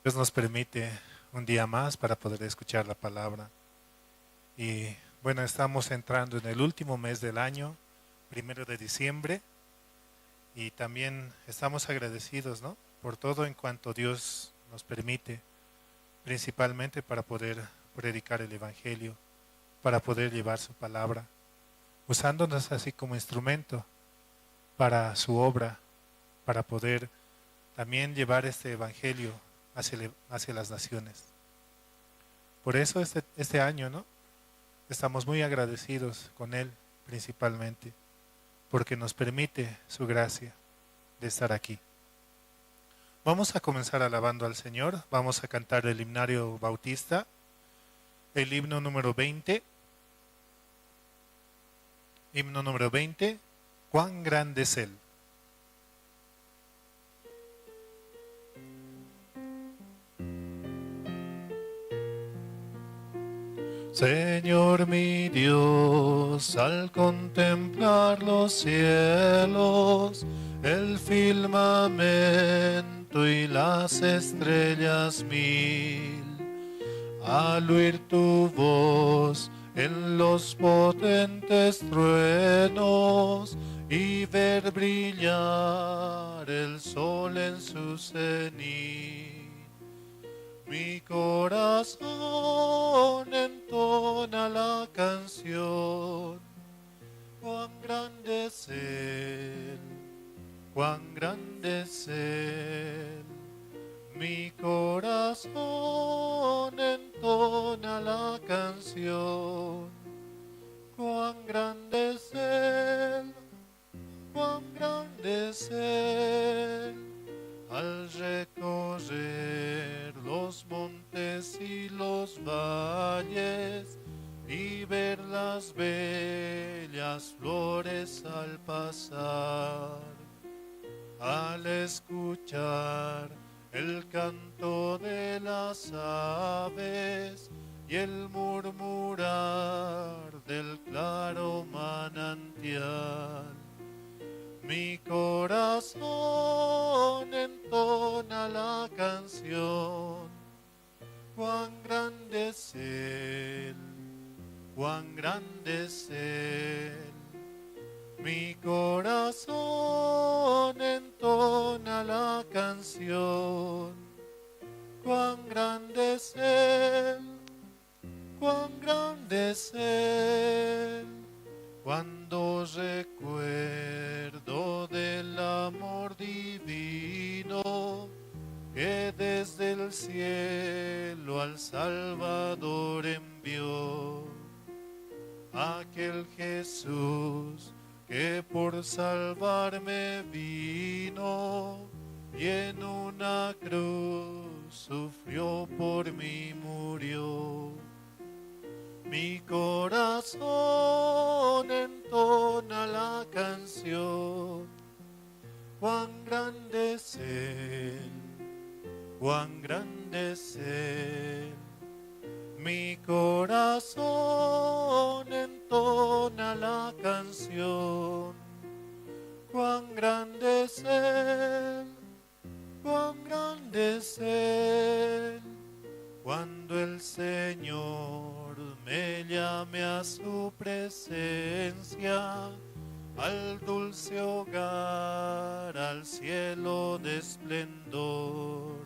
Dios nos permite un día más para poder escuchar la palabra. Y bueno, estamos entrando en el último mes del año, 1 de diciembre, y también estamos agradecidos, ¿no?, por todo en cuanto Dios nos permite, principalmente para poder predicar el Evangelio, para poder llevar su palabra, usándonos así como instrumento para su obra, para poder también llevar este Evangelio hacia las naciones. Por eso este año, ¿no?, estamos muy agradecidos con Él principalmente, porque nos permite su gracia de estar aquí. Vamos a comenzar alabando al Señor, vamos a cantar el himnario bautista, el himno número 20. Himno número 20, ¿cuán grande es Él? Señor mi Dios, al contemplar los cielos, el firmamento y las estrellas mil, al oír tu voz en los potentes truenos y ver brillar el sol en su cenit, mi corazón entona la canción, cuán grande es Él, cuán grande es Él. Mi corazón entona la canción, cuán grande es Él, cuán grande es Él. Al recorrer los montes y los valles y ver las bellas flores al pasar, al escuchar el canto de las aves y el murmurar del claro manantial, mi corazón entona la canción, cuán grande es Él, cuán grande es Él. Mi corazón entona la canción, cuán grande es Él, cuán grande es Él. Cuando recuerdo del amor divino que desde el cielo al Salvador envió, aquel Jesús que por salvarme vino y en una cruz sufrió por mí, murió. Mi corazón entona la canción, cuán grande es Él, cuán grande es Él. Mi corazón entona la canción, cuán grande es Él, cuán grande es Él. Cuando el Señor me llame a su presencia, al dulce hogar, al cielo de esplendor,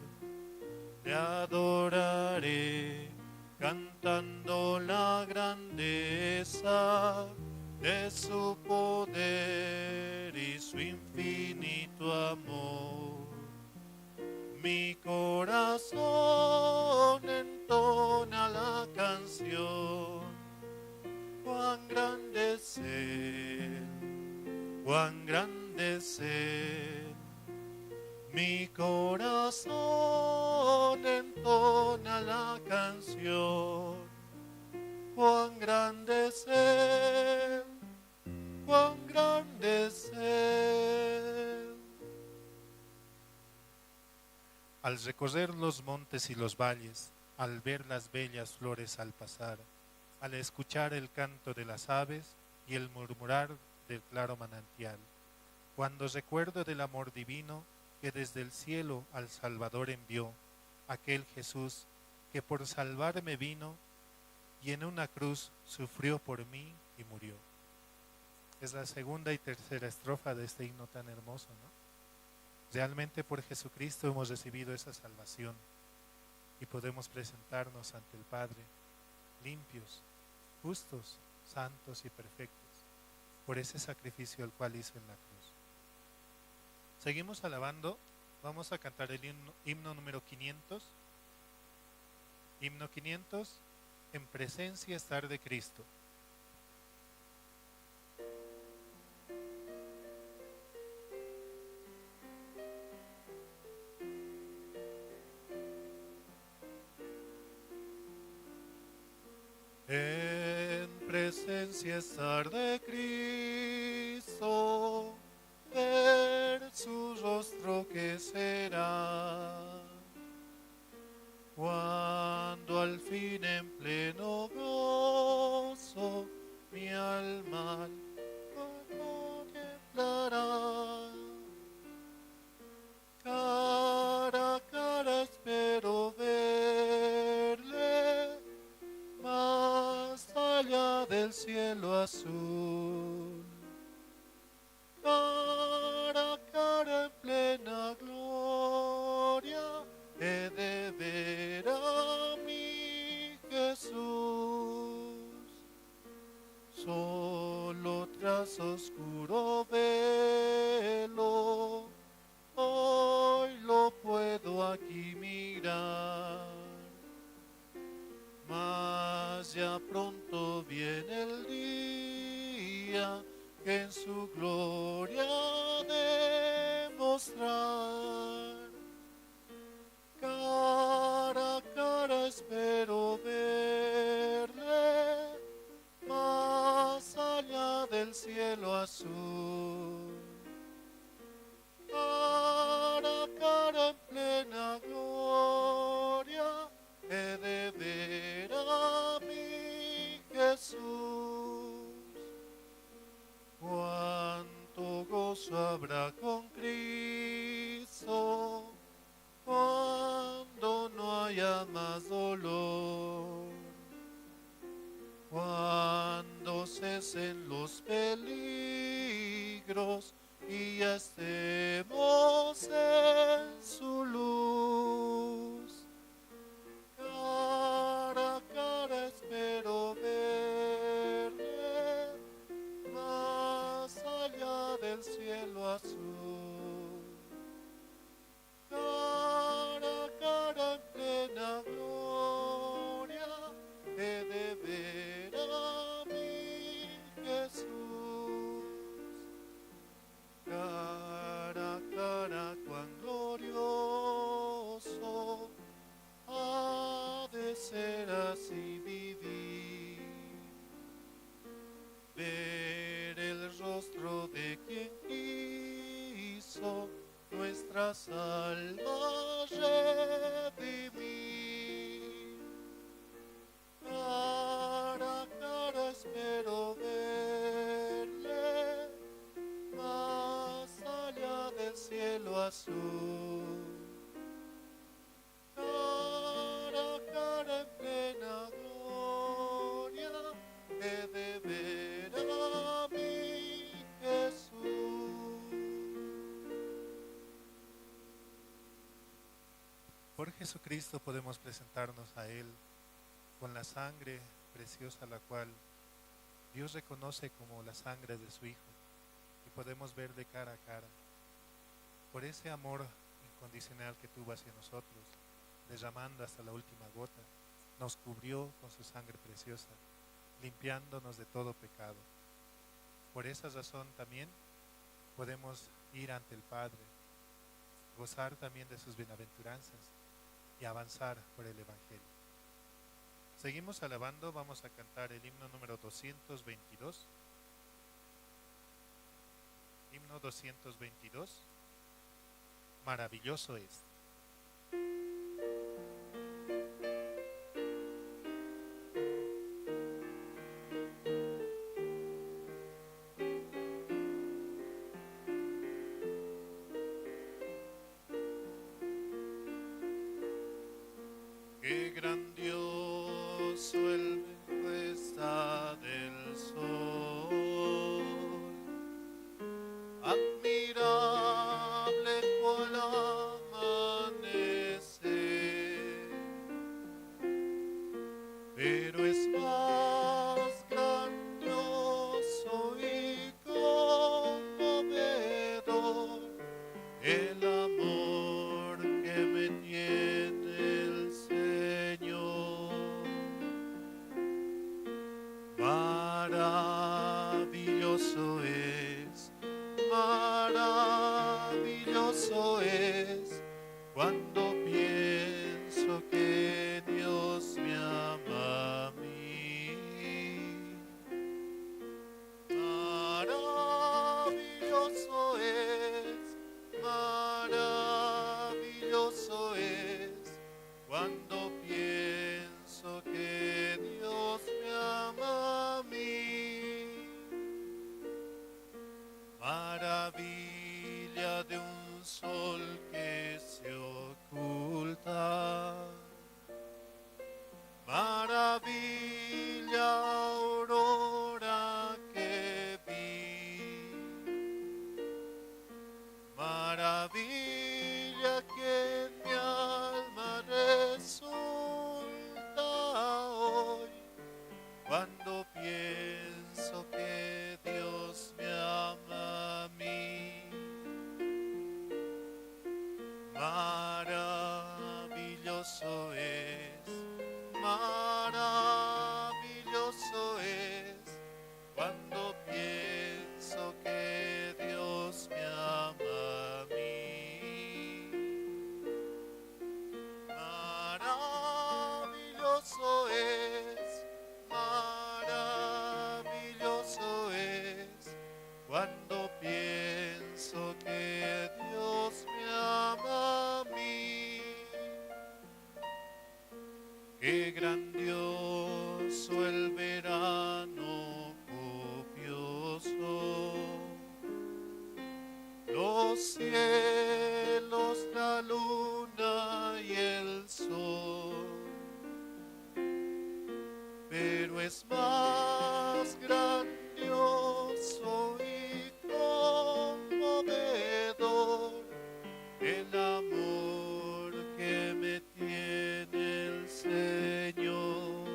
te adoraré cantando la grandeza de su poder y su infinito amor. Mi corazón entona la canción, cuán grande es Él, cuán grande es Él. Mi corazón entona la canción, cuán grande es Él, cuán grande es Él. Al recorrer los montes y los valles, al ver las bellas flores al pasar, al escuchar el canto de las aves y el murmurar del claro manantial, cuando recuerdo del amor divino que desde el cielo al Salvador envió, Aquel Jesús que por salvarme vino y en una cruz sufrió por mí y murió. Es la segunda y tercera estrofa de este himno tan hermoso, ¿no? Realmente por Jesucristo hemos recibido esa salvación y podemos presentarnos ante el Padre limpios, justos, santos y perfectos por ese sacrificio al cual hizo en la cruz. Seguimos alabando, vamos a cantar el himno número 500. Himno 500, en presencia estar de Cristo. En presencia estar de Cristo, ver su rostro que será, cuando al fin en pleno gozo mi alma contemplará. Cara a cara espero verle, más allá del cielo azul. Cara a cara en plena gloria he de ver a mi Jesús. Solo tras oscuro velo hoy lo puedo aquí mirar, mas ya pronto viene el día que en su gloria de mostrar. Cara a cara espero verle, más allá del cielo azul. Cara a cara en plena gloria he de ver a mi Jesús. Cuánto gozo habrá con Cristo, cuando no haya más dolor, cuando cesen los peligros y ya estemos en su luz. Cara a cara espero verle, más allá del cielo azul. Cara a cara en plena gloria he de ver a mi Jesús. Cara a cara cuán glorioso ha de ser así vivir, ver el rostro de quien quiso nuestras almas redimir. Cara a cara espero verle, más allá del cielo azul. Cara a cara en plena gloria he de ver a mi Jesús. Por Jesucristo podemos presentarnos a Él con la sangre preciosa, la cual Dios reconoce como la sangre de su Hijo, y podemos ver de cara a cara. Por ese amor incondicional que tuvo hacia nosotros, derramando hasta la última gota, nos cubrió con su sangre preciosa, limpiándonos de todo pecado. Por esa razón también podemos ir ante el Padre, gozar también de sus bienaventuranzas y avanzar por el Evangelio. Seguimos alabando, vamos a cantar el himno número 222. Himno 222. Maravilloso es. tiene el Señor. Maravilloso es, maravilloso es, cuando pienso que Dios me ama a mí. Maravilloso es, maravilloso es, cuando pienso que Dios me ama a mí. Maravilla de un sol que se oculta, maravilla aurora que vi, maravilla que en mi alma resulta hoy, cuando pienso que Dios me ama a mí. Maravilloso es, maravilloso es, cuando pienso que Dios me ama a mí. Maravilloso es, maravilloso es, cuando pienso que Dios me ama a mí. Qué grandioso el verano copioso, los cielos, la luna y el sol, pero es más grandioso y conmovedor el amor que me tiene el Señor.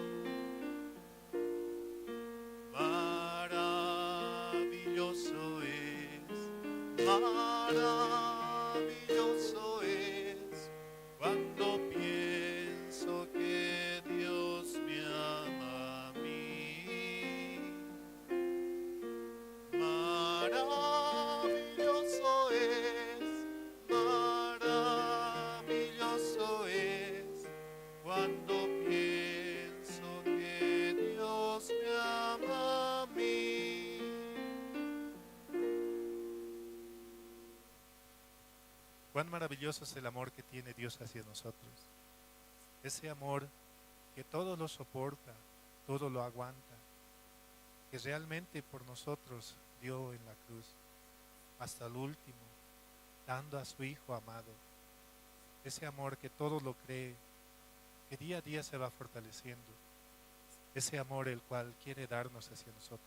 Maravilloso es, maravilloso es, cuando pienso que Dios me ama a mí. Maravilloso es, maravilloso es, cuando pienso que Dios me ama a mí. Cuán maravilloso es el amor que tiene Dios hacia nosotros. Ese amor que todo lo soporta, todo lo aguanta, que realmente por nosotros dio en la cruz, hasta el último, dando a su Hijo amado. Ese amor que todo lo cree, que día a día se va fortaleciendo. Ese amor el cual quiere darnos hacia nosotros.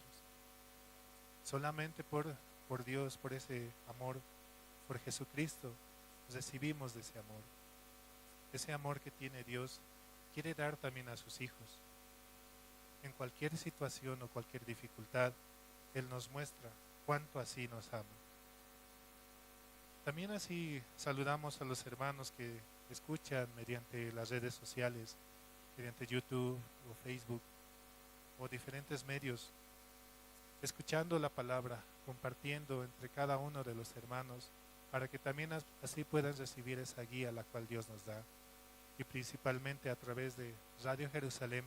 Solamente por Dios, por ese amor, por Jesucristo, recibimos de ese amor. Ese amor que tiene Dios quiere dar también a sus hijos. En cualquier situación o cualquier dificultad, Él nos muestra cuánto así nos ama. También así saludamos a los hermanos que escuchan mediante las redes sociales, mediante YouTube o Facebook o diferentes medios, escuchando la palabra, compartiendo entre cada uno de los hermanos, para que también así puedan recibir esa guía la cual Dios nos da, y principalmente a través de Radio Jerusalén,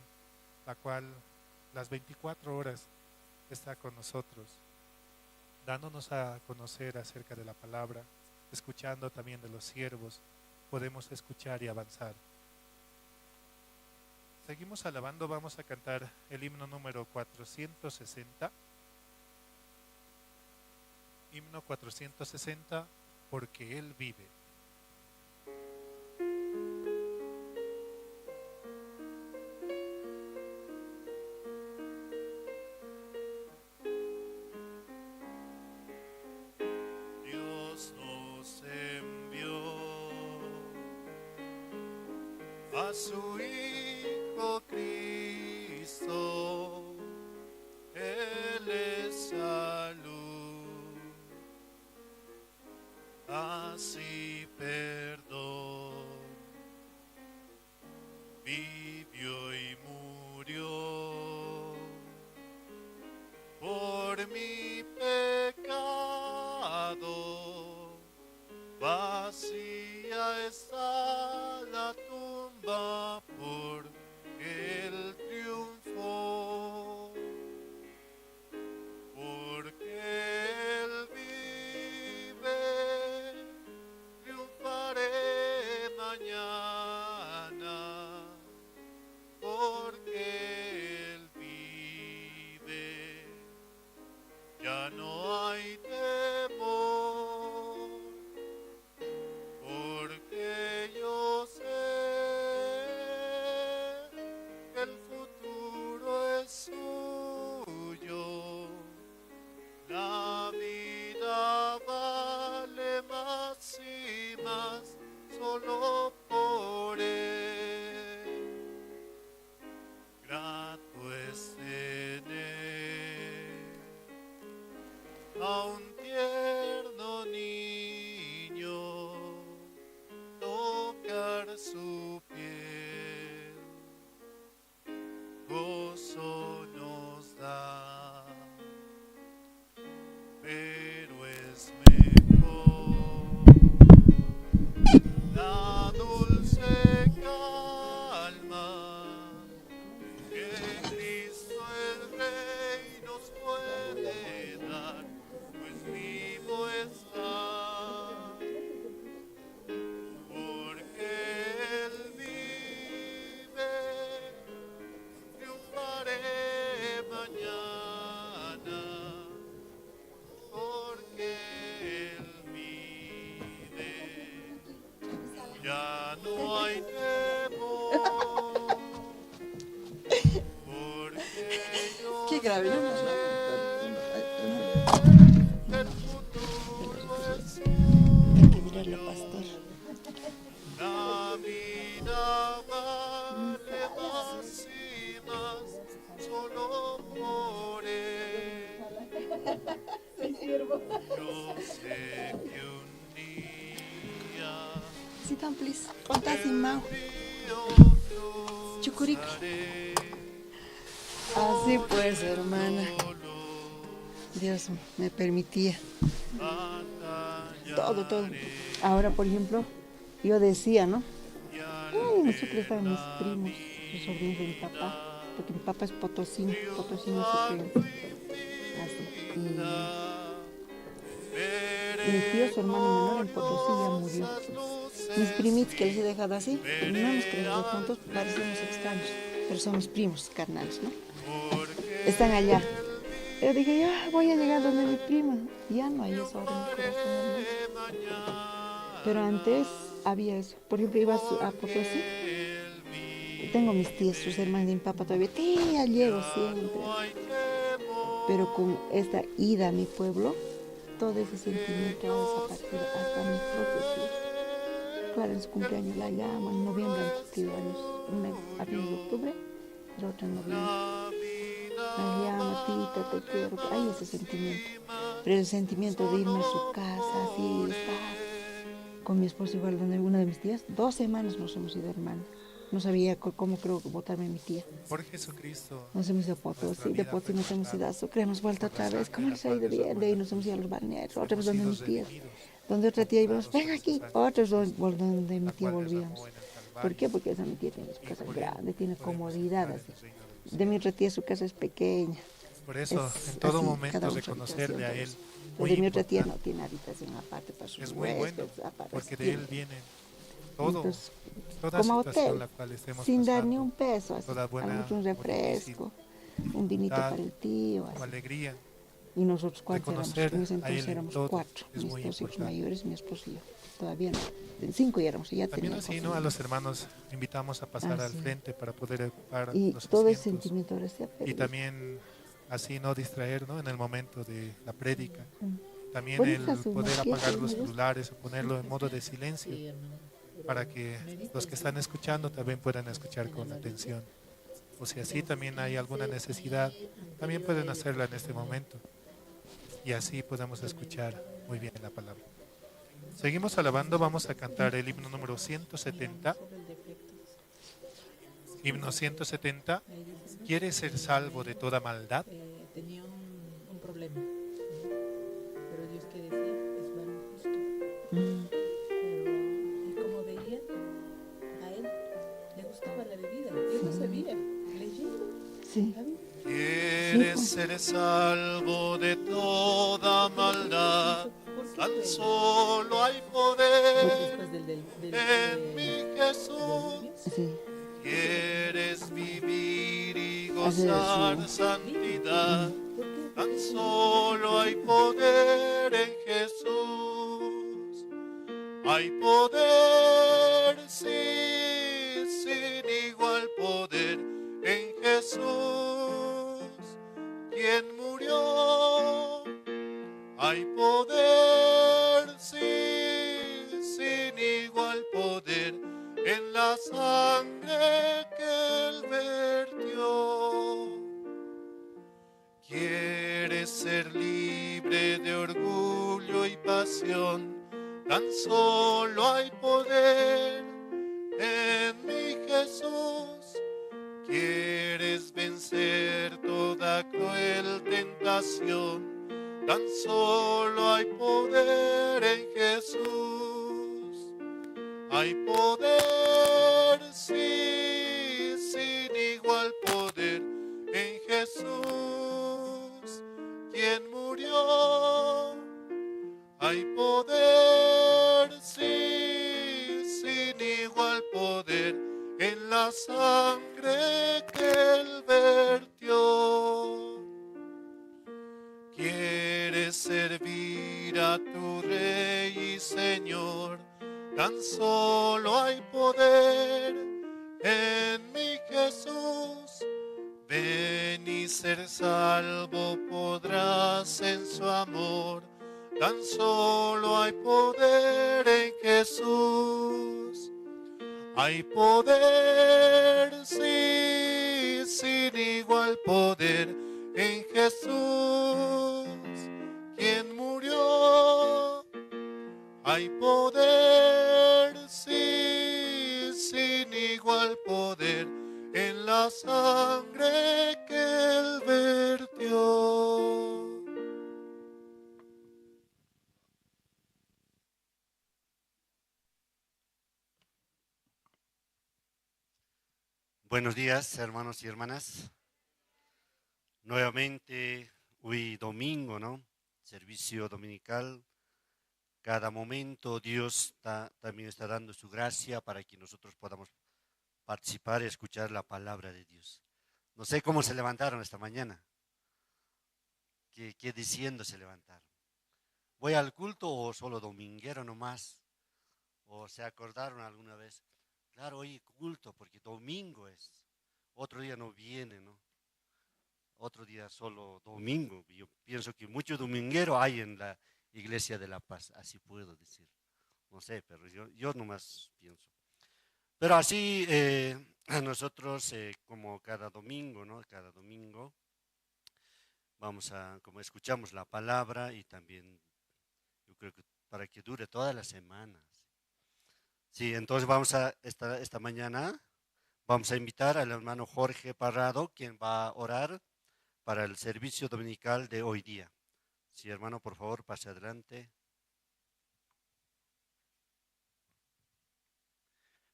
la cual las 24 horas está con nosotros, dándonos a conocer acerca de la palabra, escuchando también de los siervos, podemos escuchar y avanzar. Seguimos alabando, vamos a cantar el himno número 460. Himno 460, porque Él vive. Dios nos envió a su Hijo Cristo, Él es salud, así perdón. mi pecado, vacía está la tumba porque Él triunfó. Porque Él vive, triunfaré mañana, porque Él vive, ya no hay temor, porque yo sé que el futuro es suyo. La vida vale más y más solo por Él. Grato es tener a un tierno niño, tocar su piel, gozo nos da, pero es mejor la dulce calma que Cristo el Rey nos puede dar, pues vivo está. Porque Él vive, triunfaré mañana, porque Él vive, ya no hay temor, porque yo Qué grave, ¿no? sé que el futuro es Hay que mirarlo, pastor. La vida vale más y más solo por Él. Yo sé que un día Sit down, please. Ponte así, Mau. río Chucurico. cruzaré Así pues, hermana. Dios me permitía todo, todo. Ahora, por ejemplo, yo decía, ¿no? Ay, en Sucre estaban mis primos, los sobrinos de mi papá, porque mi papá es potosino, potosino sucreño. Así. Y mi tío, su hermano menor en Potosí, ya murió. Mis primitos que les he dejado así, pero no hemos crecido juntos, parecemos extraños, pero son mis primos carnales, ¿no? Están allá. Yo dije, ya voy a llegar donde mi prima. Ya no hay eso ahora en mi corazón, hermano. Pero antes había eso. Por ejemplo, iba a Potosí. Tengo mis tías, sus hermanos de mi papá todavía. Tía, llego siempre. Pero con esta ida a mi pueblo, todo ese sentimiento ha desaparecido, hasta mis propios tíos. Claro, en su cumpleaños la llaman, en noviembre han cumplido años, una a fines de octubre, la otra en noviembre. La llama, tita, te quiero. Hay ese sentimiento. Pero el sentimiento de irme a su casa, así, estar con mi esposo igual, donde una de mis tías, 2 semanas nos hemos ido, hermana. No sabía cómo creo botarme mi tía. Por Jesucristo. Nos hemos ido a Potosí, Nuestra de vida Potosí fue nos hemos ido a cortada. Sucre, hemos vuelto Por la otra vez. sangre ¿Cómo la les ha cual ido derramó bien? De ahí la nos hemos ido a los balnearios, otra vez Hemos donde sido mis tías. redimidos, Donde otra tía íbamos, comprados ven por su aquí, sangre, otros donde mi la tía cual derramó volvíamos. en el ¿Por qué? Calvario. Porque esa mi tía tiene su Y casa por él grande, tiene podemos comodidad entrar en así. el reino de los De mi cielos. otra tía su casa es pequeña. Por eso, Es en todo así, momento, cada uno su reconocerle habitación, a Él, todo eso. muy De mi otra tía no importante. tiene habitación aparte para sus Es muy bueno, huéspedes, aparte, porque de tiene. Él viene todo, Entonces, toda como situación hotel, la cual estemos sin dar ni pasando, un peso, así, toda a lo buena mucho un o difícil refresco, un vinito dificultad para el tío, o así. alegría. Y nosotros cuántos éramos, Reconocer en ese a entonces Él en éramos todo 4, es mis muy 2 hijos importante. mayores, mi esposo y yo. Todavía no, en 5 ya éramos, y ya También tenía así, ¿no? cosas. A los hermanos invitamos a pasar al Así. frente para poder ocupar Y los todo ese asientos. sentimiento ahora se ha Y perdido. también así no distraer, ¿no? En el momento de la prédica. También Bonita el su poder maqueta, apagar me los gusta. celulares o ponerlo en modo de silencio Sí, hermano, pero para que medita los que y están sí. escuchando también puedan escuchar con atención. O si así también hay alguna necesidad, también pueden hacerla en este momento. Y así podemos escuchar muy bien la palabra. Seguimos alabando, vamos a cantar el himno número 170. Himno 170. ¿Quieres ser salvo de toda maldad? Tenía un problema. problema. Pero Dios que decía, es varón justo. Pero, y como veía, a él le gustaba la bebida. Yo no sabía, leyendo. Sí. Quieres ser salvo de toda maldad, tan solo hay poder en mi Jesús. Sí. Quieres vivir y gozar santidad, tan solo hay poder en Jesús. Hay poder, sí, sin igual poder en Jesús, quien murió. Hay poder, sí, sin igual poder en la sangre que él vertió. Quieres ser libre de orgullo y pasión, tan solo hay poder en mi Jesús. Quieres vencer toda cruel tentación, tan solo hay poder en Jesús. Hay poder, sí, sin igual poder en Jesús, quien murió. Hay poder, sí, sin igual poder en la sangre que él vertió. Quieres servir a tu Rey y Señor, tan solo hay poder en mi Jesús. Ven y ser salvo podrás en su amor, tan solo hay poder en Jesús. Hay poder, sí, sin igual poder en Jesús, quien murió. Hay poder, sí, sin igual poder en la sangre que él vertió. Buenos días, hermanos y hermanas. Nuevamente, hoy domingo, ¿no? Servicio dominical. Cada momento Dios también está dando su gracia para que nosotros podamos participar y escuchar la palabra de Dios. No sé cómo se levantaron esta mañana. ¿Qué diciendo se levantaron? ¿Voy al culto o solo dominguero nomás? ¿O se acordaron alguna vez? Claro, hoy culto porque domingo es. Otro día no viene, ¿no? Otro día solo domingo. Yo pienso que mucho dominguero hay en la Iglesia de la Paz, así puedo decir. No sé, pero yo nomás pienso. Pero así nosotros, como cada domingo, ¿no? Cada domingo vamos a, como escuchamos la palabra y también yo creo que para que dure todas las semanas. Sí, entonces vamos a, esta mañana, vamos a invitar al hermano Jorge Parrado, quien va a orar para el servicio dominical de hoy día. Sí, hermano, por favor, pase adelante.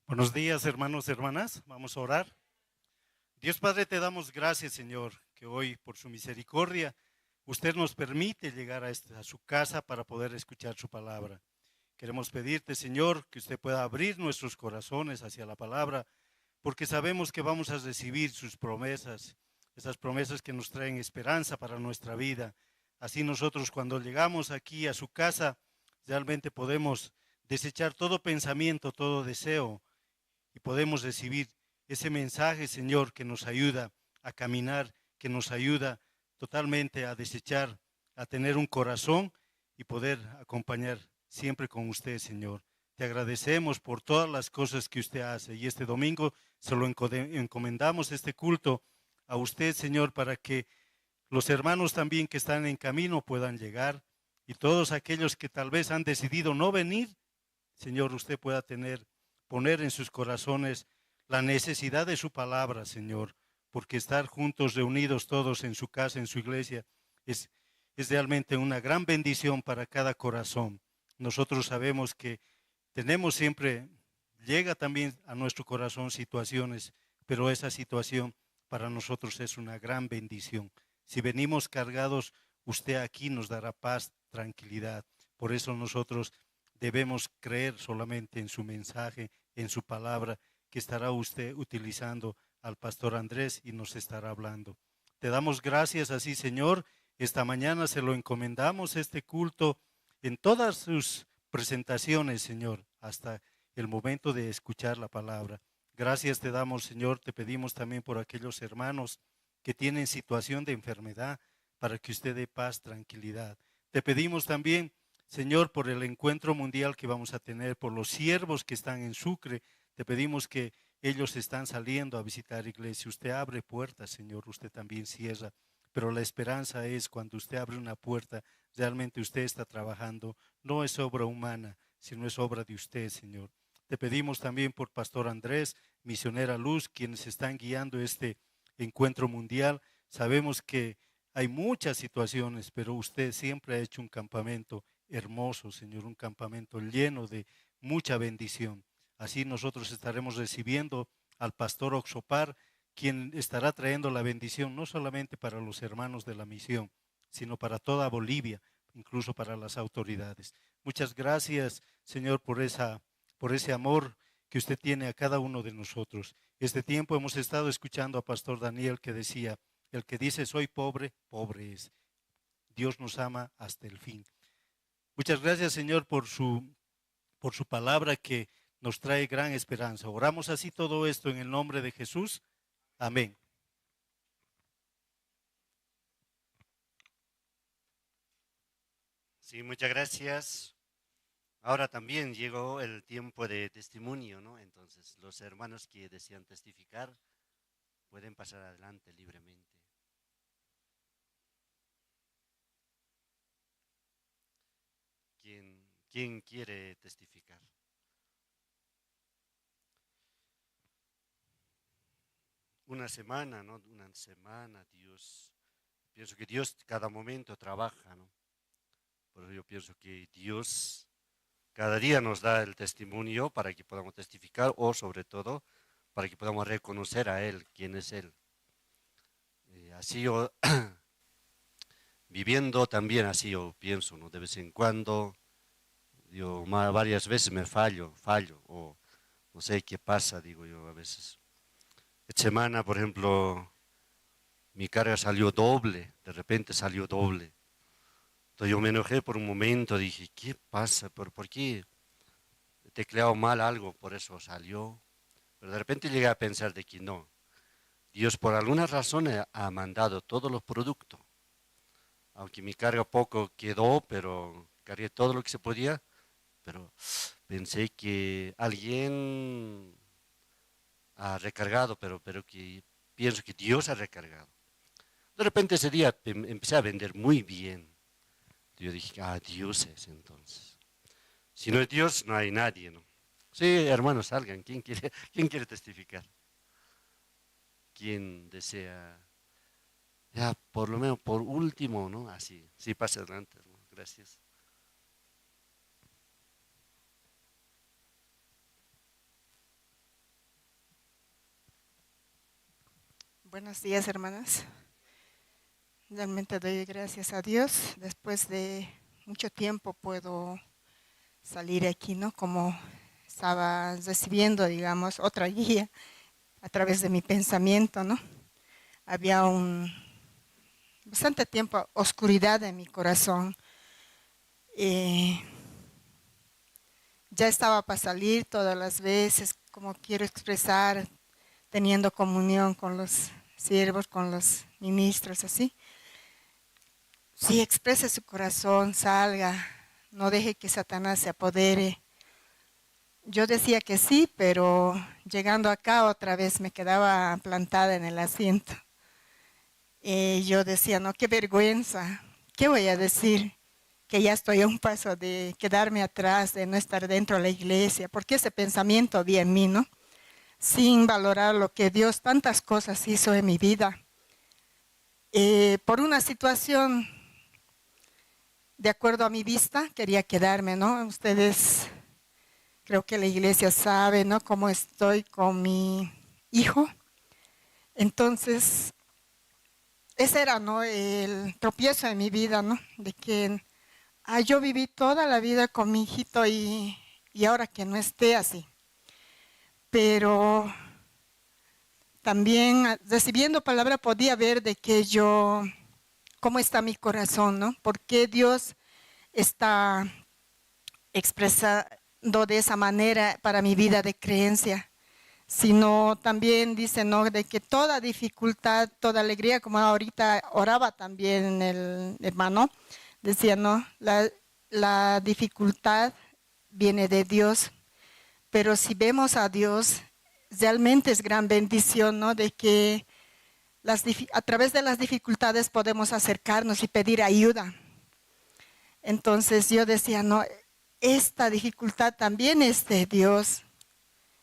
Buenos días, hermanos y hermanas. Vamos a orar. Dios Padre, te damos gracias, Señor, que hoy, por su misericordia, usted nos permite llegar a su casa para poder escuchar su palabra. Queremos pedirte, Señor, que usted pueda abrir nuestros corazones hacia la palabra, porque sabemos que vamos a recibir sus promesas, esas promesas que nos traen esperanza para nuestra vida. Así nosotros, cuando llegamos aquí a su casa, realmente podemos desechar todo pensamiento, todo deseo, y podemos recibir ese mensaje, Señor, que nos ayuda a caminar, que nos ayuda totalmente a desechar, a tener un corazón y poder acompañar siempre con usted, Señor. Te agradecemos por todas las cosas que usted hace y este domingo se lo encomendamos este culto a usted, Señor, para que los hermanos también que están en camino puedan llegar y todos aquellos que tal vez han decidido no venir, Señor, usted pueda poner en sus corazones la necesidad de su palabra, Señor, porque estar juntos, reunidos todos en su casa, en su iglesia, es Es realmente una gran bendición para cada corazón. Nosotros sabemos que tenemos siempre, llega también a nuestro corazón situaciones, pero esa situación para nosotros es una gran bendición. Si venimos cargados, usted aquí nos dará paz, tranquilidad. Por eso nosotros debemos creer solamente en su mensaje, en su palabra, que estará usted utilizando al pastor Andrés y nos estará hablando. Te damos gracias así, Señor. Esta mañana se lo encomendamos este culto en todas sus presentaciones, Señor, hasta el momento de escuchar la palabra. Gracias te damos, Señor. Te pedimos también por aquellos hermanos que tienen situación de enfermedad, para que usted dé paz, tranquilidad. Te pedimos también, Señor, por el encuentro mundial que vamos a tener, por los siervos que están en Sucre. Te pedimos que ellos están saliendo a visitar iglesia. Usted abre puertas, Señor, usted también cierra. Pero la esperanza es cuando usted abre una puerta, realmente usted está trabajando. No es obra humana, sino es obra de usted, Señor. Te pedimos también por Pastor Andrés, Misionera Luz, quienes están guiando este encuentro mundial. Sabemos que hay muchas situaciones, pero usted siempre ha hecho un campamento hermoso, Señor, un campamento lleno de mucha bendición. Así nosotros estaremos recibiendo al pastor Oxopar, quien estará trayendo la bendición no solamente para los hermanos de la misión, sino para toda Bolivia, incluso para las autoridades. Muchas gracias, Señor, por ese amor que usted tiene a cada uno de nosotros. Este tiempo hemos estado escuchando a Pastor Daniel que decía, el que dice soy pobre, pobre es. Dios nos ama hasta el fin. Muchas gracias, Señor, por su palabra que nos trae gran esperanza. Oramos así todo esto en el nombre de Jesús. Amén. Sí, muchas gracias. Ahora también llegó el tiempo de testimonio, ¿no? Entonces, los hermanos que desean testificar pueden pasar adelante libremente. ¿Quién quiere testificar? Una semana, ¿no? Una semana, Dios. Pienso que Dios cada momento trabaja, ¿no? Por eso yo pienso que Dios cada día nos da el testimonio para que podamos testificar o sobre todo para que podamos reconocer a Él, quién es Él. Así yo, viviendo también así yo pienso, ¿no? De vez en cuando, yo varias veces me fallo, o no sé qué pasa, digo yo a veces. Esta semana, por ejemplo, mi carga salió doble, de repente salió doble. Entonces yo me enojé por un momento, dije, ¿qué pasa? ¿Por qué he tecleado mal algo? Por eso salió. Pero de repente llegué a pensar de que no. Dios por alguna razón ha mandado todos los productos. Aunque mi carga poco quedó, pero cargué todo lo que se podía. Pero pensé que alguien ha recargado, pero que pienso que Dios ha recargado. De repente ese día empecé a vender muy bien. Yo dije, Dios es entonces. Si no es Dios, no hay nadie, ¿no? Sí, hermanos, salgan. ¿Quién quiere testificar? ¿Quién desea? Ya, por lo menos, por último, ¿no? Así, sí, pase adelante, hermano. Gracias. Buenos días, hermanas. Realmente doy gracias a Dios. Después de mucho tiempo puedo salir aquí, ¿no? Como estaba recibiendo, digamos, otra guía a través de mi pensamiento, ¿no? Había bastante tiempo oscuridad en mi corazón. Ya estaba para salir todas las veces, como quiero expresar, teniendo comunión con los siervos, con los ministros, así. Sí, exprese su corazón, salga, no deje que Satanás se apodere. Yo decía que sí, pero llegando acá otra vez me quedaba plantada en el asiento. Yo decía, no, qué vergüenza, ¿qué voy a decir? Que ya estoy a un paso de quedarme atrás, de no estar dentro de la iglesia, porque ese pensamiento había en mí, ¿no? Sin valorar lo que Dios tantas cosas hizo en mi vida. Por una situación De acuerdo a mi vista, quería quedarme, ¿no? Ustedes, creo que la iglesia sabe, ¿no? Cómo estoy con mi hijo. Entonces, ese era, ¿no? El tropiezo de mi vida, ¿no? De que yo viví toda la vida con mi hijito y ahora que no esté así. Pero también recibiendo palabra podía ver de que yo, cómo está mi corazón, ¿no? ¿Por qué Dios está expresando de esa manera para mi vida de creencia? Sino también dice, ¿no? De que toda dificultad, toda alegría, como ahorita oraba también el hermano, decía, ¿no? La dificultad viene de Dios, pero si vemos a Dios, realmente es gran bendición, ¿no? De que a través de las dificultades podemos acercarnos y pedir ayuda. Entonces yo decía, no, esta dificultad también es de Dios.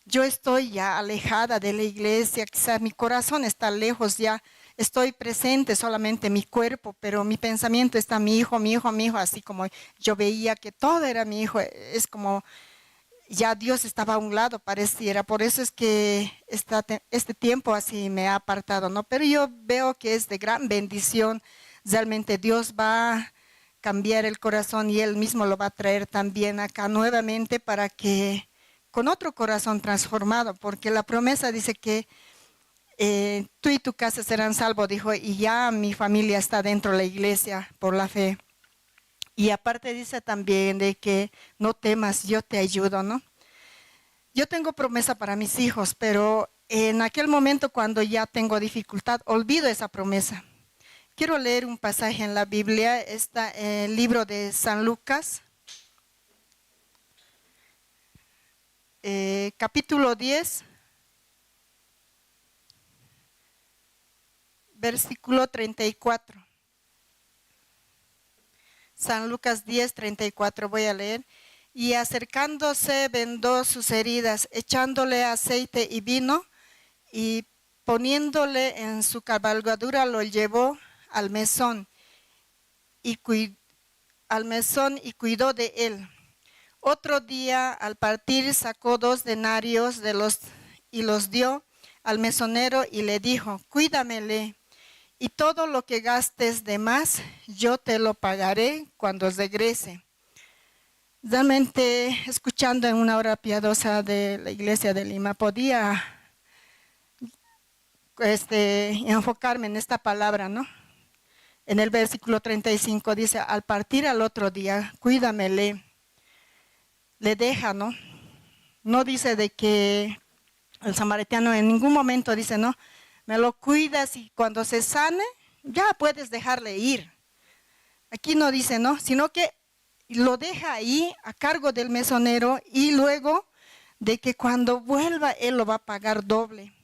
Yo estoy ya alejada de la iglesia, quizás mi corazón está lejos ya, estoy presente solamente mi cuerpo, pero mi pensamiento está mi hijo, mi hijo, mi hijo, así como yo veía que todo era mi hijo, es como ya Dios estaba a un lado, pareciera. Por eso es que este tiempo así me ha apartado, ¿no? Pero yo veo que es de gran bendición. Realmente Dios va a cambiar el corazón y Él mismo lo va a traer también acá nuevamente para que con otro corazón transformado, porque la promesa dice que tú y tu casa serán salvos, dijo, y ya mi familia está dentro de la iglesia por la fe. Y aparte dice también de que no temas, yo te ayudo, ¿no? Yo tengo promesa para mis hijos, pero en aquel momento cuando ya tengo dificultad, olvido esa promesa. Quiero leer un pasaje en la Biblia, está en el libro de San Lucas, capítulo 10, versículo 34. San Lucas 10, 34, voy a leer. Y acercándose vendó sus heridas, echándole aceite y vino, y poniéndole en su cabalgadura lo llevó al mesón y cuidó de él. Otro día, al partir, sacó 2 denarios y los dio al mesonero y le dijo, cuídamele, y todo lo que gastes de más, yo te lo pagaré cuando regrese. Realmente, escuchando en una hora piadosa de la iglesia de Lima, podía enfocarme en esta palabra, ¿no? En el versículo 35 dice, al partir al otro día, cuídamele. Le deja, ¿no? No dice de que el samaritano en ningún momento dice, no, me lo cuidas y cuando se sane, ya puedes dejarle ir. Aquí no dice, no, sino que lo deja ahí a cargo del mesonero y luego de que cuando vuelva él lo va a pagar doble.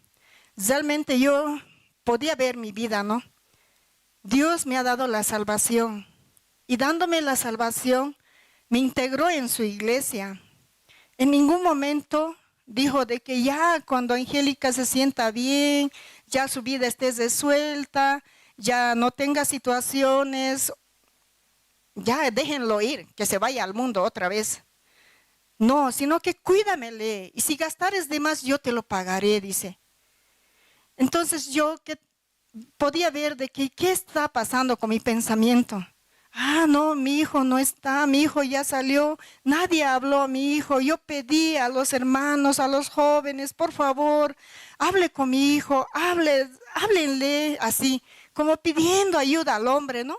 Realmente yo podía ver mi vida, ¿no? Dios me ha dado la salvación y dándome la salvación me integró en su iglesia. En ningún momento dijo de que ya cuando Angélica se sienta bien, ya su vida esté resuelta, ya no tenga situaciones, ya déjenlo ir, que se vaya al mundo otra vez. No, sino que cuídamele, y si gastares de más, yo te lo pagaré, dice. Entonces yo que podía ver de que qué está pasando con mi pensamiento. Ah, no, mi hijo no está, mi hijo ya salió, nadie habló a mi hijo. Yo pedí a los hermanos, a los jóvenes, por favor, hable con mi hijo, háblenle así, como pidiendo ayuda al hombre, ¿no?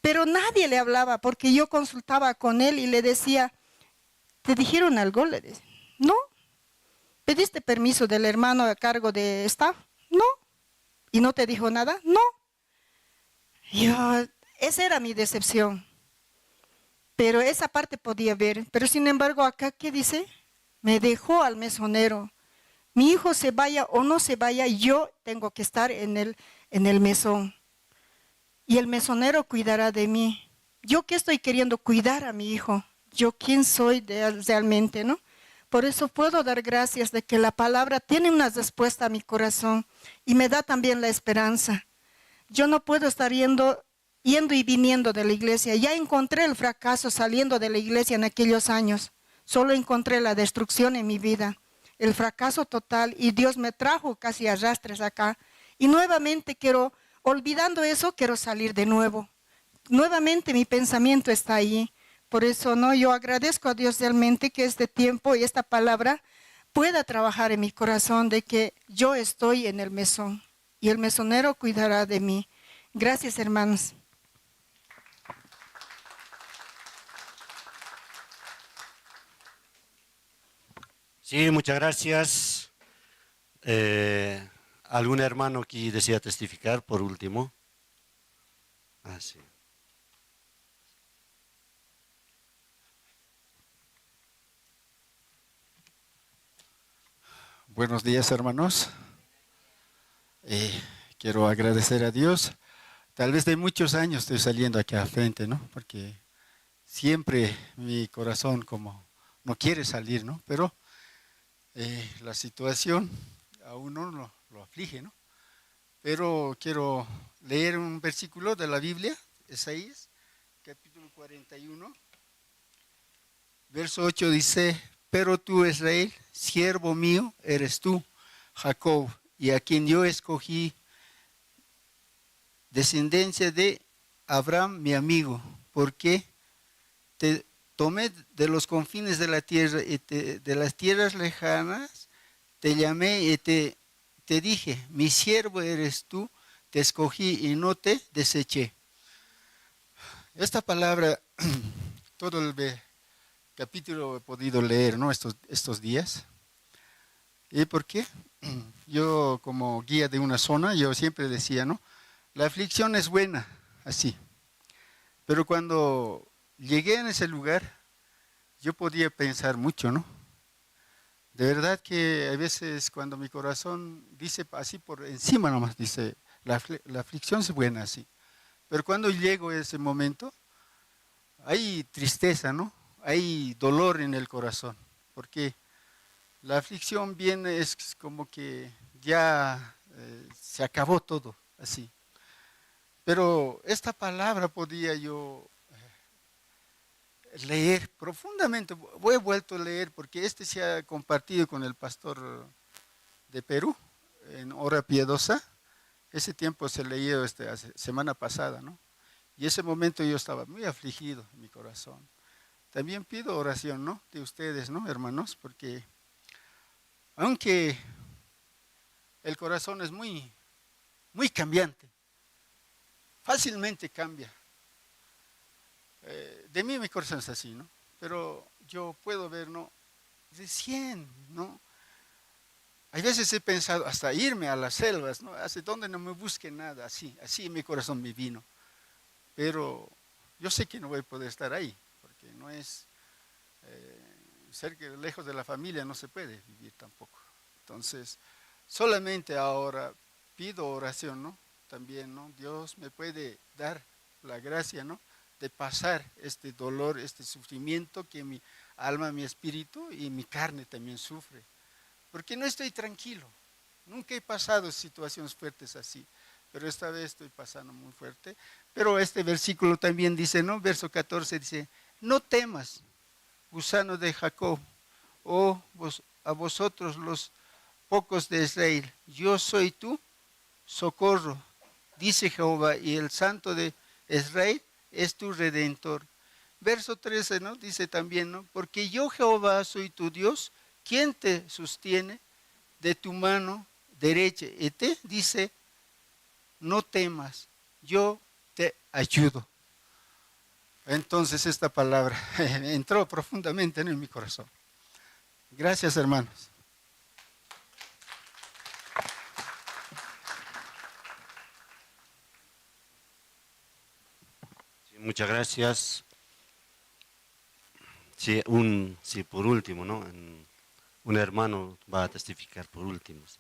Pero nadie le hablaba porque yo consultaba con él y le decía, ¿te dijeron algo? Le decía, no. ¿Pediste permiso del hermano a cargo de staff? No. ¿Y no te dijo nada? No. Yo... Esa era mi decepción, pero esa parte podía ver. Pero sin embargo, acá, ¿qué dice? Me dejó al mesonero. Mi hijo se vaya o no se vaya, yo tengo que estar en el mesón. Y el mesonero cuidará de mí. ¿Yo qué estoy queriendo? Cuidar a mi hijo. ¿Yo quién soy realmente, no? Por eso puedo dar gracias de que la palabra tiene una respuesta a mi corazón y me da también la esperanza. Yo no puedo estar yendo Yendo y viniendo de la iglesia. Ya encontré el fracaso saliendo de la iglesia en aquellos años. Solo encontré la destrucción en mi vida, el fracaso total, y Dios me trajo casi a rastres acá. Y nuevamente quiero, olvidando eso, quiero salir de nuevo. Nuevamente mi pensamiento está ahí. Por eso, no, yo agradezco a Dios realmente que este tiempo y esta palabra pueda trabajar en mi corazón de que yo estoy en el mesón y el mesonero cuidará de mí. Gracias, hermanos. Sí, muchas gracias. ¿Algún hermano que desea testificar por último? Ah, sí. Buenos días, hermanos. Quiero agradecer a Dios. Tal vez de muchos años estoy saliendo aquí al frente, ¿no? Porque siempre mi corazón como no quiere salir, ¿no? Pero la situación a uno lo aflige, ¿no? Pero quiero leer un versículo de la Biblia, Isaías, capítulo 41, verso 8 dice: Pero tú, Israel, siervo mío, eres tú, Jacob, y a quien yo escogí, descendencia de Abraham, mi amigo, porque te tomé de los confines de la tierra y de las tierras lejanas, te llamé y te dije, mi siervo eres tú, te escogí y no te deseché. Esta palabra, todo el capítulo he podido leer, ¿no? Estos días. ¿Y por qué? Yo, como guía de una zona, yo siempre decía, ¿no? La aflicción es buena, así. Pero cuando llegué en ese lugar, yo podía pensar mucho, ¿no? De verdad que a veces cuando mi corazón dice así por encima nomás, dice, la aflicción es buena, así. Pero cuando llego a ese momento, hay tristeza, ¿no? Hay dolor en el corazón, porque la aflicción viene, es como que ya se acabó todo, así. Pero esta palabra podía yo leer profundamente, he vuelto a leer porque este se ha compartido con el pastor de Perú en Hora Piadosa. Ese tiempo se leía semana pasada, ¿no? Y ese momento yo estaba muy afligido en mi corazón. También pido oración, ¿no? De ustedes, ¿no, hermanos? Porque aunque el corazón es muy, muy cambiante, fácilmente cambia. De mí mi corazón es así, ¿no? Pero yo puedo ver, ¿no? Recién, ¿no? Hay veces he pensado hasta irme a las selvas, ¿no? Hacia donde no me busque nada, así, así mi corazón me vino. Pero yo sé que no voy a poder estar ahí, porque no es, cerca, lejos de la familia no se puede vivir tampoco. Entonces, solamente ahora pido oración, ¿no? También, ¿no? Dios me puede dar la gracia, ¿no? De pasar este dolor, este sufrimiento que mi alma, mi espíritu y mi carne también sufre. Porque no estoy tranquilo. Nunca he pasado situaciones fuertes así, pero esta vez estoy pasando muy fuerte. Pero este versículo también dice, ¿no? Verso 14 dice, no temas, gusano de Jacob, oh, a vosotros los pocos de Israel, yo soy tu socorro, dice Jehová, y el Santo de Israel es tu redentor. Verso 13, ¿no? Dice también, ¿no? Porque yo, Jehová, soy tu Dios, quien te sostiene de tu mano derecha. Y te dice, no temas, yo te ayudo. Entonces esta palabra entró profundamente en mi corazón. Gracias, hermanos. Sí, muchas gracias. Sí, por último, ¿no? Un hermano va a testificar por último. Sí.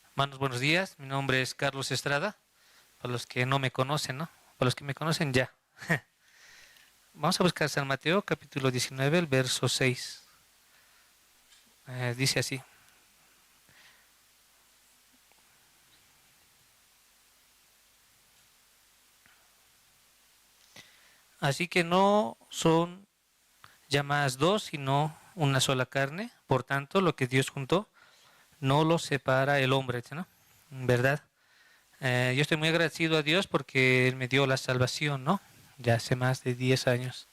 Hermanos, buenos días. Mi nombre es Carlos Estrada. Para los que no me conocen, ¿no? Para los que me conocen ya. Vamos a buscar San Mateo, capítulo 19, el verso 6. Dice así. Así que no son llamadas dos, sino una sola carne. Por tanto, lo que Dios juntó, no lo separa el hombre, ¿no? ¿Verdad? Yo estoy muy agradecido a Dios porque Él me dio la salvación, ¿no? Ya hace más de 10 años.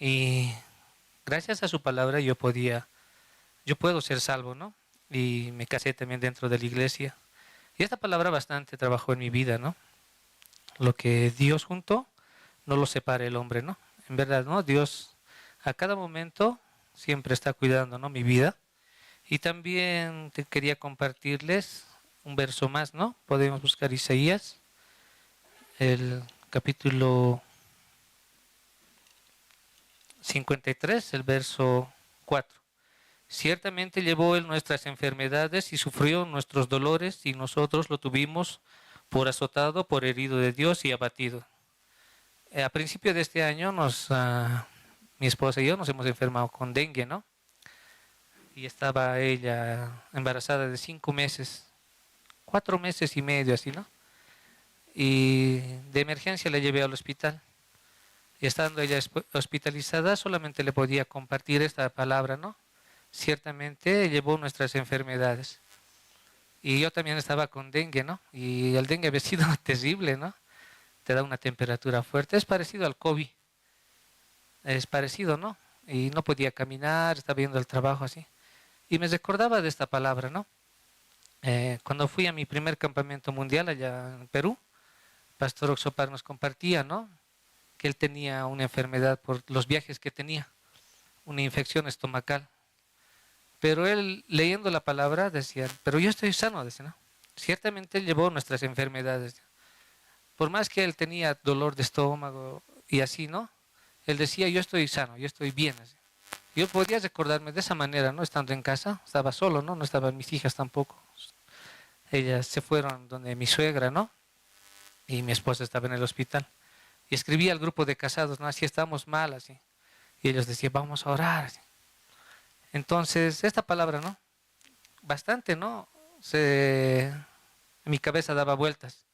Y gracias a su palabra yo puedo ser salvo, ¿no? Y me casé también dentro de la iglesia. Y esta palabra bastante trabajó en mi vida, ¿no? Lo que Dios juntó, no lo separa el hombre, ¿no? En verdad, ¿no? Dios a cada momento siempre está cuidando, ¿no? Mi vida. Y también te quería compartirles un verso más, ¿no? Podemos buscar Isaías, el capítulo 53, el verso 4. Ciertamente llevó él nuestras enfermedades y sufrió nuestros dolores, y nosotros lo tuvimos por azotado, por herido de Dios y abatido. A principio de este año mi esposa y yo nos hemos enfermado con dengue, ¿no? Y estaba ella embarazada de 5 meses, 4 meses y medio así, ¿no? Y de emergencia la llevé al hospital. Y estando ella hospitalizada, solamente le podía compartir esta palabra, ¿no? Ciertamente llevó nuestras enfermedades. Y yo también estaba con dengue, ¿no? Y el dengue había sido terrible, ¿no? Te da una temperatura fuerte. Es parecido al COVID. Es parecido, ¿no? Y no podía caminar, estaba viendo el trabajo así. Y me recordaba de esta palabra, ¿no? Cuando fui a mi primer campamento mundial allá en Perú, Pastor Oxopar nos compartía, ¿no? Que él tenía una enfermedad por los viajes que tenía, una infección estomacal. Pero él, leyendo la palabra, decía, pero yo estoy sano, decía, ¿no? Ciertamente él llevó nuestras enfermedades. Por más que él tenía dolor de estómago y así, ¿no? Él decía, yo estoy sano, yo estoy bien. Así. Yo podía recordarme de esa manera, ¿no? Estando en casa, estaba solo, ¿no? No estaban mis hijas tampoco. Ellas se fueron donde mi suegra, ¿no? Y mi esposa estaba en el hospital. Y escribía al grupo de casados, ¿no? Así estamos mal, así. Y ellos decían, vamos a orar, así. Entonces, esta palabra, ¿no? Bastante, ¿no? En mi cabeza daba vueltas.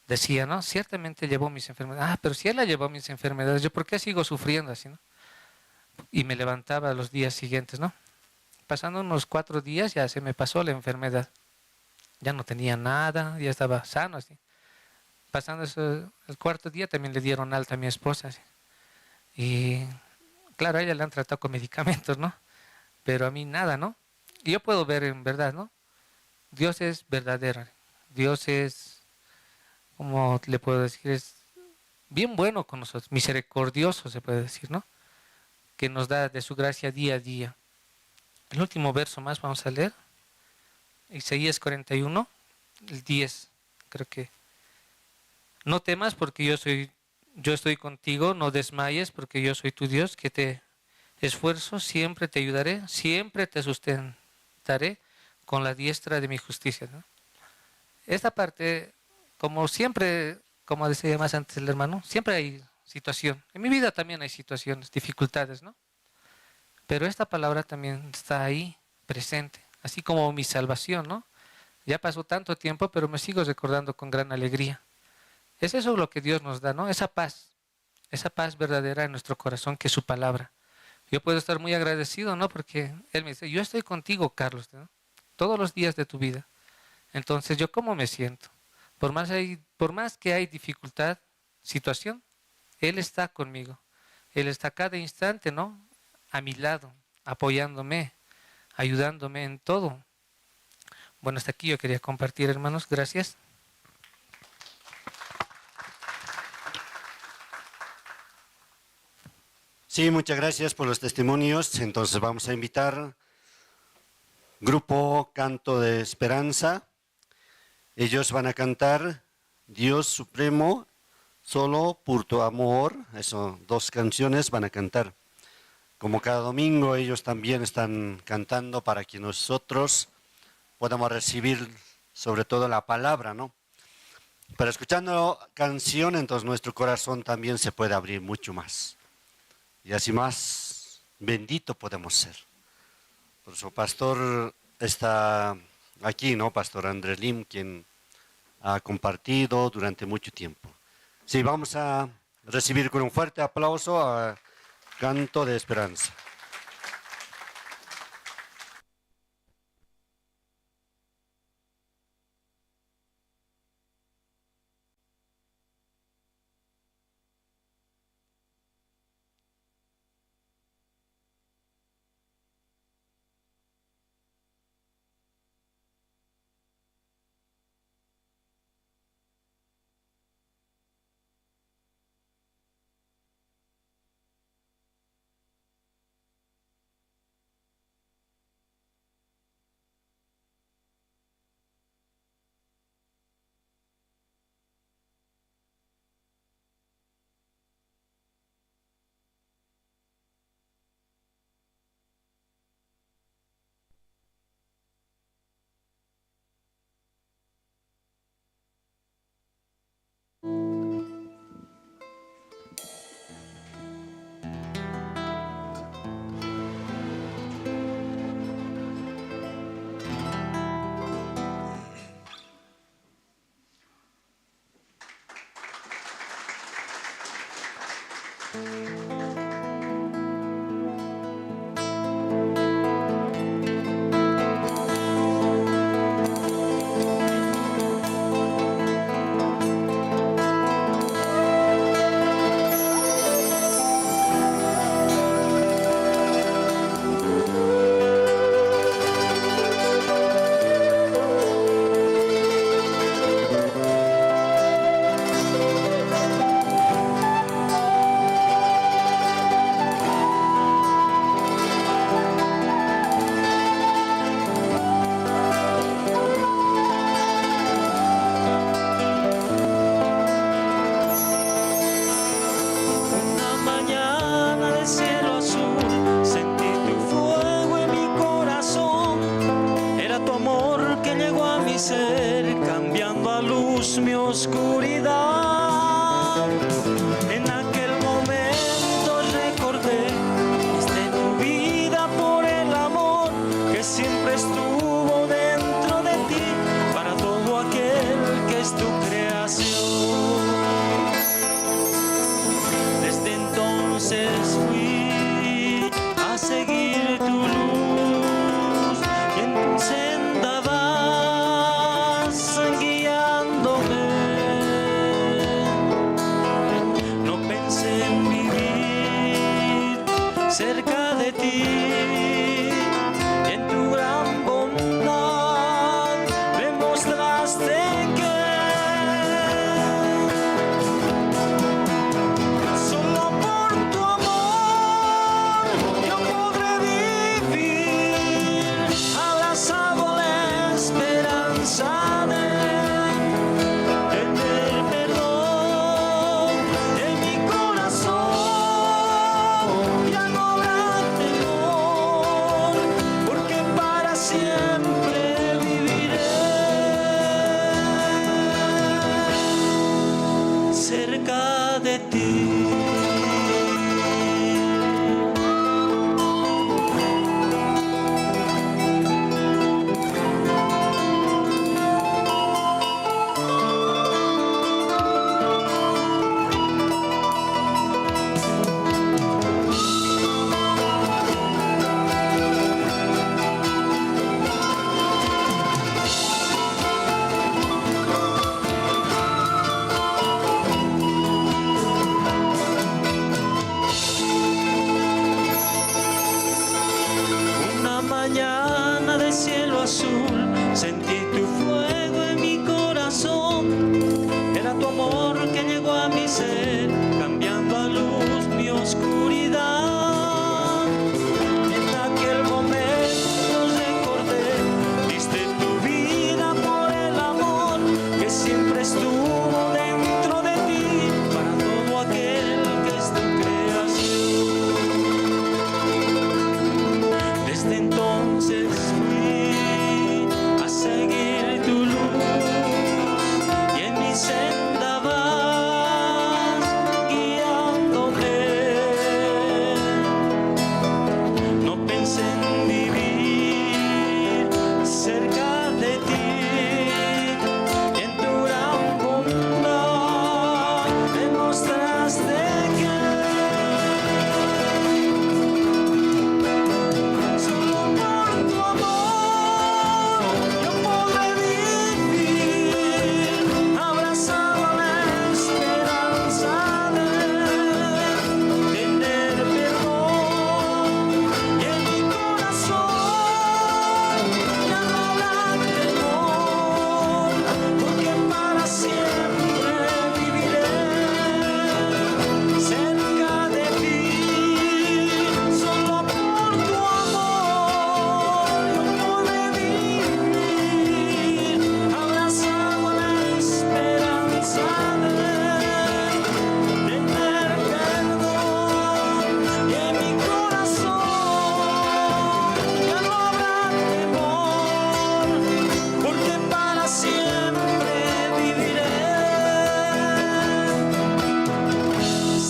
Decía, ¿no? Ciertamente llevó mis enfermedades. Ah, pero si él la llevó mis enfermedades, ¿yo por qué sigo sufriendo así, no? Y me levantaba los días siguientes, ¿no? Pasando unos 4 días ya se me pasó la enfermedad. Ya no tenía nada, ya estaba sano, así. Pasando eso, el 4.º día también le dieron alta a mi esposa, así. Y claro, a ella le han tratado con medicamentos, ¿no? Pero a mí nada, ¿no? Y yo puedo ver en verdad, ¿no? Dios es verdadero. Dios es, ¿cómo le puedo decir? Es bien bueno con nosotros, misericordioso se puede decir, ¿no? Que nos da de su gracia día a día. El último verso más vamos a leer. Isaías 41, el 10, creo que. No temas porque yo estoy contigo, no desmayes porque yo soy tu Dios, que te esfuerzo, siempre te ayudaré, siempre te sustentaré con la diestra de mi justicia, ¿no? Esta parte, como siempre, como decía más antes el hermano, siempre hay situación. En mi vida también hay situaciones, dificultades, ¿no? Pero esta palabra también está ahí, presente, así como mi salvación, ¿no? Ya pasó tanto tiempo, pero me sigo recordando con gran alegría. Es eso lo que Dios nos da, ¿no? Esa paz verdadera en nuestro corazón, que es su palabra. Yo puedo estar muy agradecido, ¿no? Porque Él me dice, yo estoy contigo, Carlos, ¿no? Todos los días de tu vida. Entonces, ¿yo cómo me siento? Por más que hay dificultad, situación, Él está conmigo. Él está cada instante, ¿no? A mi lado, apoyándome, ayudándome en todo. Bueno, hasta aquí yo quería compartir, hermanos. Gracias. Sí, muchas gracias por los testimonios. Entonces vamos a invitar Grupo Canto de Esperanza. Ellos van a cantar Dios Supremo, solo por tu amor. Eso, 2 canciones van a cantar. Como cada domingo, ellos también están cantando para que nosotros podamos recibir sobre todo la palabra, ¿no? Pero escuchando canción, entonces nuestro corazón también se puede abrir mucho más. Y así más bendito podemos ser. Por eso, pastor está aquí, ¿no? Pastor Andrés Lim, quien ha compartido durante mucho tiempo. Sí, vamos a recibir con un fuerte aplauso a Canto de Esperanza.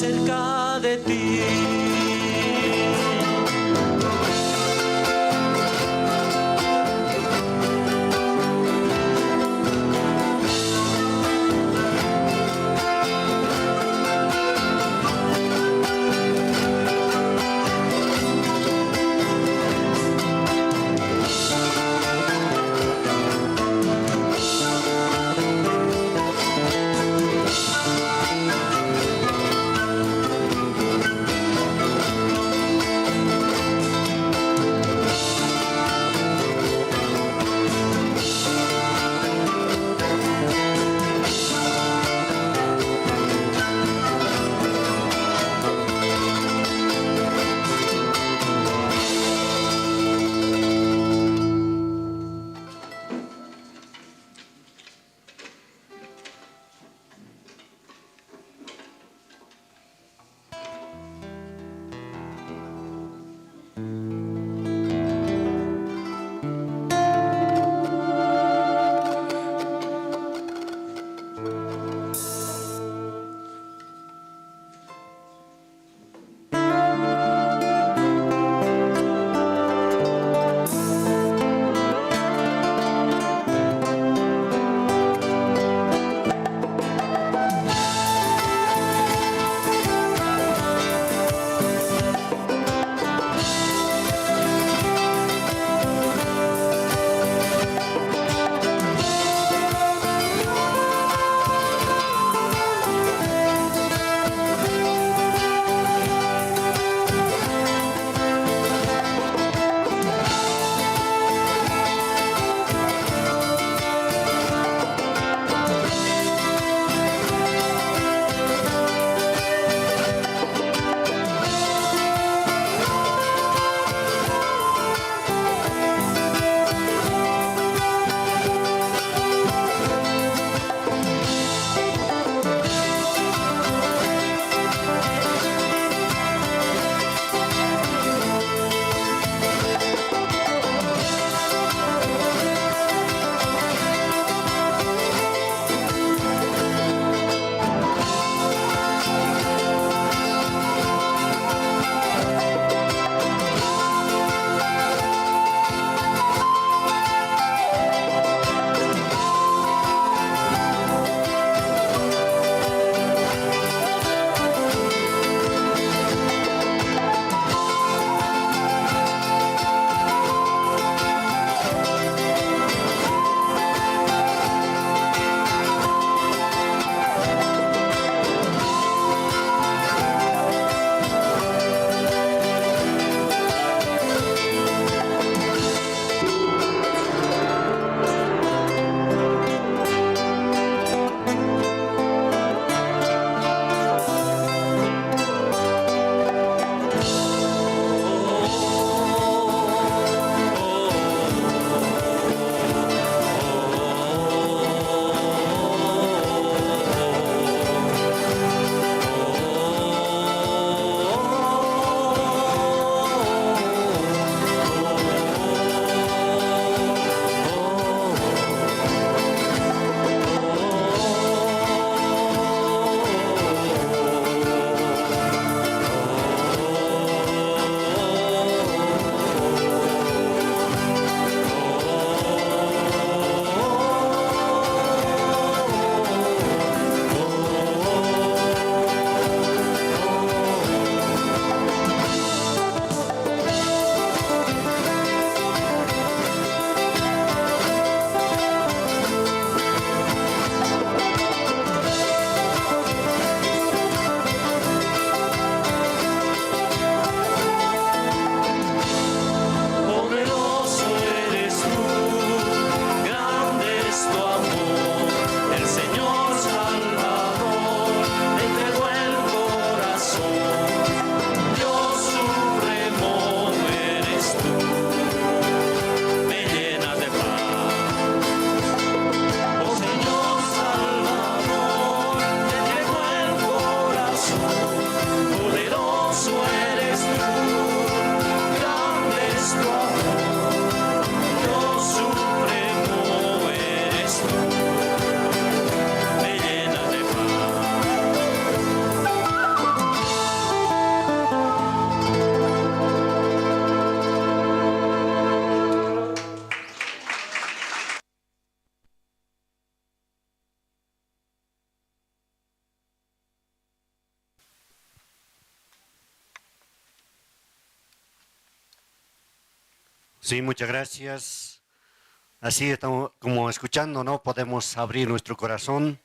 cerca de ti. Sí, muchas gracias. Así estamos como escuchando, ¿no? Podemos abrir nuestro corazón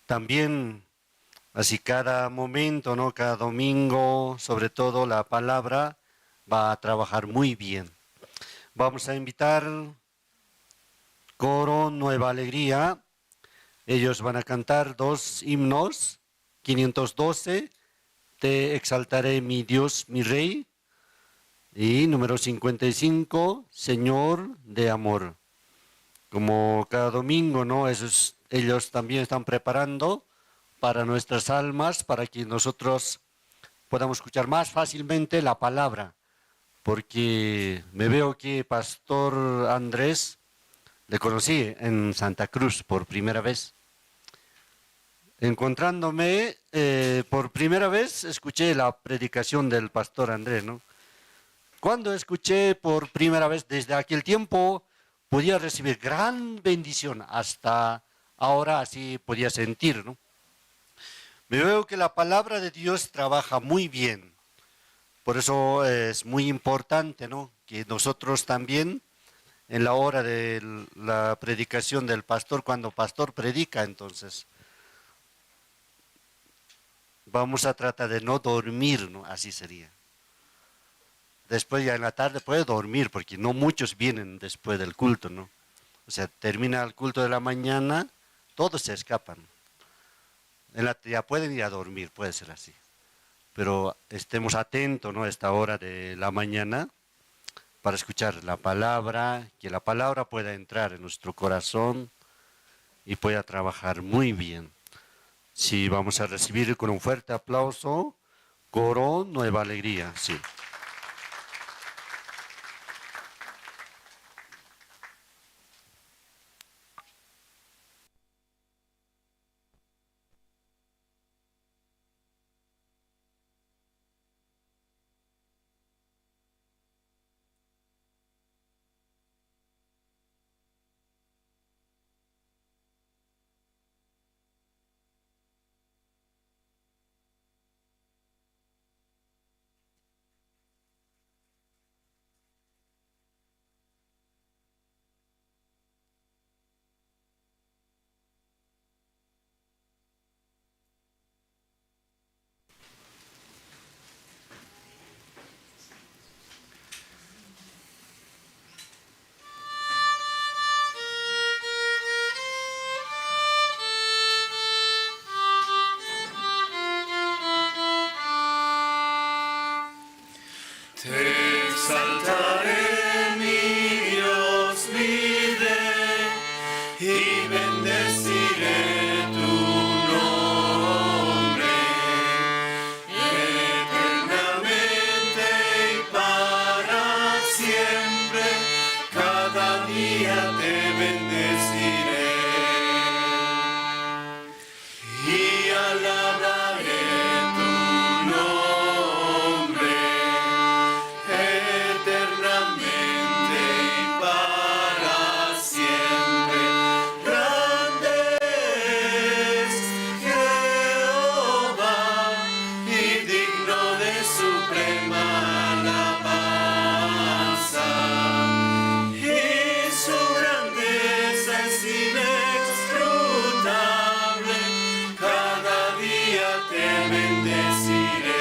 también. Así cada momento, ¿no? Cada domingo, sobre todo la palabra va a trabajar muy bien. Vamos a invitar Coro Nueva Alegría. Ellos van a cantar dos himnos, 512, Te exaltaré mi Dios, mi Rey, y número 55, Señor de Amor. Como cada domingo, ¿no? Esos, ellos también están preparando para nuestras almas, para que nosotros podamos escuchar más fácilmente la palabra. Porque me veo que Pastor Andrés le conocí en Santa Cruz por primera vez. Encontrándome por primera vez, escuché la predicación del Pastor Andrés, ¿no? Cuando escuché por primera vez, desde aquel tiempo, podía recibir gran bendición. Hasta ahora así podía sentir, ¿no? Me veo que la palabra de Dios trabaja muy bien. Por eso es muy importante, ¿no? Que nosotros también, en la hora de la predicación del pastor, cuando pastor predica, entonces, vamos a tratar de no dormir, ¿no? Así sería. Después ya en la tarde puede dormir, porque no muchos vienen después del culto, ¿no? O sea, termina el culto de la mañana, todos se escapan. Ya pueden ir a dormir, puede ser así. Pero estemos atentos, ¿no? A esta hora de la mañana para escuchar la palabra, que la palabra pueda entrar en nuestro corazón y pueda trabajar muy bien. Sí, vamos a recibir con un fuerte aplauso, Coro Nueva Alegría, sí. Te exaltaré, mi Dios, mi Rey, y bendeciré tu nombre eternamente y para siempre. Cada día te bendeciré y alabaré tu nombre eternamente y para siempre. Grande es Jehová y digno de suprema alabanza, y su grandeza es inescrutable. Cada día te bendeciré.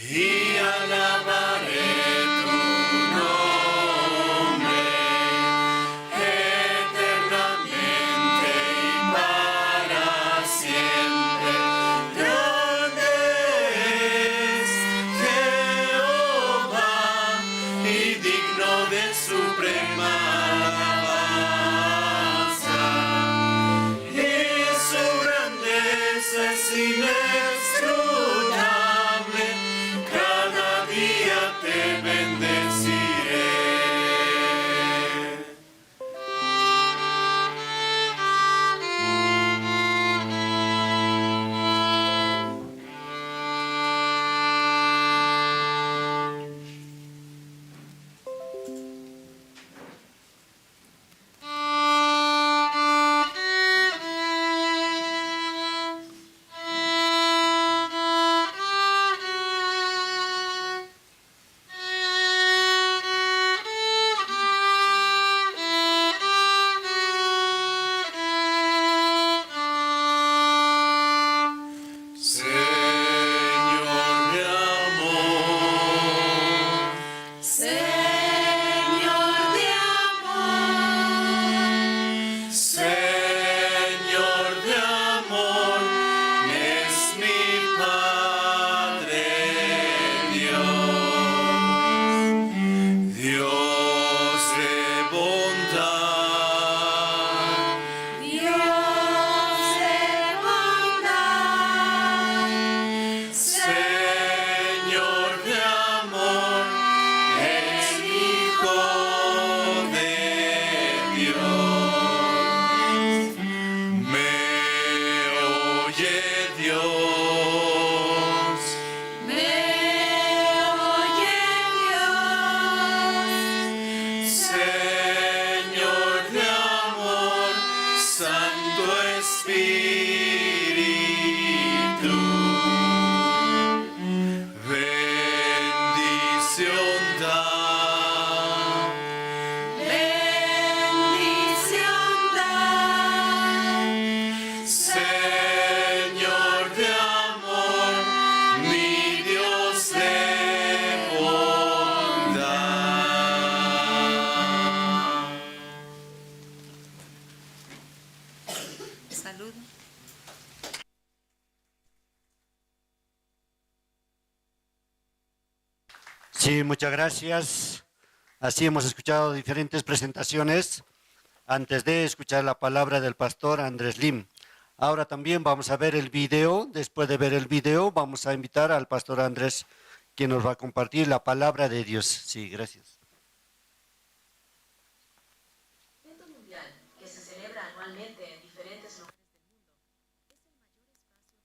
Y alabaré tu nombre eternamente y para siempre. Grande es Jehová y digno de suprema alabanza, y su grandeza es inescrutable. Cada día te bendeciré. Sí, muchas gracias. Así hemos escuchado diferentes presentaciones antes de escuchar la palabra del pastor Andrés Lim. Ahora también vamos a ver el video. Después de ver el video, vamos a invitar al pastor Andrés, quien nos va a compartir la palabra de Dios. Sí, gracias. Evento mundial que se celebra anualmente en diferentes lugares del mundo es el mayor espacio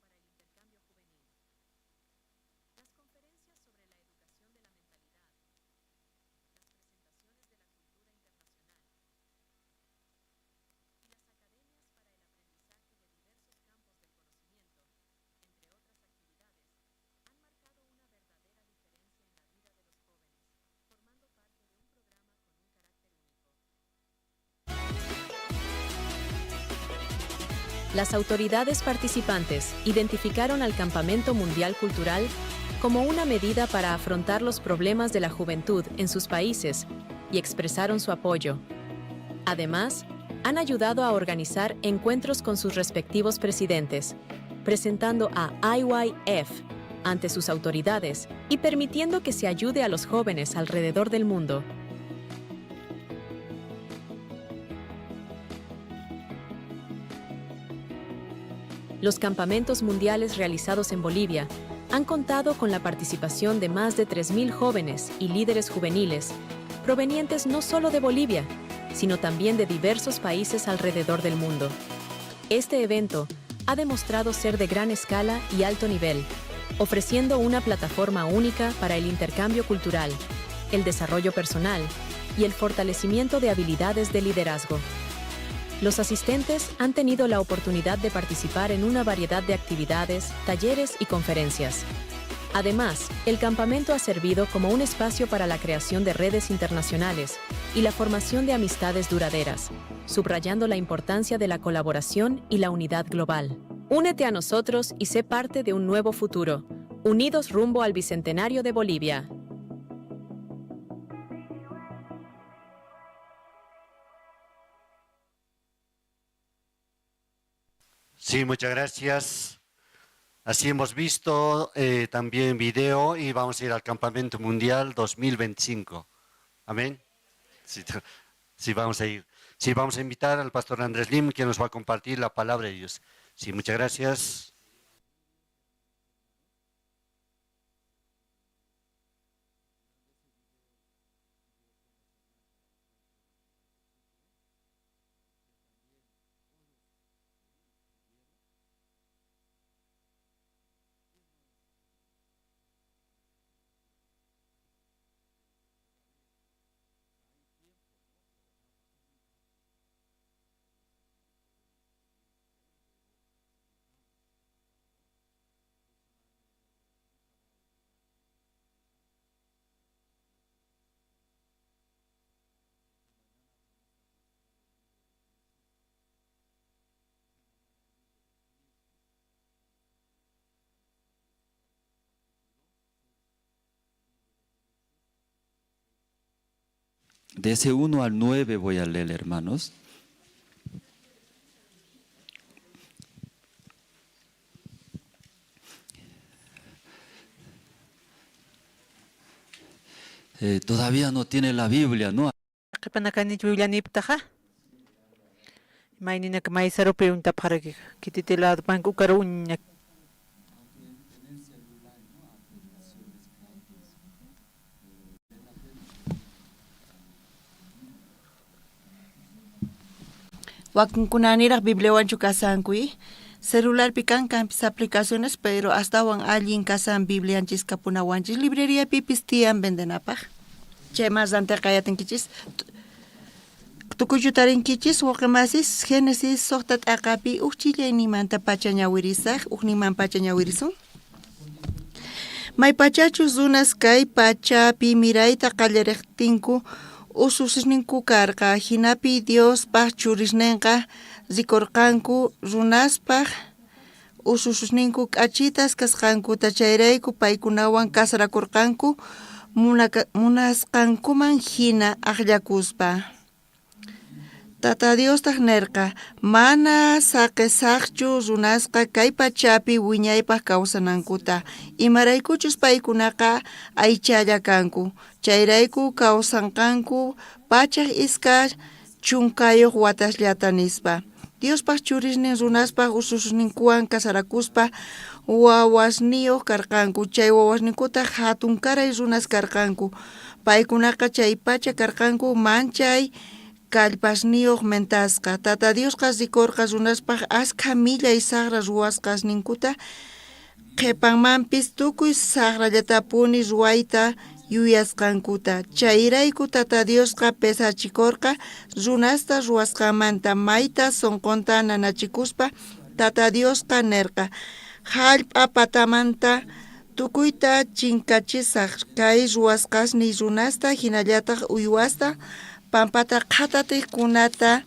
para el intercambio juvenil. Las conferencias sobre la educación de la mentalidad, las presentaciones de la cultura internacional y las academias para el aprendizaje de diversos campos del conocimiento, entre otras actividades, han marcado una verdadera diferencia en la vida de los jóvenes, formando parte de un programa con un carácter único. Las autoridades participantes identificaron al Campamento Mundial Cultural como una medida para afrontar los problemas de la juventud en sus países y expresaron su apoyo. Además, han ayudado a organizar encuentros con sus respectivos presidentes, presentando a IYF ante sus autoridades y permitiendo que se ayude a los jóvenes alrededor del mundo. Los campamentos mundiales realizados en Bolivia han contado con la participación de más de 3.000 jóvenes y líderes juveniles provenientes no solo de Bolivia, sino también de diversos países alrededor del mundo. Este evento ha demostrado ser de gran escala y alto nivel, ofreciendo una plataforma única para el intercambio cultural, el desarrollo personal y el fortalecimiento de habilidades de liderazgo. Los asistentes han tenido la oportunidad de participar en una variedad de actividades, talleres y conferencias. Además, el campamento ha servido como un espacio para la creación de redes internacionales y la formación de amistades duraderas, subrayando la importancia de la colaboración y la unidad global. Únete a nosotros y sé parte de un nuevo futuro, unidos rumbo al Bicentenario de Bolivia. Sí, muchas gracias. Así hemos visto también video y vamos a ir al Campamento Mundial 2025. Amén. Sí, sí, vamos a ir. Sí, vamos a invitar al pastor Andrés Lim, quien nos va a compartir la palabra de Dios. Sí, muchas gracias. De ese 1 al 9 voy a leer, hermanos. Todavía no tiene la Biblia, ¿no? Qhipanakanichu Biblianiptaqa? Mayninaka maysarupi untapaqaraki kititi lado panka ukaru uña. Wakinkunaniraq Bibliawanchu kasanku, celularpi kan kanpis aplicaciones, pero astawan allin kasan Biblianchis kapunawanchis libreriapipis tiyan vendenapaq. Chay más ranteqa yatinkichis. Tukuychu tarinkichis wawqimasis Génesis suqta t'aqapi uj chillaynimanta pacha ñawirisaq, ujniman pacha ñawirisun. Maypachachus runas kay pachapi mirayta qallariqtinku ususisninku karqa, hinapi Diospaq churisninqa rikurqanku runaspaq ususisninku k'achitas kasqankuta, chayrayku paykunawan kasarakurqanku munasqankuman hina aqllakuspa. Tata Diostaj nerqa, Mana saqesajchu runasqa kay pachapi wiñaypaj kawsanankuta, imaraykuchus paykunaqa aychalla kanku. Chayrayku kawsanqanku pachaj iskay chunkayoj watasllata, nispa. Diospaj churisnin runaspaj ususninkuwan casarakuspa wawasniyoj karqanku, chay wawasninkutaj jatunkaray runas karqanku. Paykunaqa chaypacha karqanku manchay kallpasniyoj mentasqa. Tata Diosqa rikorqa runaspaj ashkha millay sajra ruwasqasninkuta, qhepanmanpis tukuy sajrallatapuni ruwayta yuyasqankuta. Chayrayku Tata Diosqa pesachikorqa runasta ruwasqanmanta, mayta sonqonta nanachikuspa. Tata Diosqa nerqa, Jallp'a patamanta tukuyta chinkachisaj, kay ruwasqasniy runasta, jinallataj uywasta, pampata qhatatejkunata,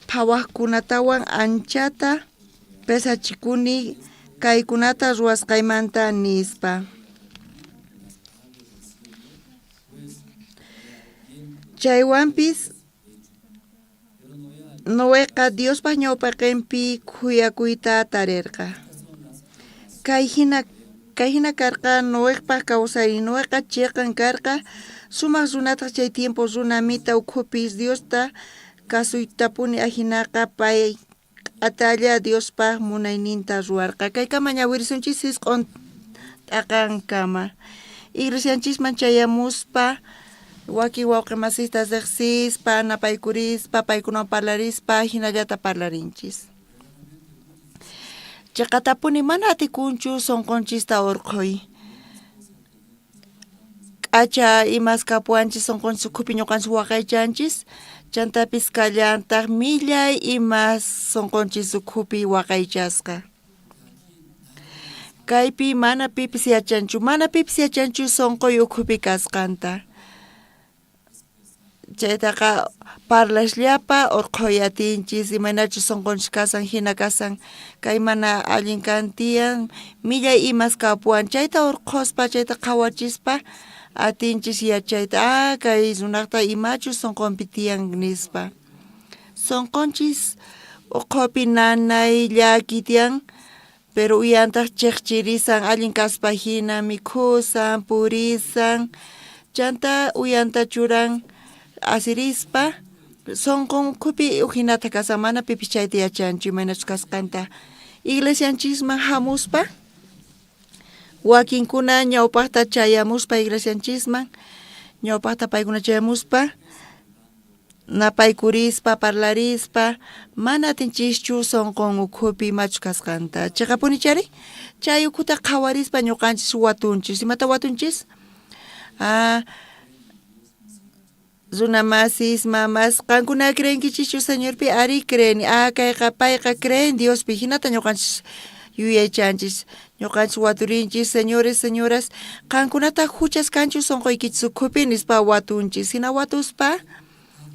phawajkunatawan anchata pesachikuni kaykunata ruwasqaymanta, nispa. Chaywanpis Noeqa Diospa ñawpaqenpi khuyakuyta tarerqa. Kay jina kay jina karqa Noejpa kawsaynin. Noeqa cheqan karqa, sumaj runataj chay tiempo runa mita ukhupis Diosta kasuytapuni ajinaqa pay q'atalla Diospa munayninta ruwarqa. Kaykama ñawirisunchis jisq'on t'aqankama. Iglesianchisman chayamuspa wakin wawqe masista rejsispa, napaykurispa, paykunawan parlarispa, jinallata parlarinchis. Cheqatapuni mana atikunchu sonqonchista orqhoy. K'acha imas kapuwanchis sonqonchis ukhupi ñoqanchis waqaychanchis, chantapis kallantaj millay imas sonqonchis ukhupi waqaychasqa. Kaypi mana pipis yachanchu, mana pipis yachanchu sonqoy ukhupi kasqanta. Chaytaqa parlasllapa orqhoy atinchis, imaynachus sonqonchis kasan jina kasan, kay mana allin kan tiyan, millay imas kapuwan, chayta orqhospa, chayta qhawachispa atinchis yachayta, ah, kay runajta imachus sonqonpi tiyan nispa. Sonqonchis uqhupi nanay llaki tiyan, pero uyantaj chejchirisan, allin kaspa jina mikhusan, purisan, chantá uyanta churan asirispa, sonqon ukhupi uj jinata kasan, mana pipis chayta yachanchu imaynachus kasqanta. Iglesianchisman jamuspa, wakinkuna ñawpajta chayamuspa iglesianchisman, ñawpajta paykuna chayamuspa, Napaykurispa, parlarispa, mana atinchischu sonqon ukhupi imachus kasqanta. Cheqapunichari? Chay ukhuta qhawarispa ñoqanchis watunchis. Imata watunchis? Ah, runa masis, mamas, qankuna creenkichischu Señorpi? Arí, creeni. Ah, kayqa payqa creen Diospi. Hinata ñoqanchis yuyaychanchis. Ñoqanchis waturinchis, señores, señoras, qankunataq huchas kanchu sonqoykichis ukhupi nispa watunchis. Hina watuspa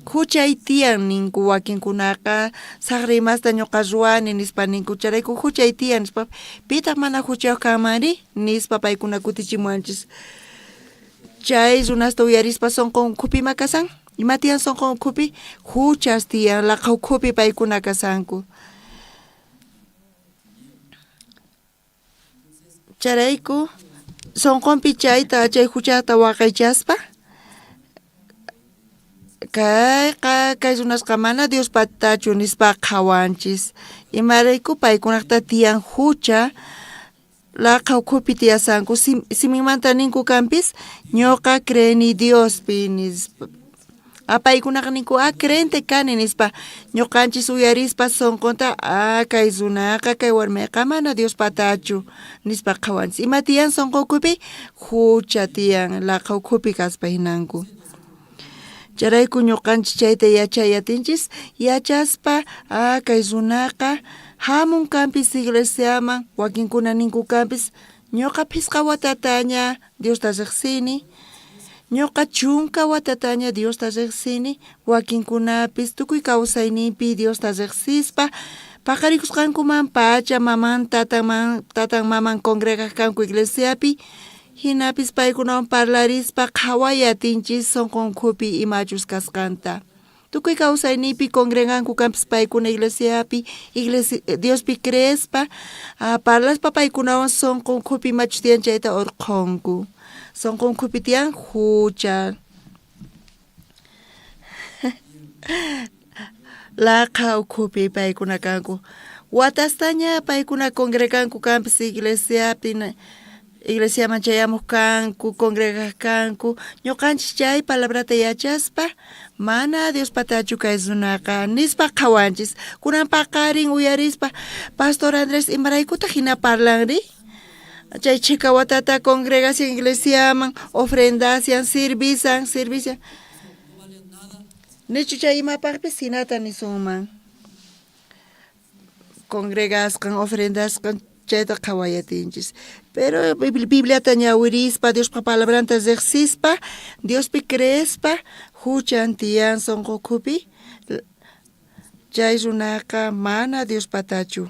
huchay tiyan ninku wakinkunaqa, saqra imasta ñoqa ruwani nispa ninku, chayrayku huchay tiyan nispa, pitaq mana huchayuq kanmanri nispa paykuna kutichimuwanchis. Chay runasta uyarispa sonqon ukhupi ima kasan? Ima tiyan sonqon ukhupi? Huchas tiyan, laqha ukhupi paykuna kasanku. Chayrayku sonqonpi chayta chay juchata waqaychaspa kayqa kay runasqa mana Diospatachu nispa qhawanchis. Imarayku paykunajta tiyan jucha laqha ukhupi tiyasanku siminmanta ninku kanpis ñoqa creeni Diospi nispa. A paykunaqa ninku, a crente kani nispa. Ñoqanchis uyarispa sonqonta, a kay runaqa, kay warmeqa mana Diospatachu nispa qhawanchis. Ima tiyan sonqo ukhupi? Hucha tiyan, laqha ukhupi kaspa hinanku. Chayrayku ñoqanchis chayta yachay atinchis, yachaspa, a kay runaqa hamun kanpis iglesiaman, wakinkuna ninku kanpis, ñoqa phisqa watataña Diosta rejsini. Ñoqa chunka watataña Diosta rejsini, wakinkunapis tukuy kawsayninpi Diosta rejsispa, paqarikusqankuman pacha maman tatan tatan maman congregaj kanku iglesiapi, jinapis paykunawan parlarispa qhaway atinchis sonqonkupi imachus kasqanta. Tukuy kawsayniypi congreganku kanpis paykuna iglesiapi, iglesia Diospi creespa, parlaspa paykunawan sonqonkhupi imachus tiyan chayta orqhonku. Sonqonkhupi tiyan jucha. Laqha ukhupi paykuna kanku. Watastaña paykuna congreganku kanpis iglesiapi, iglesiaman chayamoj kanku, congregaj kanku. Ñoqanchis chay palabrata yachaspa, mana Diospatachu kay runaqa nispa qhawanchis. Kunan paqarin uyarispa, Pastor Andrés imaraykutaq jina parlanri? Chay chhika watata congregación iglesiaman ofrendasian, sirvisan, servician. Nichu chay imapajpis jinata nisunman. Congregasqan, ofrendasqan chayta qhawayatinchis. Pero Bibliata ñawirispa, Diospa palabranta rejsispa, Diospi creespa, juchan tiyan sonqo ukhupi, chay runaqa mana Diospatachu.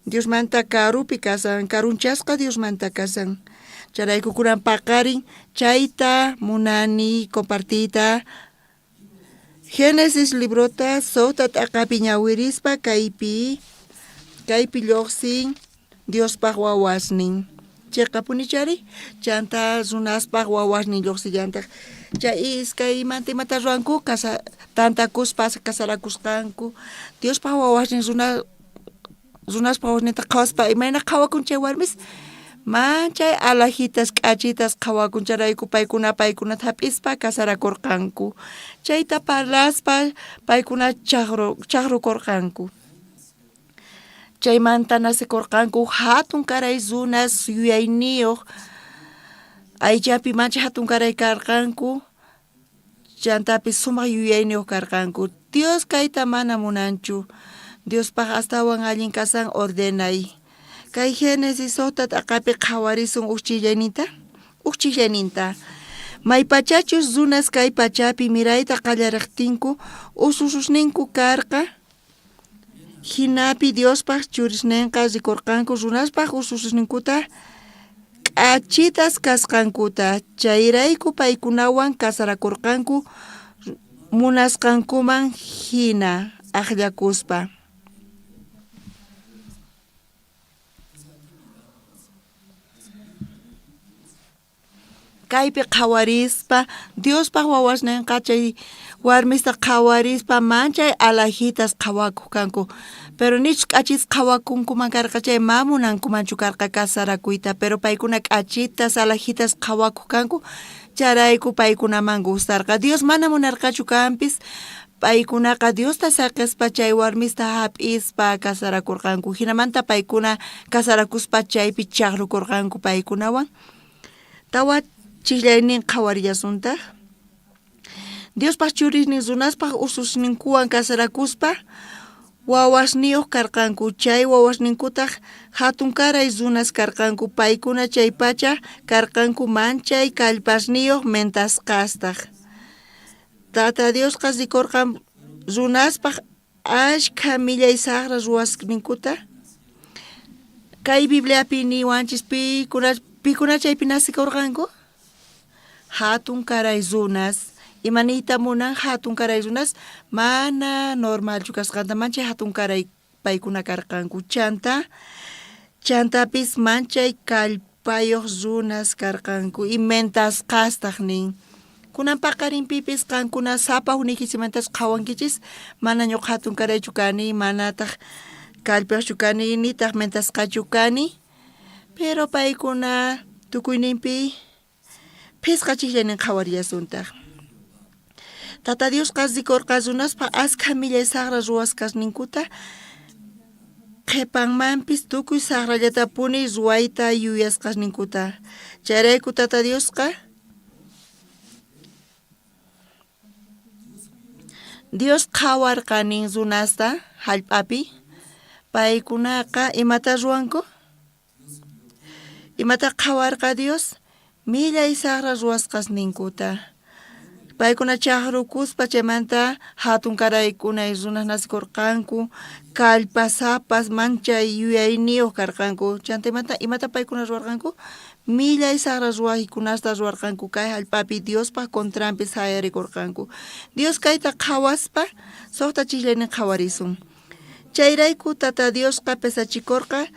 Diosmanta karupi kasan, karunchasqa Diosmanta kasan. Chayrayku kunan paqarin chayta munani compartiyta. Génesis librota sojta t'aqapi ñawirispa kaypi kaypi llojsin Diospaj wawasnin. Cheqapuni chari, chanta runaspaj wawasnin llojsillantaj. Chay iskaymanta imata ruwanku, casa tantakuspa casarakusqanku. Diospaj wawasnin runa runaspaj wawasninta qhawaspa imayna qhawakun chay warmis, manchay alajitas k'achitas qhawakun chayrayku paykuna paykunata jap'ispa casarakorqanku. Chayta parlaspa paykuna chajrukorqanku. Chaymanta nacekorqanku jatun karay runas yuyayniyoj, aychapi manchay jatun karay karqanku, chantapis sumaj yuyayniyoj karqanku. Dios kayta mana munanchu. Diospaj astawan allin kasan ordenay. Kay Génesis sojta t'aqapi qhawarisun uj chillayninta, uj chillayninta. Maypachachus runas kay pachapi mirayta qallarejtinku, usususninku karqa, jinapi Diospaj churisnenqa rikorqanku runaspaj usususninkuta k'achitas kasqankuta, chayrayku paykunawan casarakorqanku munasqankuman jina ajllakuspa. Kaypi qhawarispa, Diospaj wawasnenqa chay warmista qhawarispa manchay alajitas qhawakoj kanku. Pero nichus k'achitas qhawakunkuman karqa chay ma munankumanchu karqa casarakuyta, pero paykuna k'achitas alajitas qhawakoj kanku, chayrayku paykunaman gustarqa. Dios mana munarqachu kanpis, paykunaqa Diosta saqespa chay warmista jap'ispa casarakorqanku. Jinamanta paykuna casarakuspa chaypi chajrukorqanku paykunawan. Tawa chijllaynin qhawarillasuntaj. Diospaj churisnin runaspaj ususninkuwan casarakuspa wawasniyoj karqanku. Chay wawasninkutaj jatunkaray runas karqanku. Paykuna chaypacha karqanku manchay kallpasniyoj mentasqastaj. Tata Diosqa rikorqa runaspaj ashkha millay sajra ruwasninkuta. Kay Bibliapi niwanchis pikuna pikuna chaypi nacikorqanku? Jatun karay runas. Ima niyta munan jatun karay runas? Mana normalchu kasqanta, manchay jatun karay paykuna karqanku. Chanta chantapis manchay kallpayoj runas karqanku y mentasqastaj nin. Kunan paqarinpipis qankuna sapa ujniykichikmantas qhawankichis, mana ñuqa jatun karaychu kani, manataj kallpayojchu kani, nitaj mentasqachu kani, pero paykuna tukuyninpi phisqa chijllaynin qhawarillasuntaj. Tata Diosqa rikorqa runaspaj askha millay sajra ruwaskasninkuta, qhepanmanpis tukuy sajrallatapuni ruwayta yuyasqasninkuta. Chayrayku Tata Diosqa Dios qhawarqa nin runasta jallp'api, paykunaqa imata ruwanku? Imata qhawarqa Dios? Millay sajra ruwasqasninkuta. Paykuna chajrukuspa chaymanta jatun karaykuna runas nacikorqanku, kallpasapas manchay yuyayniyoj karqanku. Chanta imata, imata paykuna ruwarqanku? Millay sajra ruwaykunasta ruwarqanku kay jallp'api Diospa contranpi sayarikorqanku. Dios kayta qhawaspa sojta chijllaynin qhawarisun. Chayrayku Tata Diosqa pesachikorqa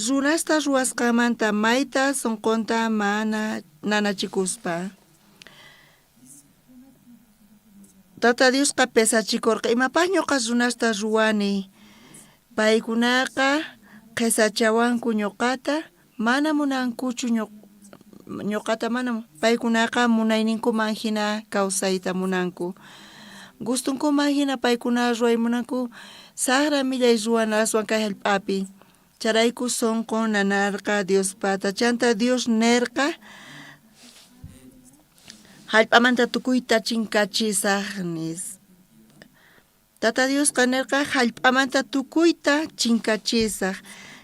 runasta ruwasqanmanta mayta sonqonta mana nanachikuspa. Tata Diosqa pesachikorqa imapaj ñoqa runasta ruwani. Paykunaqa qhesachawanku ñoqata, mana munankuchu ñoqata mana paykunaqa munayninkuman jina kawsayta munanku. Gustunkuman jina paykuna ruway munanku sajra millay ruwanaswan kay jallp'api. Chayrayku sonqon nanarqa Diospata. Chanta Dios nerqa, Jallp'amanta tukuyta chinkachisaj, nispa. Tata Diosqa nerqa, Jallp'amanta tukuyta chinkachisaj,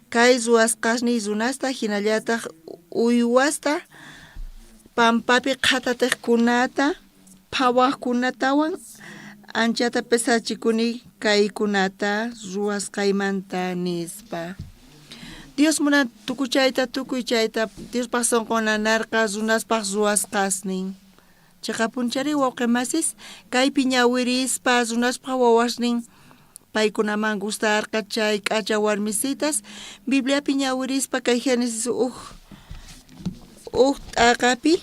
kay ruwasqasniy runasta jinallataj uywasta, pampapi qhatatejkunata, phawajkunatawan anchata pesachikuni kaykunata ruwasqaymanta, nispa. Dios munan tukuchayta tukuy chayta, Diospaj sonqon nanarqa runaspaj ruwasqasnin. Cheqapunchari wawqe masis, kaypi ñawirispa runaspaj wawasnin paykunaman gustarqa chay k'acha warmisitas, Bibliapi ñawirispa kay Génesis uj uj t'aqapi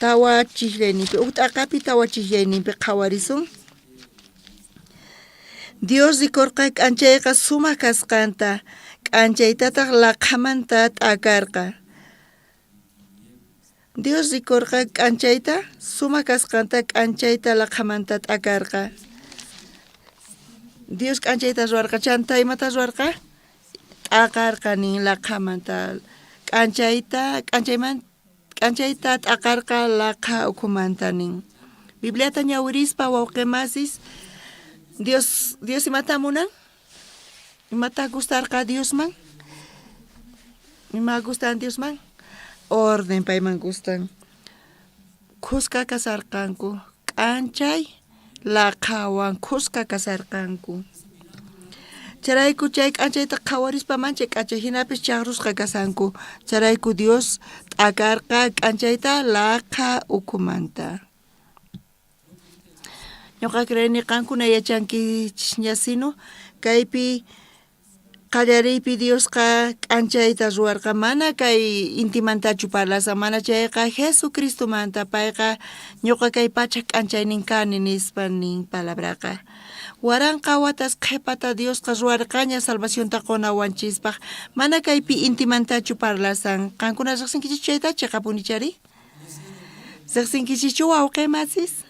tawa chijllayninpi, uj t'aqapi tawa chijllayninpi qhawarisun. Dios rikorqa k'anchayqa sumaj kasqanta, k'anchaytataj laqhamanta t'akarqa. Dios rikorqa k'anchayta, sumaj kasqanta k'anchayta laqhamanta t'akarqa. Dios k'anchayta ruwarqa, chantá imata ruwarqa? T'aqarqa nin laqhamanta. K'anchayta, k'anchayman, k'anchayta t'aqarqa laqha ukhumanta nin. Bibliata ñawirispa wawqe masis, Dios, Dios imata munan? Imatá gustarqa Diosman? Ima gustan Diosman? Orden payman gustan. Khuska kasarqanku, k'anchay laqhawan khuska kasarqanku. Chayrayku chay k'anchayta qhawarispa manchay k'acha jinapis chajrusqa kashanku. Chayrayku Dios t'akarqa k'anchayta laqha ukhumanta. Ñoqa creeni qankuna yachankichisña sino kaypi qallariypi Diosqa k'anchayta ruwarqa mana kay intimantachu parlashan mana chayqa Jesucristomanta payqa ñoqa kay pachaj k'anchaynin kani nispa nin palabraqa. Waranqa watas qhepata Diosqa ruwarqaña salvacionta qonawanchispaj mana kaypi intimantachu parlashan. Qankuna rejsinkichis chayta cheqapunichari? Rejsinkichikchu wawqe masis?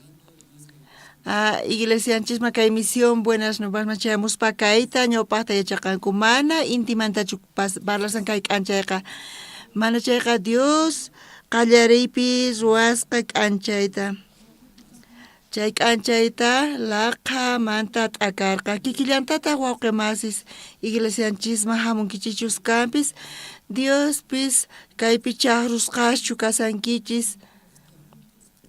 Ah, iglesianchisman kay misión Buenas Nuevasman chayamuspa kayta ñawpaqta yachaqanku mana intimantachu parlasan kay k'anchayqa mana chayqa Dios qallariypi ruwasqa k'anchayta chay k'anchayta laqhamanta t'akarqa kikillantataq wawqe masis iglesianchisman hamunkichichus kanpis Diospis kaypi chajrusqaschu kasankichis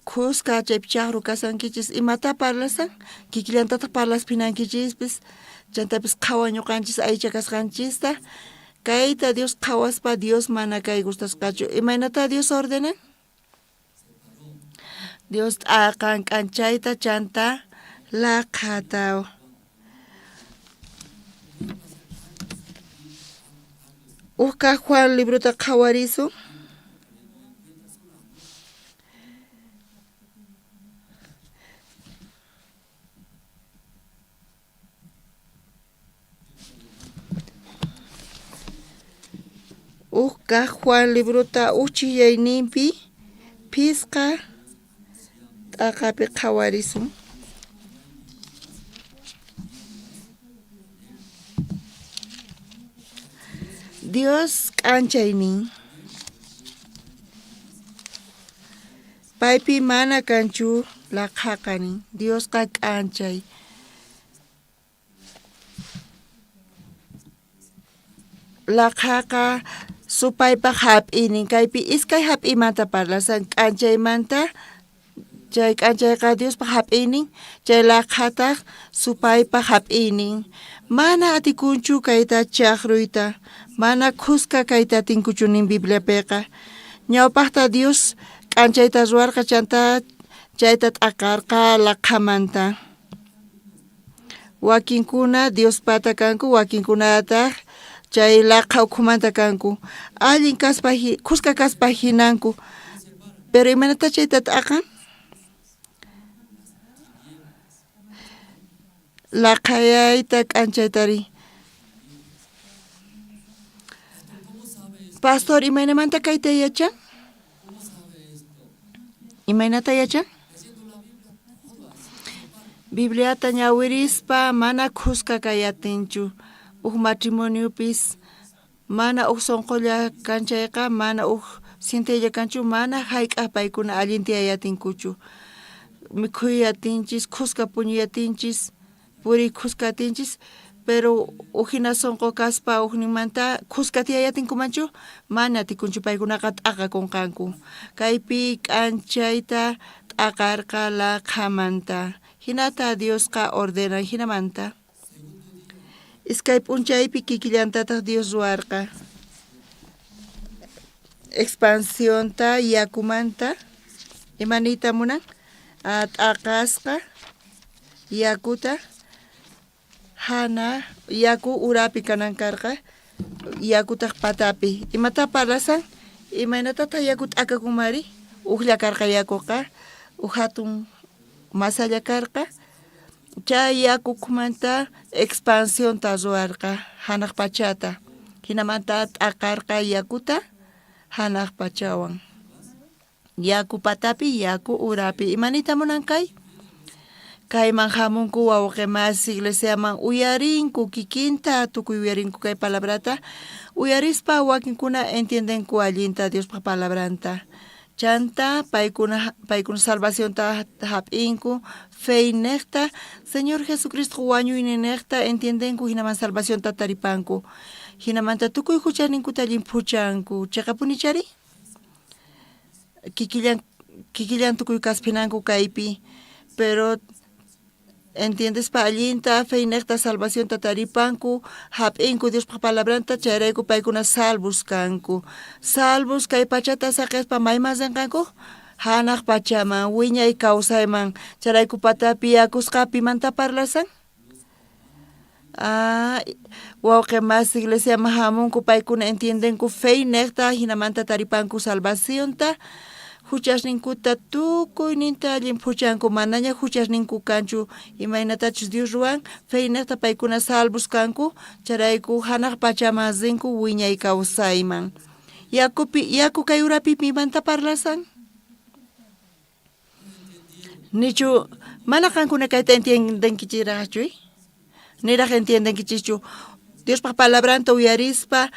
khuska chaypi chajru kasankichis imata parlasan kikillantataq parlasphinankichispis chantapis qhawan ñuqanchis aycha kasqanchista kayta Dios qhawaspa Dios mana kay gustasqachu imaynatá Dios ordenan Dios t'aqan k'anchayta chanta laqhata. Uj kaj Juan librota qhawarisun. Uj kaj Juan librota uj chijllayninpi phisqa t'aqapi qhawarisun. Dios k'anchaynin. Paypi mana kanchu laqhaqa nin. Diosqa k'anchay. Laqhaqa supaypaj jap'iynin. Kaypi iskay jap'iymanta parlashan, k'anchaymanta Chay k'anchayqa Diospa jap'iynin, chay laqhataj supaypa jap'iynin. Mana atikunchu kayta chajruyta, mana khuska kayta atinkuchu nin Bibliapeqa. Ñawpajta Dios k'anchayta ruwarqa chantá chayta t'aqarqa laqhamanta. Wakinkuna Diospata kanku, wakinkunataj chay laqha ukhumanta kanku. Allin kaspa, khuska kaspa jinanku. Pero imaynatá chayta t'aqan? Laqhayayta k'anchaytari. Pastor, imaynamanta kayta yachan? Imaynata yachan? Bibliata ñawirispa mana khuska kay atinchu. Uj matrimoniopis mana uj sonqolla kan chayqa, mana uj sienteylla kanchu, mana jayk'aj paykuna allin tiyay atinkuchu. Mikhuy atinchis, khuska puñuy atinchis, puriy khuska atinchis, pero ujina sonqo kaspa ujninmanta khuska tiyay atinkumanchu? Mana atikunchu, paykunaqa t'aqakunqanku. Kaypi k'anchayta t'aqarqa laqhamanta. Jinata Diosqa ordenan jinamanta. Iskay p'unchaypi kikillantataj Dios ruwarqa. Expansionta yakumanta, ima niyta munan? T'aqasqa yakuta jana yaku urapi kanan karqa, yakutaj patapi. Imatá parlasan? Imaynatataj yaku t'akakunmari? Ujlla karqa yakoqa, uj jatun masalla karqa. Chay yaku ukhumanta expansionta ruwarqa janaj pachata. Jinamanta t'aqarqa yakuta janaj pachawan. Yaku patapi, yaku urapi. Ima niyta munan kay? Kayman jamunku wawqe masi iglesiaman uyarinku kikinta, tukuy uyarinku kay palabrata. Uyarispa wakinkuna entiendenku allinta Diospa palabranta. Chantá paykuna paykuna salvacionta jap'inku feynejta, Señor Jesucristoj wañuyninnejta entiendenku jinaman salvacionta taripanku. Jinamanta tukuy juchasninkuta llimphuchanku. Cheqapunichari? Kikillan kikillan tukuy kasphinanku kaypi, pero entiendespa allinta feynejta salvacionta taripanku, jap'inku Diospaj palabranta, chayrayku paykuna salvos kanku. Salvos kay pachata saqespa mayman renqanku? Janaj pachaman, wiñay kawsayman. Chayrayku patapi yakusqa pimanta parlasan? Ah, wawqe mas iglesiaman jamunku, paykuna entiendenku feynejta, jinamanta taripanku salvacionta, juchasninkuta tukuyninta llimphuchanku, manaña juchasninku kanchu, imaynatachus Dios ruwan, feynejta paykuna salvos kanku, chayrayku janaj pachaman rinku wiñay kawsayman. Yakupi, yaku kay urapi pimanta parlasan? Nichu mana qankuna kayta entiendenkichirajchu? Niraj entiendenkichischu. Diospaj palabranta uyarispa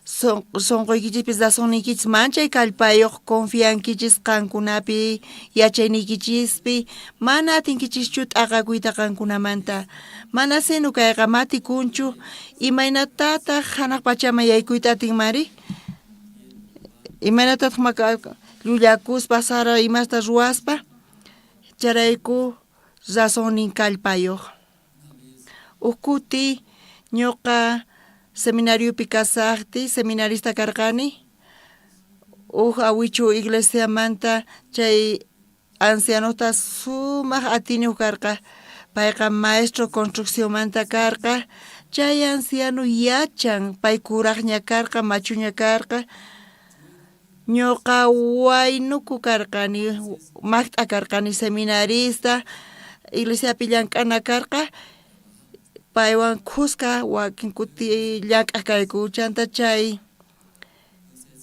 sonqoykichispis razonniykichis manchay kallpayoj confiankichis qankunapi yachayniykichispi mana atinkichischu t'aqakuyta qankunamanta. Mana sino kayqa matikunchu imaynatataj janaj pachaman yaykuyta atinmanri? Imaynatataj llullakuspa sara imasta ruwaspa? Chayrayku razonnin kallpayoj. Uj kuti ñoqa seminariopi kasajtiy, seminarista karqani, uj awichu iglesiamanta chay ancianota sumaj atiyniyoj karqa. Payqa maestro construccionmanta karqa. Chay anciano yachan, pay kurajña karqa, machuña karqa. Ñoqa waynuku karqani, majt'a karqani seminarista, iglesiapi llank'ana karqa, paywan khuska wakin kuti llank'aj kayku. Chanta chay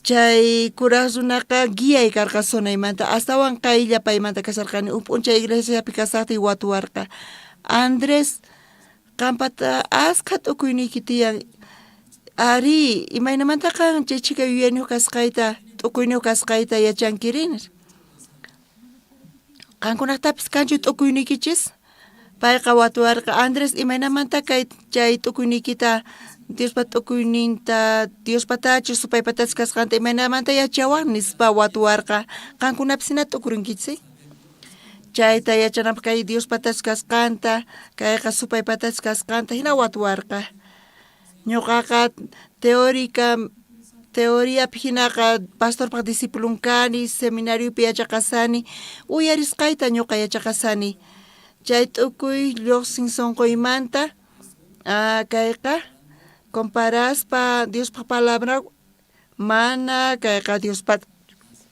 chay kuraj runaqa guiay karqa zonaymanta, astawan qaylla paymanta kasharqani. Uj p'unchay iglesiapi kasajtiy watuwarqa, Andrés, Qanpata askha t'ukuyniyki tiyan. Arí, imaynamanta qan chay chhika yuyayniyoj kasqayta, t'ukuyniyoj kasqayta yachankiri? nispa. Qankunajtapis kanchu t'ukuyniykichis? Payqa watuwarqa, Andrés, imaynamanta kay chay t'ukuyniykita Diospa t'ukuyninta, Diospatachus supaypatachus kasqanta imaynamanta yachawaj? nispa watuwarqa. Qankunapis jina t'ukurinkichis. Chayta yachananpaj kay Diospatachus kasqanta, kayqa supaypatachus kasqanta jina watuwarqa. Ñoqaqa teórica teoriapi jinaqa pastorpaj discipulon kani, seminariopi yachaqasani, uyarisqayta ñoqa yachaqasani. Chay t'ukuy llojsin sonqoymanta, kayqa comparaspa Diospaj palabra mana kayqa Diospata,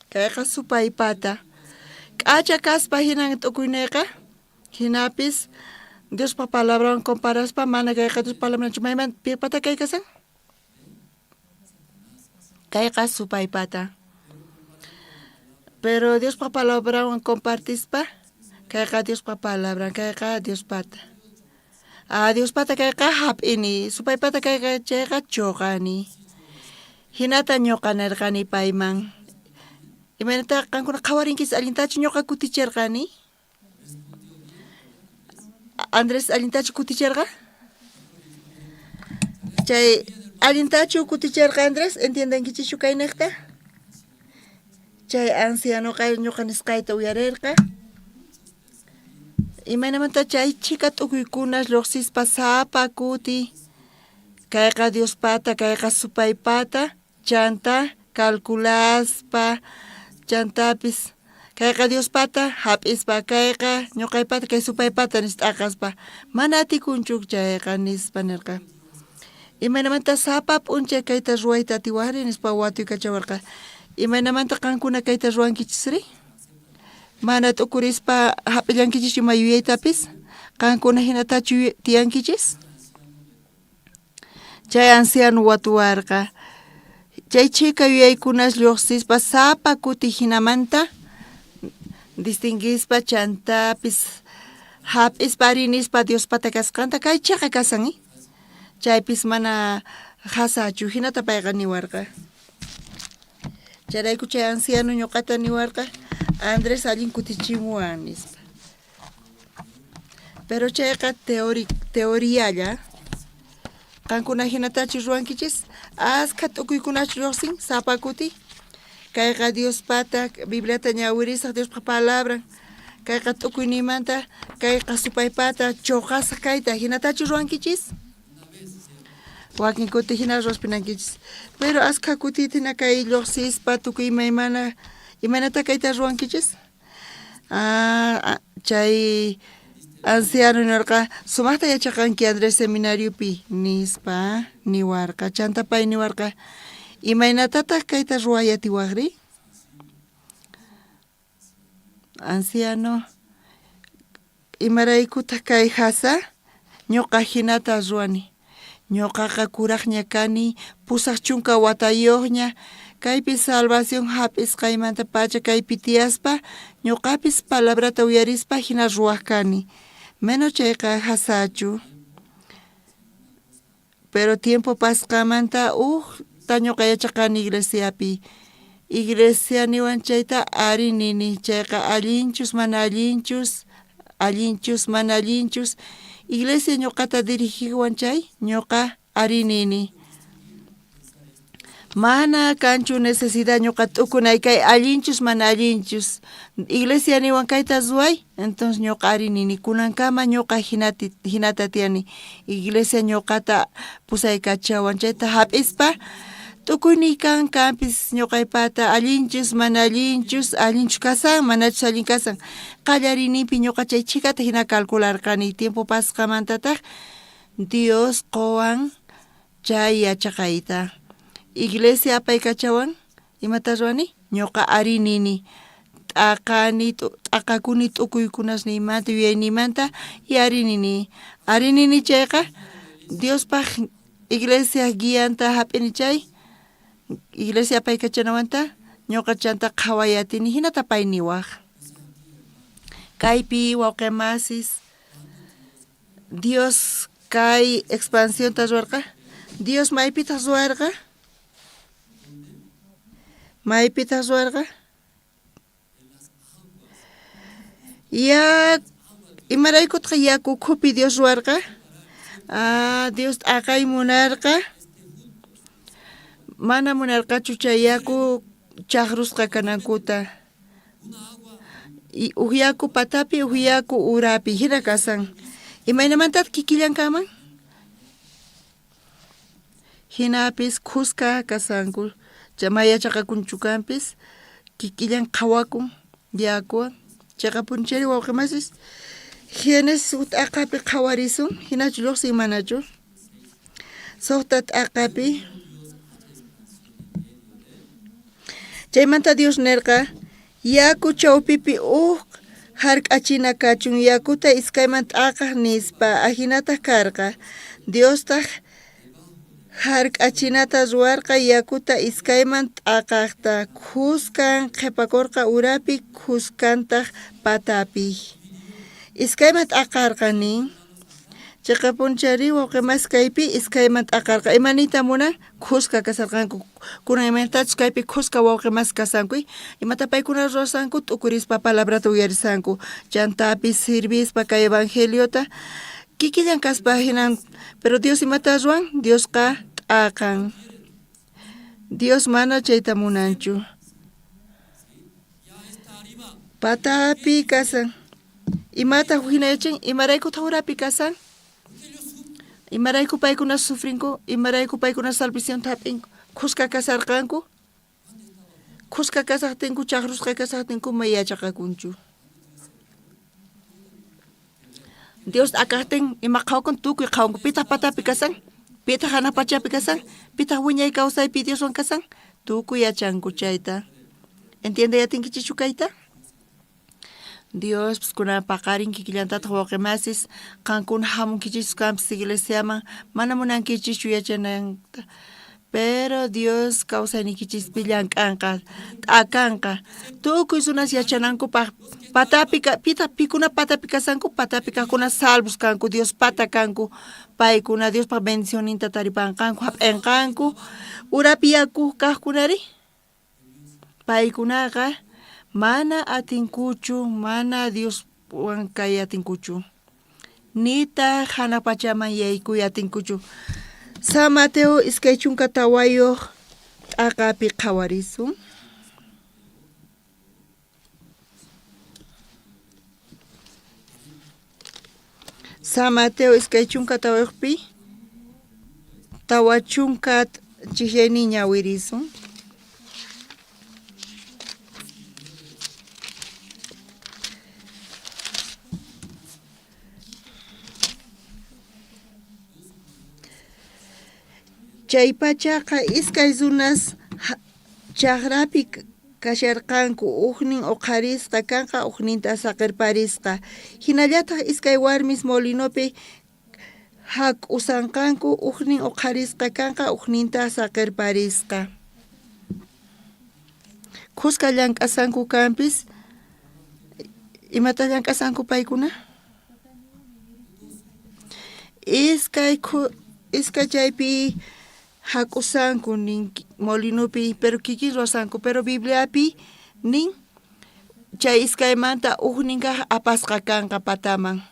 kayqa supaypata. K'acha kaspa jinan t'ukuyneyqa, jinapis Diospa palabranwan comparaspa mana kayqa Diospa palabranchu maymanta pipata kay kasan? Kayqa supaypata. Pero Diospa palabranwan compartispa, kayqa Diospa palabran, kayqa Diospata. Ah, Diospata kayqa hap'ini, supaypata kayqa chayqa choqani. Jinata ñoqa nerqani payman. Imaynata qankuna qhawarinkichis allintachu ñoqa kuticherqani? Andrés allintachu kuticherqa? Chay allintachu kuticherqa Andrés? Entiendenkichischu kaynejta? Chay ancianoqa ñoqa nisqayta uyarerqa. Imaynamanta chay chhika t'ukuykunas llojsispa sapa kuti kayqa Diospata, kayqa supaypata, chanta calculaspa, chantapis kayqa Diospata jap'ispa, kayqa ñoqaypata, kay supaypata nispa t'aqaspa, mana atikunchu chayqa nispa nerqa. Imaynamanta sapa p'unchay kayta ruwayta atiwajri nispa watuykachawarqa. Imaynamanta qankuna kayta ruwankichisri? Mana t'ukurispa jap'illankichis ima yuyaytapis? Qankuna jinatachu tiyankichis? Chay anciano watuwarqa. Chay chhika yuyaykunas llojsispa sapa kuti jinamanta distinguispa chantapis jap'ispa ari nispa Diospata kasqanta kay cheqa kasan, chaypis mana jasachu jinata payqa niwarqa. Chayrayku chay anciano ñoqata niwarqa, Andrés allin kutichimuwan nispa. Pero chayqa teorialla. Qankuna jinatachu ruwankichis? Askha t'ukuykunachu llojsin sapa kuti? Kayqa Diospata, Bibliata ñawirisaj Diospa palabran. Kayqa t'ukuyniymanta, kayqa supaypata, choqasaj kayta, jinatachu ruwankichis? Wakin kuti jina ruwaspinankichis. Pero askha kutita jina kay llojsispa tukuy imaymana, imaynata kayta ruwankichis? Ah, chay anciano nerqa, sumajta yachaqanki Andrés seminariopi, nispa niwarqa. Chanta pay niwarqa, imaynatataj kayta ruway atiwajri? Anciano, imaraykutaj kay jasa? Ñoqa jinata ruwani. Ñoqaqa kurajña kani, 80 watayojña, kaypi salvación jap'isqaymantapacha kaypi tiyaspa, ñoqapis palabrata uyarispa jina ruwaj kani. Menos chayqa jasachu. Pero tiempo pasqanmanta ujta ñoqa yachaqani iglesiapi. Iglesia niwan chayta ari nini, chayqa allinchus mana allinchus, allinchus mana allinchus. Iglesia ñoqata dirigiwan chay, ñoqa ari nini. Mana kanchu necesidad ñoqa t'ukunay kay allinchus mana allinchus. Iglesia niwan kayta ruway, entonces ñoqa ari nini. Kunankama ñoqa jinata tiyani. Iglesia ñoqata pusaykachawan chayta jap'ispa t'ukuyniy kan, kanpis ñoqaypata allinchus mana allinchus, allinchus kasan, manachus allin kasan. Qallariyninpi ñoqa chay chhikata jina calcularqani, tiempo pasqamantataj Dios qowan chay yachaqayta. Iglesia apaykachawan, imata ruwani? Ñoqa ari nini. T'aqani, t'aqakuni t'ukuykunasniymanta, yuyayniymanta, y ari nini. Ari nini chayqa, Diospaj iglesia guianta jap'ini chay, iglesia apaykachanawanta, ñoqa chanta qhaway atini, jinata pay niwaj. Kaypi wawqe masis, Dios kay expansionta ruwarqa? Dios maypitaj ruwarqa? Maypitaj ruwarqa? Ya, imaraykutaq yaku ukhupi Dios ruwarqa? Ah, Dios t'aqay munarqa. Mana munarqachu chay yaku chajrusqa kanankuta. Uj yaku patapi, uj yaku urapi, jina kasan. Imaynamantataq kikillan kanman? Jinapis khuska kasanku, chay yachaqakunchu kanpis, kikillan qhawakun yakuwan. Cheqapuni chayri wawqe masis, Génesis uj t'aqapi qhawarisun, jinachu lluqsin manachu? Suqta t'aqapi. Chaymanta Dios nerqa, Yaku chawpipi uj jark'achina kachun, yakuta iskayman t'aqaj, nispa. Ajinataj karqa. Diostaj jark'achinata ruwarqa yakuta iskayman t'aqajta, khuskan qhepakorqa urapi, khuskantaj patapi. Iskayman t'aqarqa nin. Cheqapunchari wawqe mas kaypi iskayman t'aqarqa. Ima niyta munan? Khuska kasarqanku. Kunan imaynatachus kaypi khuska wawqe mas kasanku, imata paykuna ruwasanku? T'ukurispa palabrata uyarisanku. Chantapis sirvispa kay evangeliota kikillan kaspa jinan. Pero Dios imata ruwan? Diosqa t'aqan. Dios mana chayta munanchu. Patapi kasan. Imataj jina yachan? Imaraykutaj urapi kasan? Imarayku paykuna sufrinku? Imarayku paykuna salvacionta jap'inku? Khuska kasarqanku? Khuska kasajtinku, chajrusqa kasajtinku ma yachaqakunchu. Dios t'akajtin ima qhawakun tukuy qhawanku. Pitaj patapi kasan? Pitaj janaj pachapi kasan? Pitaj wiñay kawsaypi Dioswan kasan? Tukuy yachanku chayta. Entiendey atinkichikchu kayta? Diospis kunan paqarin kikillantataj wawqe masis, qankuna jamunkichis kanpis iglesiaman, mana munankichischu yachananta. Pero Dios kawsayniykichispi llank'anqa, t'akanqa, tukuy runas yachanankupaj patapi pitaq pikuna patapi kasanku, patapi kajkuna salvos kanku, Dios pata kanku, paykuna Diospaj bendicionninta taripanqanku, jap'enqanku. Urapi yaku kajkunari Paykunaqa mana atinkuchu, mana Dioswan kay atinkuchu, nitaj janaj pachaman yaykuy atinkuchu. San Mateo 24 t'aqapi qhawarisun. San Mateo 24pi 40 chijyaynin ñawirisun. Chaypachaqa iskay runas chajrapi kasharqanku, ujnin oqharisqa kanqa, ujnintaj saqerparisqa. Jinallataj iskay warmis molinopi jak'usanqanku, ujnin oqharisqa kanqa, ujnintaj saqerparisqa. Khuska llank'asanku kanpis, imata llank'asanku paykuna? Iskay iskay chaypi jak'usanku nin molinopi, pero kikin ruwasanku, pero Bibliapi nin chay iskaymanta ujnin kaj apasqa kanqa pataman.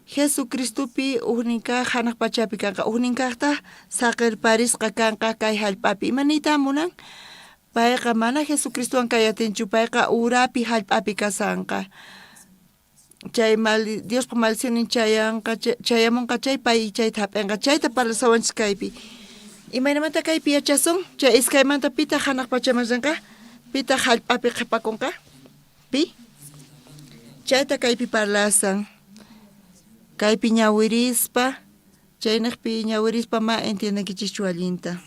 Jesucristopi ujnin kaj janaj pachapi kanqa, ujnin kajtaj saqerparisqa kanqa kay jallp'api. Ima niyta munan? Payqa mana Jesucristowan kay atinchu, payqa urapi jallp'api kasanqa. Chay mal Diospa maldicionnin chayanqa chayamunqa chay pay chayta hap'inqa. Chayta parlasawanchis kaypi. Imaynamanta kaypi yachasun? Chay iskaymanta pitaq hanaq pachaman rinqa? Pitaq hallp'api qhipakunqa? Pi? Chayta kaypi parlasan. Kaypi ñawirispa, chayniqpi ñawirispa ma entiendenkichischu allinta.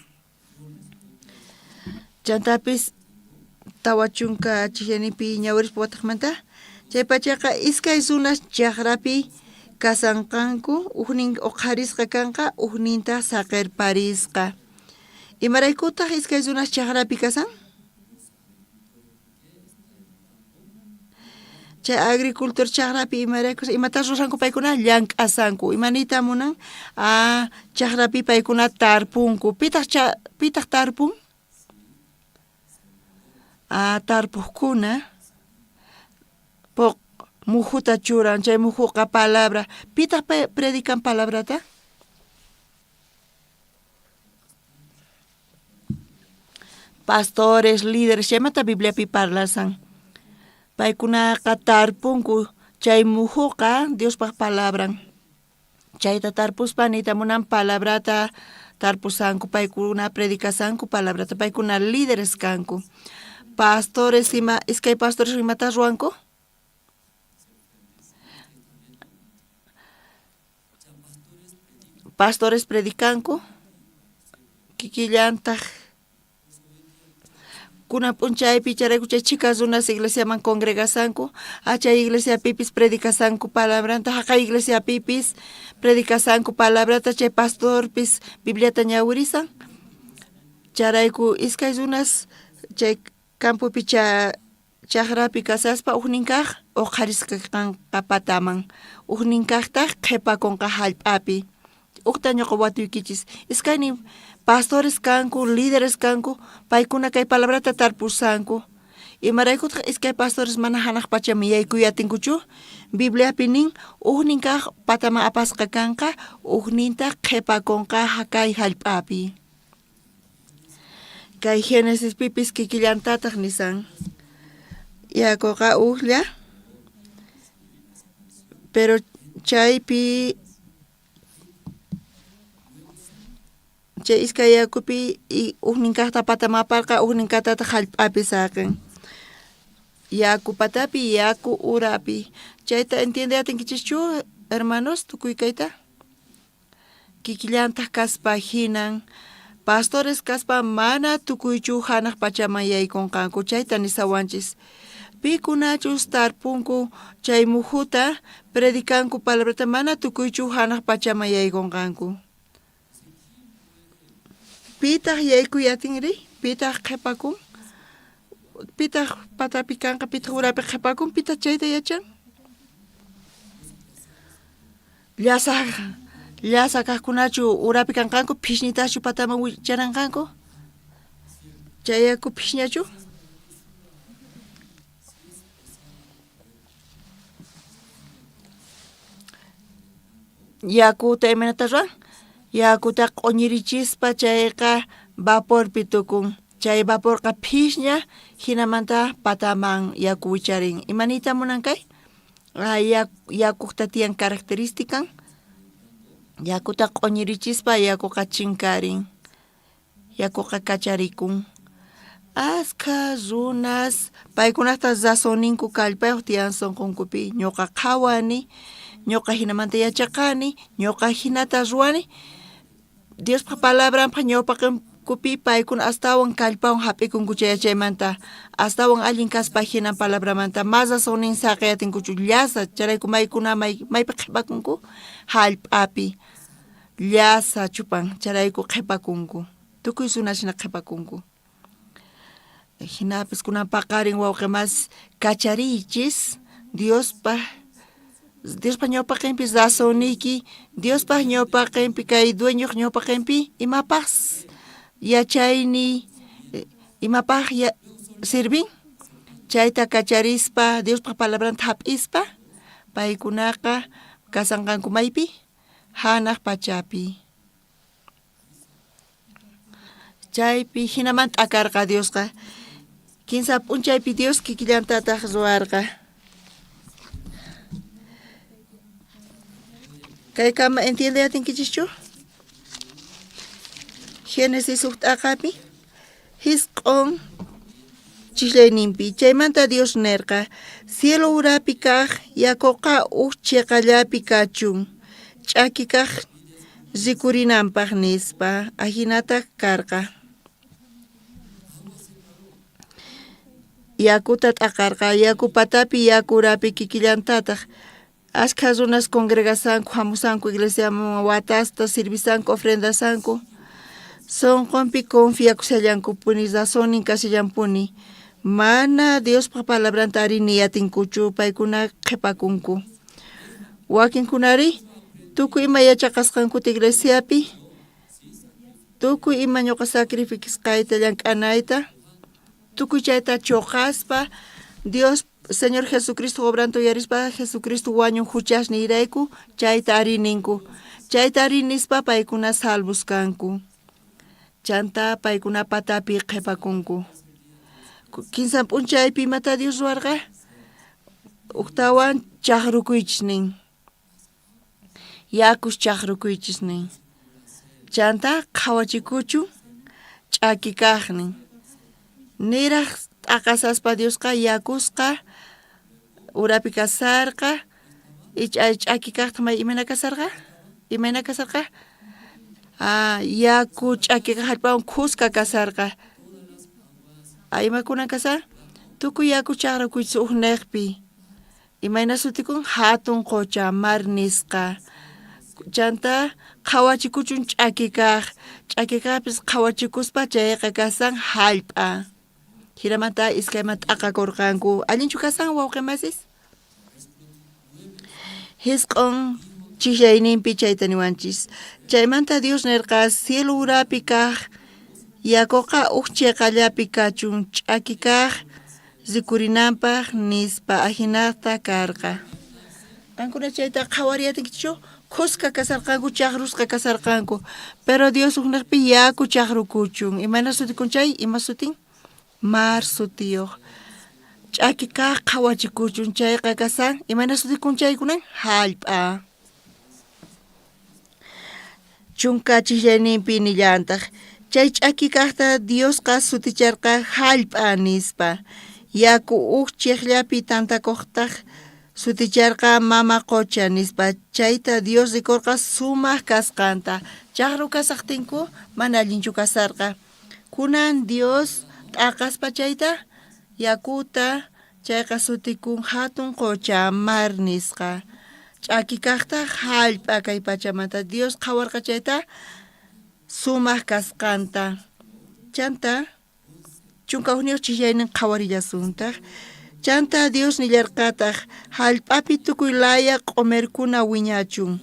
Chantapis 40 chijyanipi ñawirispa watejmanta chaypachaqa iskay runas chajrapi kasanqanku, ujnin oqharisqa kanqa, ujnintaj saqerparisqa. Imaraykutaj iskay runas chajrapi kasan? Chay agricultor chajrapi imaraykus imata ruranku paykuna llank'asanku. Ima niyta munan? Ah, chajrapi paykuna tarpunku. Pitaq cha, pitaq tarpun? Ah, tarpuqkuna poq mujuta churan, chay mujuqa palabra. Pitaq predican palabrata? Pastores, líderes, chaymanta Bibliapi parlasan. Paykunaqa tarpunku chay mujuqa Diospaj palabran. Chayta tarpuspa niyta munan palabrata tarpusanku, paykuna predicasanku palabrata, paykuna líderes kanku. Pastores ima, iskay pastores imata ruwanku? Pastores predicanku, kikillantaj Kunan p'unchaypi chayrayku chay chhika runas iglesiaman congregasanku, a chay iglesiapipis predicasanku palabranta, jaqay iglesiapipis predicasanku palabrata, chay pastorpis Bibliata ñawirisan. Chayrayku iskay runas chay campopi chajrapi kasaspa ujnin kaj oqharisqa kanqa pataman, ujnin kajtaj qhepakonqa jallp'api. Ujta ñoqa watuykichis, iskaynin pastores kanku, líderes kanku, paykuna kay palabrata tarpusanku. Imaraykutaj iskay pastores mana janaj pachaman yaykuy atinkuchu? Bibliapi nin, ujnin kaj pataman apasqa kanqa, ujnintaj qhepakonqa kay jallp'api. Kay Genesispipis kikillantataj nisan. Yakoqa ujlla, pero chaypi chay iskay yakupi ujnin kajta pataman aparqa, ujnin kajtataj jallp'api saqen. Yaku patapi, yaku urapi. Chayta entiende atinkichischu, hermanos, tukuy kayta? Kikillantaj kaspa jinan, pastores kaspa mana tukuychu janaj pachaman yaykonqanku, chayta nisawanchis. Pikunachus tarpunku chay mujuta, predicanku palabrata, mana tukuychu janaj pachaman yaykonqanku. Pitaj yaykuy atinri? Pitaj qhepakun? Pitaj patapi kanqa, pitaj urapi qhepakun? Pitaj chayta yachan? Llasa llasa kajkunachu urapi kanqanku, phishñitachu pataman wicharanqanku? Chay yaku phishñachu? Yakuta imaynata ruwan? Yakuta q'oñirichispa chayqa vaporpi tukun. Chay vaporqa phishña, jinamanta pataman yaku wicharin. Ima niyta munan kay? Yakujta tiyan característican. Yakuta q'oñirichispa yakuqa chinkarin. Yakuqa kacharikun. Askha runas paykunajta razonninku kallpayoj tiyan sonqonkupi. Ñoqa qhawani, ñoqa jinamanta yachaqani, ñoqa jinata ruwani. Diospa palabranpaj ñawpaqenkupi paykuna astawan kallpawan jap'ikunku chay yachaymanta, astawan allin kaspa jinan palabramanta más razonnin saqeyatinkuchu llasa, chayrayku maykuna maypi qhepakunku jallp'api llasa chupan, chayrayku qhepakunku, tukuy runas jina qhepakunku. Jinapis kunan paqarin wawqe mas kachariychis Diospa Diospa ñawpaqenpi razonniyki, Diospa ñawpaqenpi kay dueñoj ñawpaqenpi imapaj yachayniy imapaj sirvin chayta kacharispa Diospa palabranta jap'ispa paykunaqa kasanqanku maypi janaj pachapi. Chaypi jinaman t'akarqa Diosqa. Kinsa p'unchaypi Dios kikillantataj ruwarqa. Kaykama entiende atinkichischu? Génesis uj t'aqapi jisq'on chislayninpi. Chaymanta Dios nerqa, cielo urapi kaj yakoqa uj cheqallapi kachun, ch'aki kaj rikurinanpaj nispa, ajinataj karqa. Yakuta t'aqarqa, yaku patapi, yaku urapi kikillantataj. Ashkha runas congregasanku, jamusanku iglesiaman, watasta sirvisanku, ofrendasanku. Sonqonpi confiakushallankupuni, razonnin kashallanpuni. Mana Diospa palabranta ari ni atinkuchu, paykuna qhepakunku. Wakinkunarí tukuy ima yachaqasqankuta iglesiapi, tukuy ima ñoqa sacrificisqayta llank'anayta, tukuy chayta choqaspa, Dios Señor Jesucristo obranta uyarispa, Jesucristo wañun juchasniyrayku, chayta arí ninku. Chayta arí nispa paykuna salvos kanku. Chantá paykuna patapi qhepakunku. Kinsan p'unchaypi imata Dios ruwarqa? Ujtawan chajrukuychis nin. Yakus chajrukuychis nin. Chantá qhawachikuchun ch'aki kaj nin. Niraj t'aqasaspa Diosqa yakusqa urapi kasarqa ch'aki kajtaj may imayna kasarqa? Imayna kasarqa? Ah, yaku ch'aki kaj jallp'awan khuska kasarqa. Imakunan kasarqa? Tukuy yaku chajrukuychis ujnejpi. Imayna sutikun? Jatun qocha, mar nisqa. Chantá qhawachikuchun ch'aki kaj. Ch'aki kajpis qhawachikuspa chayqa kasan jallp'a. Jinamanta iskayman t'aqakorqanku. Allinchu kasan wawqe masis? Jisq'on chijllayninpi chayta niwanchis. Chaymanta Dios nerqa, Cielo urapi kaj yakoqa uj cheqallapi kachun, ch'aki kaj rikurinanpaj, nispa. Ajinata karqa. Qankuna chayta qhawariyatinkichu? Khuska kasarqanku, chajrusqa kasarqanku. Pero Dios ujnejpi yaku chajrukuchun. Imayna sutikun chay? Ima sutin? Mar sutiyoj. Ch'aki kaj qhawachikuchun chayqa kasan. Imayna sutikun chaykunan? Jallp'a. Chunka chijllayninpi nillantaj, Chay ch'aki kajta Diosqa suticharqa jallp'a nispa. Yaku uj chejllapi tantakojtaj suticharqa mama qocha nispa. Chayta Dios rikorqa sumaj kasqanta. Chajru kasajtinku mana allinchu kasarqa. Kunan Dios t'aqaspa chayta yakuta, chayqa sutikun jatun qocha, mar nisqa. Ch'aki kajtaj jallp'a kay pachamanta. Dios qhawarqa chayta sumaj kasqanta. Chantá 11 chijllaynin qhawarillasuntaj. Chantá Dios nillarqataj, Jallp'api tukuy laya q'omerkuna wiñachun,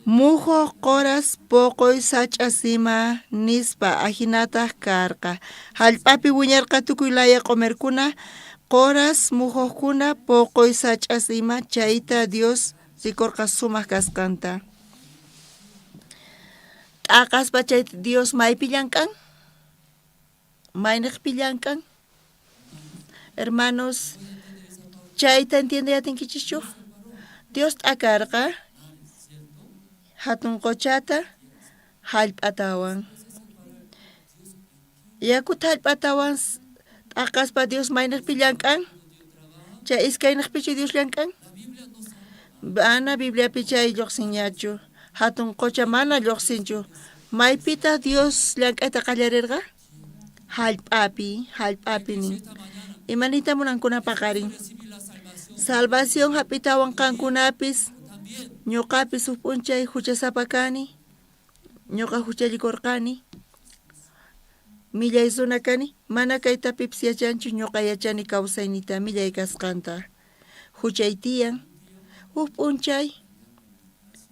muju, qoras, poqoy, sach'as ima, nispa. Ajinataj karqa. Jallp'api wiñarqa tukuy laya q'omerkuna, qoras, mujojkuna, poqoy, sach'as ima, chayta Dios rikorqa sumaj kasqanta. T'aqaspa chayta Dios maypi llank'an? Maynejpi llank'an? Hermanos, chayta entiendey atinkichischu? Dios t'akarqa jatun qochata jallp'atawan. Yakuta jallp'atawan t'aqaspa Dios maynejpi llank'an? Chay iskaynejpichu Dios llank'an? Mana Bibliapi chay llojsinñachu. Jatun qocha mana llojsinchu. Maypitaj Dios llank'ayta qallarerqa? Jallp'api, jallp'api nin. Ima niyta munankuna paqarin? Salvación jap'itawan qankunapis, ñoqapis uj p'unchay juchasapa kani, ñoqa juchallikorqani, millay runa kani, mana kayta pipis yachanchu, ñoqa yachani kawsayniyta millay kasqanta. Juchay tiyan. Uj p'unchay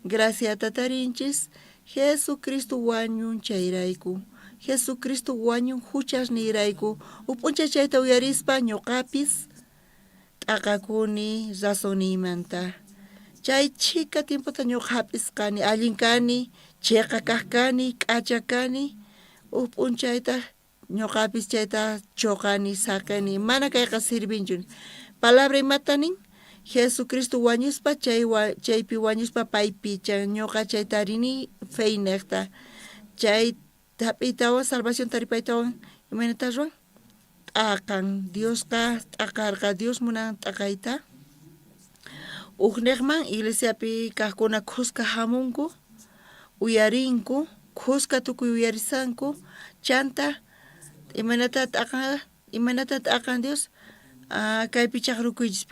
graciata tarinchis, Jesucristo wañun chayrayku. Jesucristo wañun juchasniyrayku. Uj p'unchay chayta uyarispa ñoqapis t'aqakuni razonniymanta. Chay chhika tiempota ñoqa jap'isqani, allin kani, cheqa kaj kani, k'acha kani. Uj p'unchaytaj ñoqapis chayta choqani, saqeni, mana kayqa sirvinchu. Palabra imata nin? Jesucristo wañuspa chay chaypi wañuspa pay pichan, ñoqa chayta rini feynejta. Chay jap'iytawan salvación taripaytawan imaynata ruwan? T'aqan. Diosqa t'aqarqa, Dios munan t'aqayta. Ujnejman iglesiapi kajkuna khuska jamunku, uyarinku, khuska tukuy uyarisanku, chanta imaynata t'aqan, imaynata t'aqan Dios? Kaypi chajrukuychis,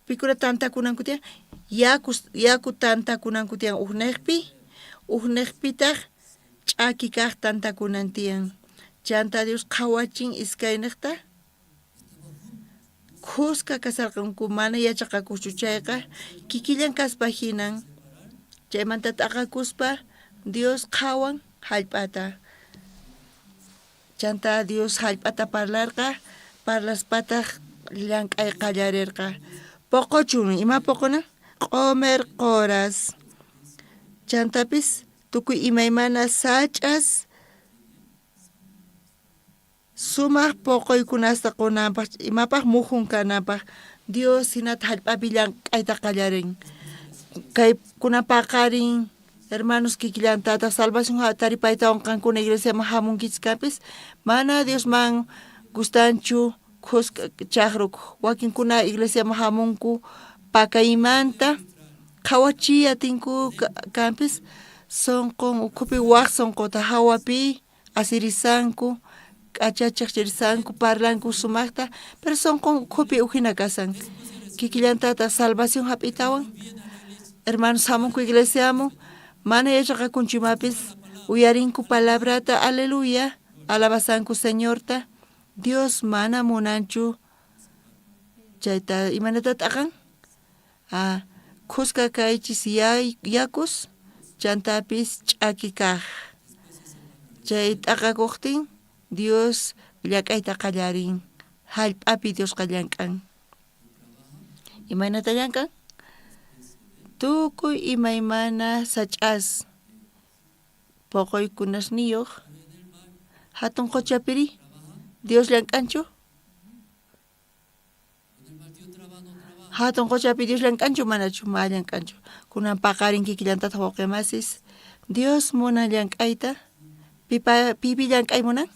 pikuna tantakunanku tiyan, yaku, yaku tantakunanku tiyan ujnejpi, ujnejpitaj ch'aki kaj tantakunan tiyan. Chanta Dios qhawachin iskaynejta khuska kasarqanku mana yachaqakuchu chayqa kikillan kaspa jinan. Chaymanta t'aqakuspa Dios qhawan jallp'ata. Chantá Dios jallp'ata parlarqa, parlaspataj llank'ay qallarerqa. Poqochun, ima poqona? Q'omer qoras. Chantapis tukuy imaymana sach'as sumaj poqoykunasta qonanpaj, imapaj mujun kananpaj. Dios hinata jallp'api llank'ayta qallarin. Kay kunan paqarin hermanos kikillantataq salvación taripaytawan qankuna iglesiaman hamunkichis kanpis mana Diosman gustanchu khuska chaqrukuq. Wakinkuna iglesiaman hamunku pakaymanta qhawachiy atinku kanpis sonqon ukhupi waq sonqota hawapi asirisanku k'achachiq parlanku sumaqta pero sonqon ukhupi ujina kasan. Kikillantataq salvación hap'itawan hermanos hamunku iglesiaman mana yachaqakunchu imapis uyarinku palabrata aleluya alabasanku Señorta. Dios mana munanchu chayta imaynata t'aqan ah, khuska kaychis yakus chantapis ch'aki kaq. Chay t'aqakuqtin Dios llak'ayta qallarin jallp'api Diosqa llank'an. Imaynata llank'an? Tukuy imaymana sach'as poqoykunasniyuq hatun qochapiri Dios llank'anchu? Hatun qochapi Dios llank'anchu manachu? Ma llank'anchu. Kunan paqarin kikillantataq wawqimasis Dios munan llank'ayta pipa pipi llank'ay munan?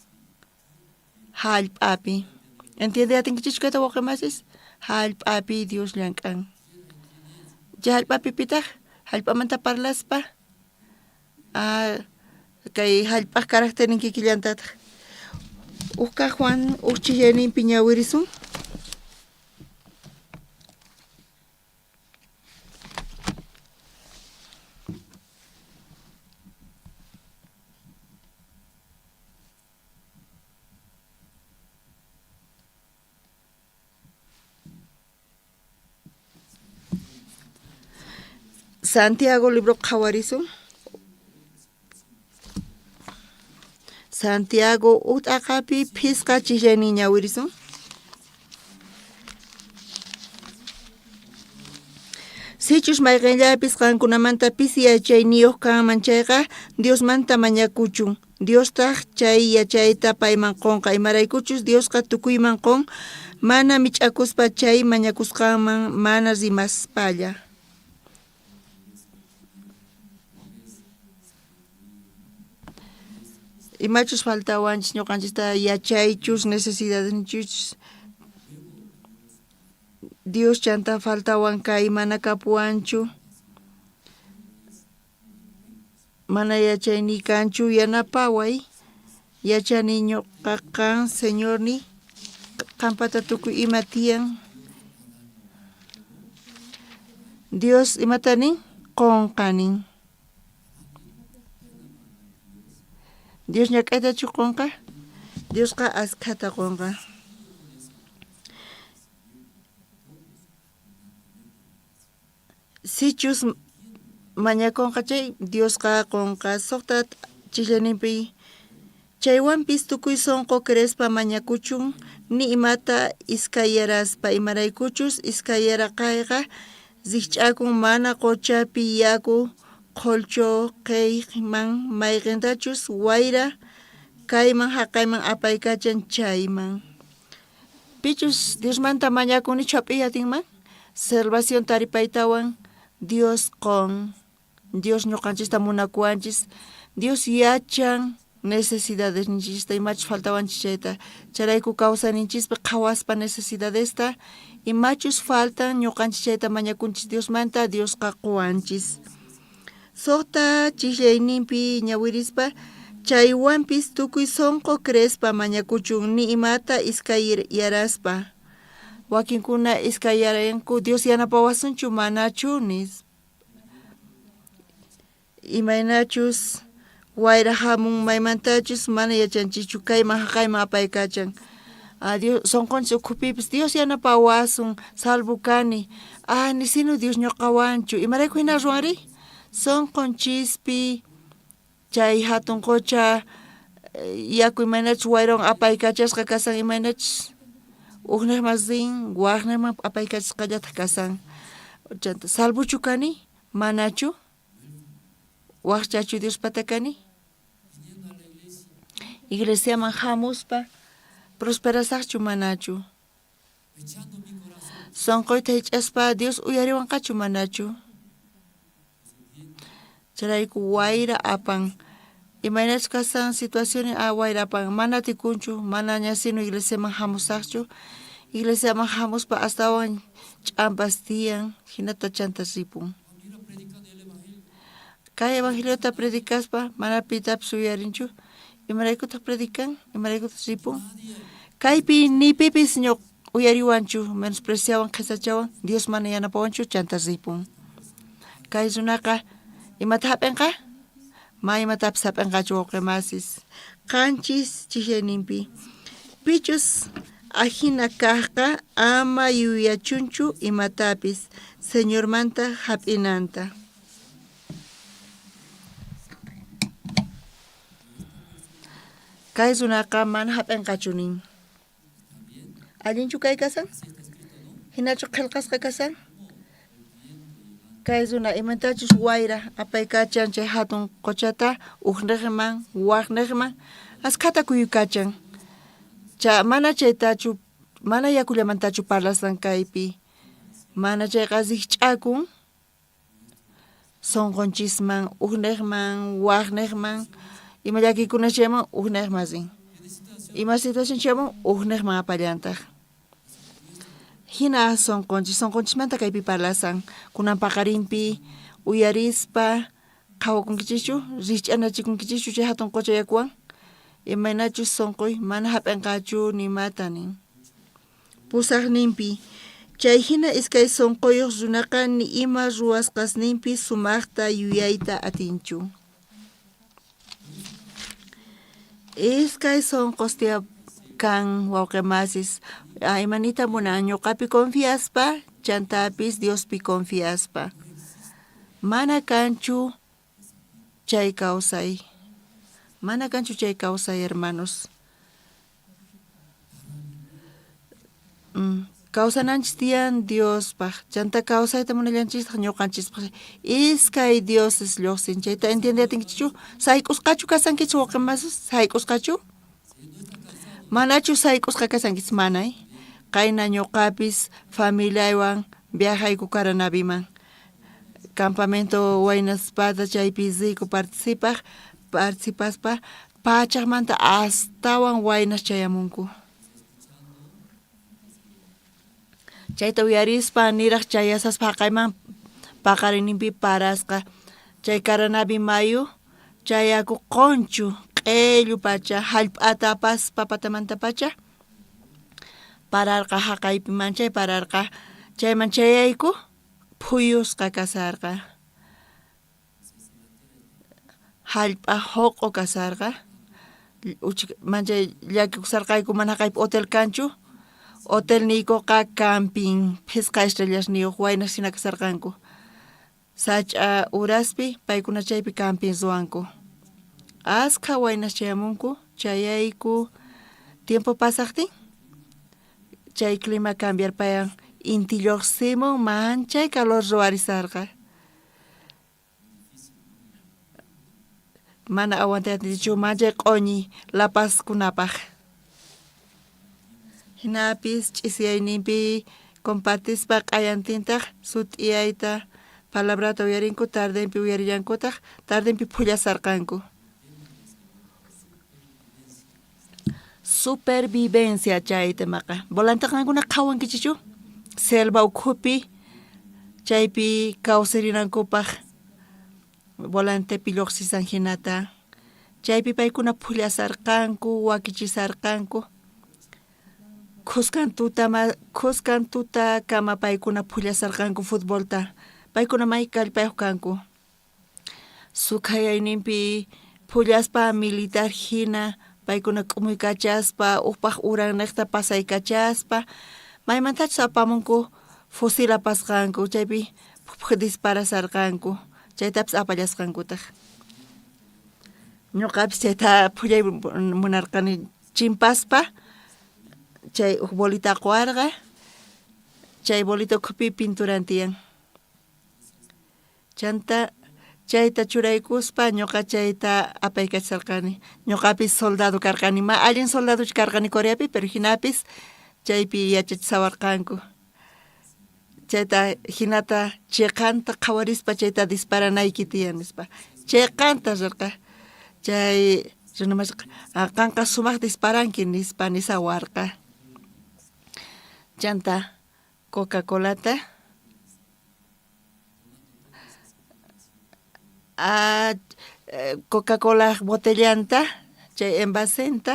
Jallp'api. Entiende atinkichikchu kayta wawqimasis? Jallp'api Dios llank'an. Chay jallp'api pitaq? Jallp'amanta parlaspa ah, kay jallp'aj caracternin kikillantataq. Uj kaqwan uj chillayninpi ñawirisun. Santiago libro qhawarisun. Santiago uj t'aqapi phisqa chillaynin ñawirisun. Sichus mayqinllapis qankunamanta pisi yachayniyuq kanman chayqa Diosmanta mañakuchun. Diostaq chay yachayta payman qonqa imaraykuchus Diosqa tukuyman qon mana mich'akuspa chay mañakusqanman mana rimaspalla. Imachus faltawanchis ñuqanchista yachaychus necesidadninchus Dios chanta faltawan kay mana kapuwanchu mana yachayniy kanchu yanapaway yachani ñuqa qan Señorniy qampata tukuy ima tiyan. Dios imata nin? Qonqa nin. Dios ñak'aytachu qonqa? Diosqa askhata qonqa. Sichus mañakonqa chay Diosqa qonqa suqta chillayninpi chaywanpis tukuy sonqo creespa mañakuchun ni imata iskayrayaspa imaraykuchus iskayrayaqayqa rikch'akun mana qochapi yaku qhollchoqeyman mayqentachus wayra kayman jaqayman apaykachan chayman. Pichus Diosmanta mañakunichu hap'iy atinman? Salvación taripaytawan Dios qon. Dios ñuqanchista munakuwanchis. Dios yachan necesidadesninchista imachus faltawanchis chayta. Chayrayku kawsayninchispi qhawaspa necesidadesta imachus faltan ñuqanchis chayta mañakunchis Diosmanta Diosqa quwanchis. Suqta chiqllayninpi ñawirispa chaywanpis tukuy sonqo creespa mañakuchun ni imata iskayrayaspa. Wakinkuna iskayrayanku Dios yanapawasunchu manachu nispa. Imaynachus wayra hamun maymantachus mana yachanchischu kayman haqayman apaykachan. Ah, Dios sonqonchis ukhupipis Dios yanapawasun salvo kani. Ah, nisinu Dios ñuqawanchu. Imarayku hina ruwanri? Sonqonchispi chay hatun qocha yaku imaynachus wayrawan apaykachasqa kasan imaynachus ujnejman rin wajnejman apaykachasqallataq kasan. Chanta salvochu kani? Manachu? Wajchachu Diospata kani? Iglesiaman hamuspa prosperasaqchu manachu? Sonqoyta hich'aspa Dios uyariwanqachu manachu? Chayrayku wayra apan. Imaynachus kashan situaciones a wayra apan. Mana atikunchu, manaña sino iglesiaman hamusaqchu. Iglesiaman hamuspa astawan ch'ampas tiyan, hinata chanta ripun. Kay evangeliota predicaspa mana pitapis uyarinchu. Imaraykutaq predican? Imaraykutaq ripun? Kaypi ni pipis uyariwanchu, menospreciawan, qhesachawan, Dios mana yanapawanchu, chanta ripun. Kay runaqa imata hap'inqa? Ma imatapis hap'inqachu wawqi masis. Qanchis chijyayninpi. Pichus ajina kajqa ama yuyachunchu imatapis Señormanta hap'inanta. Kay runaqa mana hap'inqachu nin. Allinchu kay kasan? Hinachu qhelqasqa kasan? Kay runa imatachus wayra apaykachan chay hatun qochata ujnejman wajnejman askhata kuyukachan. Cha mana chaytachu mana yakullamantachu parlasan kaypi. Mana chayqa rikch'akun sonqonchisman ujnejman wajnejman ima llakiykuna chayamun ujnejman rin. Ima situación chayamun ujnejman apallantaj. Hina sonqonchis, sonqonchismanta kaypi parlasan. Kunan paqarinpi uyarispa qhawakunkichischu, rikch'anachikunkichishchu chay hatun qocha yakuwan? Imaynachus sonqoy mana hap'inqachu nimata nin. Pusajninpi, chay hina iskay sonqoyoj runaqa ni ima ruwasqasninpi sumajta yuyayta atinchu. Iskay sonqos kan wawqe masis. Imanita munan ñuqapi confiaspa, chantapis Diospi confiaspa. Mana kanchu chay kawsay. Mana kanchu chay kawsay, hermanos. Kawsananchis tiyan Diospaj. Chanta kawsayta munallanchistaq ñuqanchispaj. Iskay dioses lluqsin. Chayta entiende atinkichu? Sayk'usqachu kasankichis wawqi masis? Sayk'usqachu? Manachu sayk'usqa kasankichis? Manay. Qayna ñuqapis familiaywan viajayku Caranaviman. Campamento waynaspata chaypi riyku participaj, participaspa pachajmanta astawan waynas chayamunku. Chayta uyarispa niraj chayasaspa jaqayman paqarininpi parasqa chay Caranavi mayu chayaku qonchu q'ellu pacha jallp'ata apaspa patamantapacha pararqa jaqaypi manchay pararqa chayman chayayku phuyusqa kasarqa jallp'a joq'o kasarqa manchay llakikusarqayku mana jaqaypi hotel kanchu hotelniykoqa camping phisqa estrellasniyoj waynas jina kasarqanku sach'a uraspi paykuna chaypi camping ruwanku askha waynas chayamunku chayayku tiempo pasajtin chay clima cambiarpayan inti llojsimun manchay calor ruwarisarqa Mana aguantay atinchu manchay q'oñi La Pazkunapaj. Jinapis ch'isiyayninpi compartispa q'ayantintaj sut'iyayta palabrata uyarinku, tardenpi uyarillankutaj, tardenpi phullasarqanku. Supervivencia chay temaqa. Volante qankuna qhawankichikchu? Selva ukhupi chaypi kawsarinankupaj volantepi llojsisan jinata. Chaypi paykuna phullasarqanku, wakichisarqanku. Khuskan tutama, khuskan tutakama paykuna phullasarqanku futbolta. Paykuna may kallpayoj kanku. Sukhayayninpi phullaspa militar jina paykuna k'umuykachaspa ujpaj urannejta pasaykachaspa maymantachus apamunku fusil apasqanku chaypi disparasarqanku chaytapis apallasqankutaj. Ñoqapis chayta phullay munarqani chimpaspa chay uj bolita qowarqa chay bolita ukhupi pinturan tiyan. Chantá chayta churaykuspa ñoqa chayta apaykacharqani. Ñoqapis soldado karqani. Ma allin soldadochu karqani Coreapi, pero jinapis chaypi yachachisawarqanku. Chayta jinata cheqanta qhawarispa chayta disparanayki tiyan nispa. Cheqanta rerqa. Chay runamasqa qanqa sumaj disparanki nispa nisawarqa. Chanta Coca-Colata Coca-Colaj botellanta chay envasenta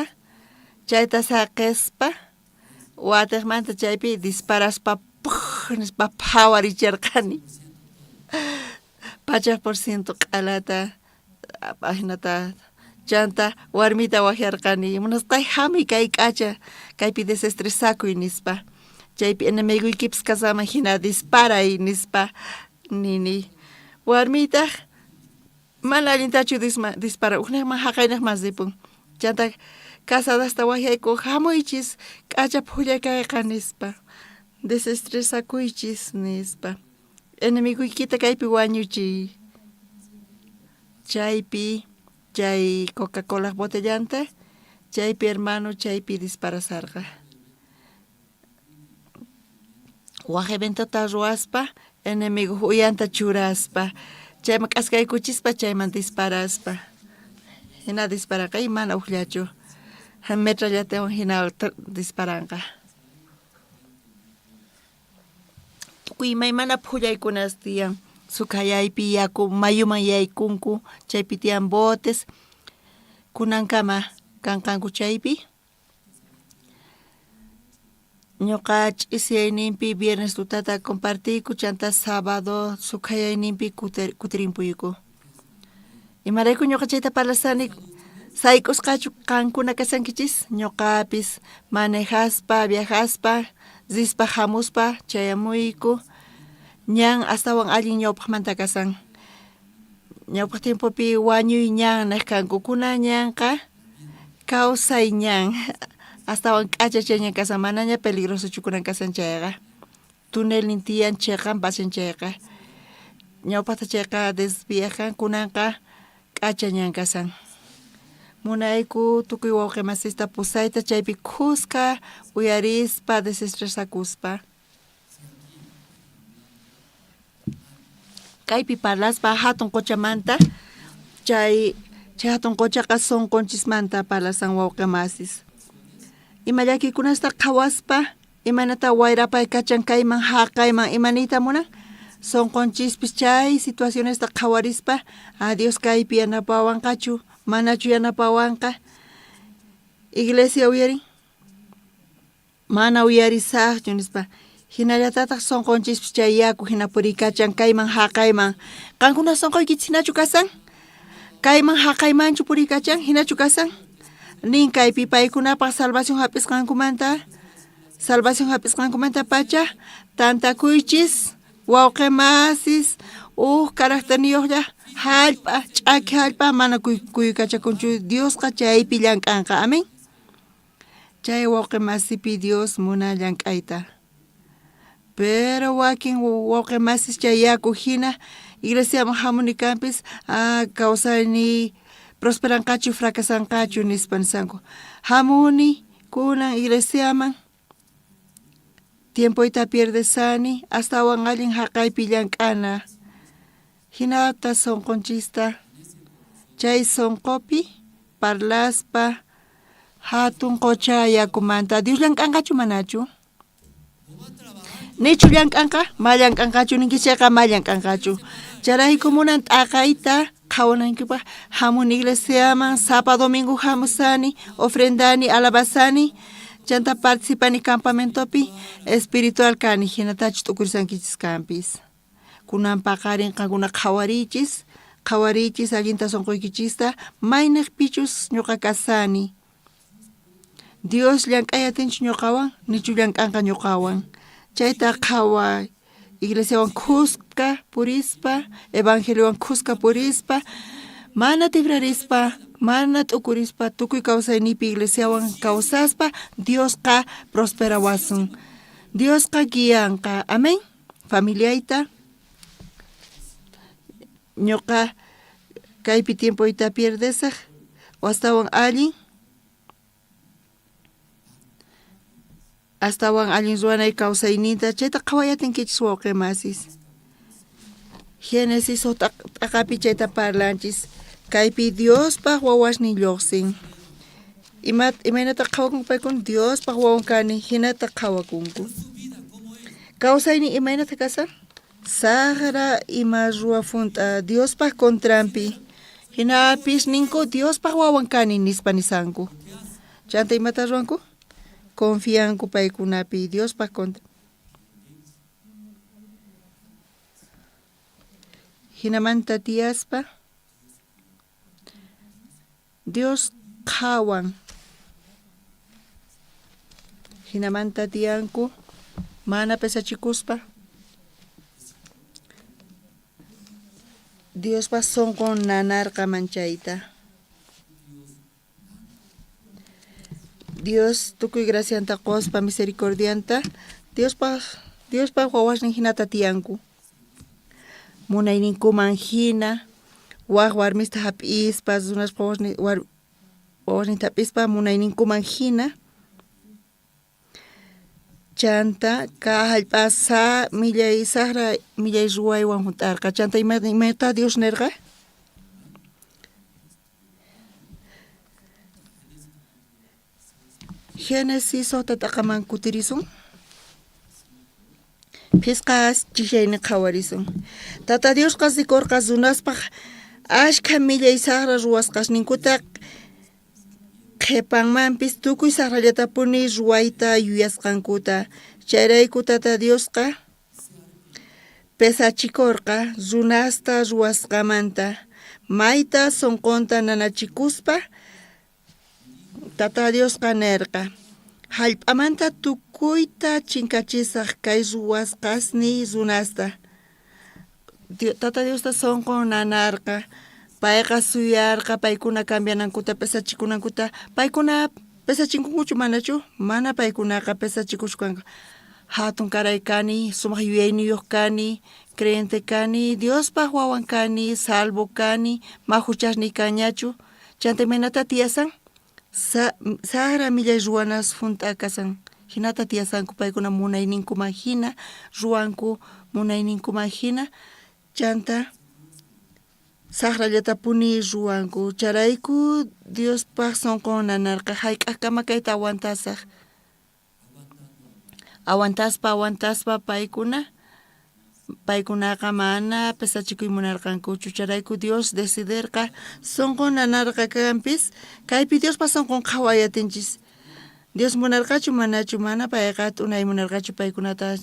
chayta saqespa watejmanta chaypi disparaspa puj nispa phawaricherqani pachaj por ciento q'alata ajinata chanta warmita wajyarqani munasqay jamuy kay k'acha kaypi desestresakuy nispa chaypi enemigoykipis kasqanman jina disparay nispa nini warmiytaj mana allintachu disparan ujnejman jaqaynejman ripun chanta casadasta wajyayku jamuychis k'acha phulla kayqa nispa desestresakuychis nispa enemigoykita kaypi wañuchiy chaypi chay Coca-Colaj botellanta chaypi hermano chaypi disparasarqa waj eventota ruwaspa enemigoj uyanta churaspa chayman k'askaykuchispa chayman disparaspa jina disparanqa y mana ujllachu metrallatawan jina disparanqa Tukuy imaymana phullaykunas tiyan. Sukhayaypi yaku mayuman yaykunku, chaypi tiyan botes. Kunankama kanqanku chaypi. Ñuqa ch'isiyayninpi viernes tutata compartiyku, chanta sábado sukhayayninpi kutirimpuyku. Imarayku ñuqa chayta parlasani sayk'usqachu qankuna kashankichis ñuqapis manejaspa viajaspa rispa jamuspa chayamuyku ñan astawan allin ñawpajmanta kashan ñawpaj tiempopi wañuy ñan nej kanku kunan ñanqa kawsay ñan astawan k'acha chay ñan kashan manaña peligrosochu kunan kashan chayqa tunelnin tiyan cheqan pasan chayqa ñawpajta chayqa desviajan kunanqa k'acha ñan kashan munayku tukuy wawqe masista pusayta chaypi khuska uyarispa desestresakuspa kaypi parlaspa jatun qochamanta chay chay jatun qochaqa sonqonchismanta parlasan wawqe masis ima llakikunasta qhawaspa Imaynatá wayrapay kachan kayman jaqayman ima niyta munan? Sonqonchispis chay situacionesta qhawarispa, ah, Dios kaypi yanapawanqachu, manachu yanapawanqa? Iglesia uyarin? Mana uyarisaqchu nispa. Jinallatataj sonqonchispis chay yaku jina puriykachan kayman jaqayman. Qankuna sonqoykichis jinachu kasan? Kayman jaqaymanchu puriykachan? Jinachu kasan? Nin kaypi paykunapaj salvación jap'isqankumanta, salvación jap'isqankumantapacha tantakuychis wawqe masis uj caracterniyojlla jallp'a, ch'aki jallp'a mana kuyukachakunchu Diosqa chaypi llank'anqa. Amén. Chay wawqe masipi Dios munan llank'ayta. Pero wakin wawqe masis chay yaku jina iglesiaman jamuni kanpis, ah, kawsayniy prosperanqachu fracasanqachu nispa nisanku. Jamuni kunan iglesiaman tiempoyta pierdesani astawan allin jaqaypi llank'ana. Jinata sonqonchista chay sonqopi parlaspa jatun qocha yakumanta Dios llank'anqachu manachu? Nichu llank'anqa? Ma llank'anqachu ninki chayqa ma llank'anqachu. Chayrayku munan t'aqayta qhawanaykipaj jamuni iglesiaman sapa domingo jamusani, ofrendani, alabasani, chanta participani campamentopi, espiritual kani jinatachu t'ukurisankichis kanpis. Kunan paqarin qankuna qhawariychis, qhawariychis allinta sonqoykichista, maynejpichus ñoqa kasani. Dios llank'ay atinchu ñoqawan, nichu llank'anqa ñoqawan. Chayta qhaway, iglesiawan khuska purispa, evangeliowan khuska purispa, mana tibrarispa, mana t'ukurispa, tukuy kawsayniypi iglesiawan kawsaspa, Diosqa prosperawasun. Diosqa guianqa. Amén. Familiayta ñoqa kaypi tiempoyta pierdesaj o astawan allin Astawan allin ruwanay kawsayninta chayta qhawayatinkichis wawqe masis. Génesis huk t'aqapi chayta parlanchis. Kaypi Diospaj wawasnin llojsin. Ima, imaynata qhawakunku paykuna? Diospaj wawan kani, jinata qhawakunku. Kawsaynin imaynata kasan? Sajra ima ruwafunt'a Diospaj contranpi. Jinapis ninku Diospaj wawan kani nispa nisanku. Chanta imata ruwanku? Confianku paykunapi Diospaj contra. Jinamanta tiyaspa Dios qhawan. Jinamanta tiyanku mana pesachikuspa. Diospa sonqon nanarqa manchayta. Dios tukuy gracianta qospa misericordianta Diospa Diospa wawasnin jinata tiyanku. Munayninkuman jina waj warmista jap'ispa runaspa wawasninta jap'ispa munayninkuman jina chanta ka jallp'a sa millay sajra millay ruwaywan junt'arqa chanta imatá Dios nerqa? Génesis sojta t'aqaman kutirisun. Phisqa chijayni qhawarisun. Tata Diosqa rikorqa runaspaj ashkha millay sajra ruwasqasninkuta qhepanmanpis tukuy sajrallatapuni ruwayta yuyasqankuta. Chayrayku Tata Diosqa pesachikorqa runasta ruwasqamanta, mayta sonqonta nanachikuspa Tata Diosqa nerqa, Jallp'amanta tukuyta chinkachisaj kay ruwasqasniy runasta. Tata Diosta sonqon nanarqa, payqa suyarqa paykuna cambianankuta, pesachikunankuta. Paykuna pesachinkunkuchu manachu? Mana paykunaqa pesachikuchkanku. Jatun karay kani, sumaj yuyayniyoj kani, creyente kani, Diospaj wawan kani, salvo kani, ma juchasniy kanñachu. Chanta imaynatá tiyasan? Sajra millay ruwanas junt'a kasan. Jinata tiyasanku paykuna munayninkuman jina, ruwanku munayninkuman jina. Chanta sajrallatapuni ruwanku. Chayrayku Diospaj sonqon nanarqa, jayk'ajkama kayta aguantasaj. Aguantaspa, aguantaspa paykuna, paykunaqa mana pesachikuy munarqankuchu. Chayrayku Dios deciderqa sonqon nanarqa kanpis, kaypi Diospa sonqon qhaway atinchis. Dios munarqachu manachu, mana payqa t'unay munarqachu paykunata.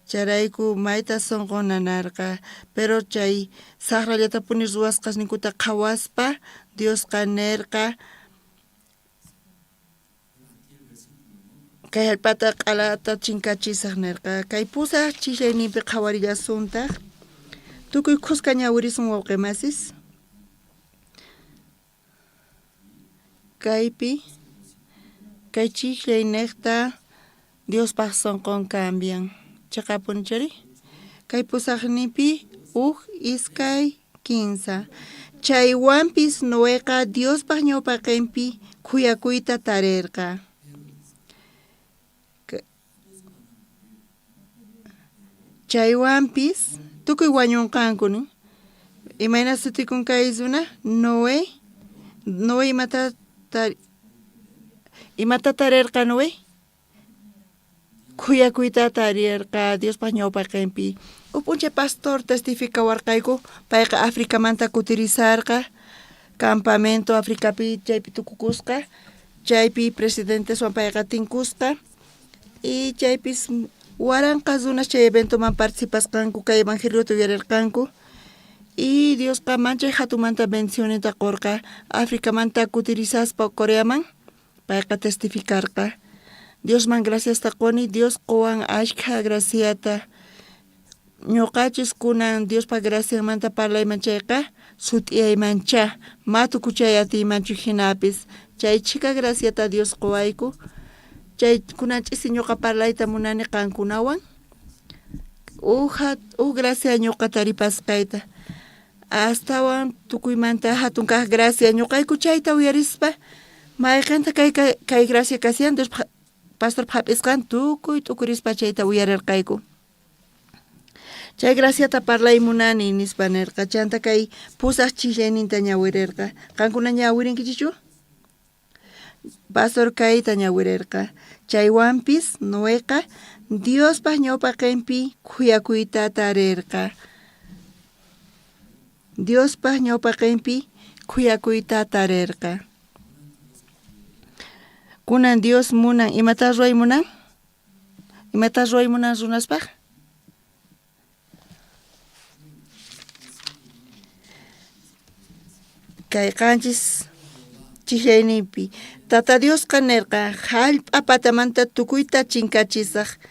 Chayrayku mayta sonqon nanarqa. Pero chay sajrallatapuni ruwasqasninkuta qhawaspa Diosqa nerqa, Kay jallp'ata q'alata chinkachisaj nerqa. Kay pusaj chijllayninpi qhawarillasuntaj. Tukuy khuska ñawirisun wawqe masis. Kaypi kay chijllaynejta Diospaj sonqon cambian. Cheqapuni chari? Kay pusajninpi uj, iskay, kinsa. Chaywanpis Noeqa Diospaj ñawpaqenpi khuyakuyta tarerqa. Chaywanpis tukuy wañonqanku nin. Imayna sutikun kay runa? Noé. Noé imata imata tarerqa Noé? Khuyakuyta tarerqa Diospaj ñawpaqenpi. Uj p'unchay pastor testificawarqayku, payqa Africamanta kutirisarqa, campamento Africapi chaypi tukukusqa, chaypi presidenteswan payqa tinkusqa, y chaypis waranqa runas chay eventoman participasqanku, kay evangeliota uyarerqanku, y Diosqa manchay jatunmanta bendicionninta qorqa Africamanta kutirisaspa Coreaman. Payqa testificarqa, Diosman graciasta qoni, Dios qowan ashkha graciata. Ñoqachus kunan Diospa gracianmanta parlayman chayqa, sut'iyaymanchá, ma tukuchay atiymanchu jinapis. Chay chhika graciata Dios qowayku. Chay kunan ch'isi ñoqa parlayta munani qankunawan. Uj, uj gracia ñoqa taripasqayta. Astawan tukuymanta jatun kaj gracia ñoqayku chayta uyarispa, mayqenta kay, kay gracia kashan Diospaj Pastorpa jap'isqan tukuy t'ukurispa chayta uyarerqayku. Chay graciata parlay munani, nispa nerqa. Chanta kay pusaj chijllayninta ñawirerqa. Qankuna ñawirinkichikchu? Pastor kayta ñawirerqa. Chaywanpis Noeqa Diospa ñawpaqenpi khuyakuyta tarerqa. Diospa ñawpaqenpi khuyakuyta tarerqa. Kunan Dios munan, imatá ruway munan? Imatá ruway munan runaspaj? Kay qanchis chijllayninpi Tata Diosqa nerqa, Jallp'a patamanta tukuyta chinkachisaj.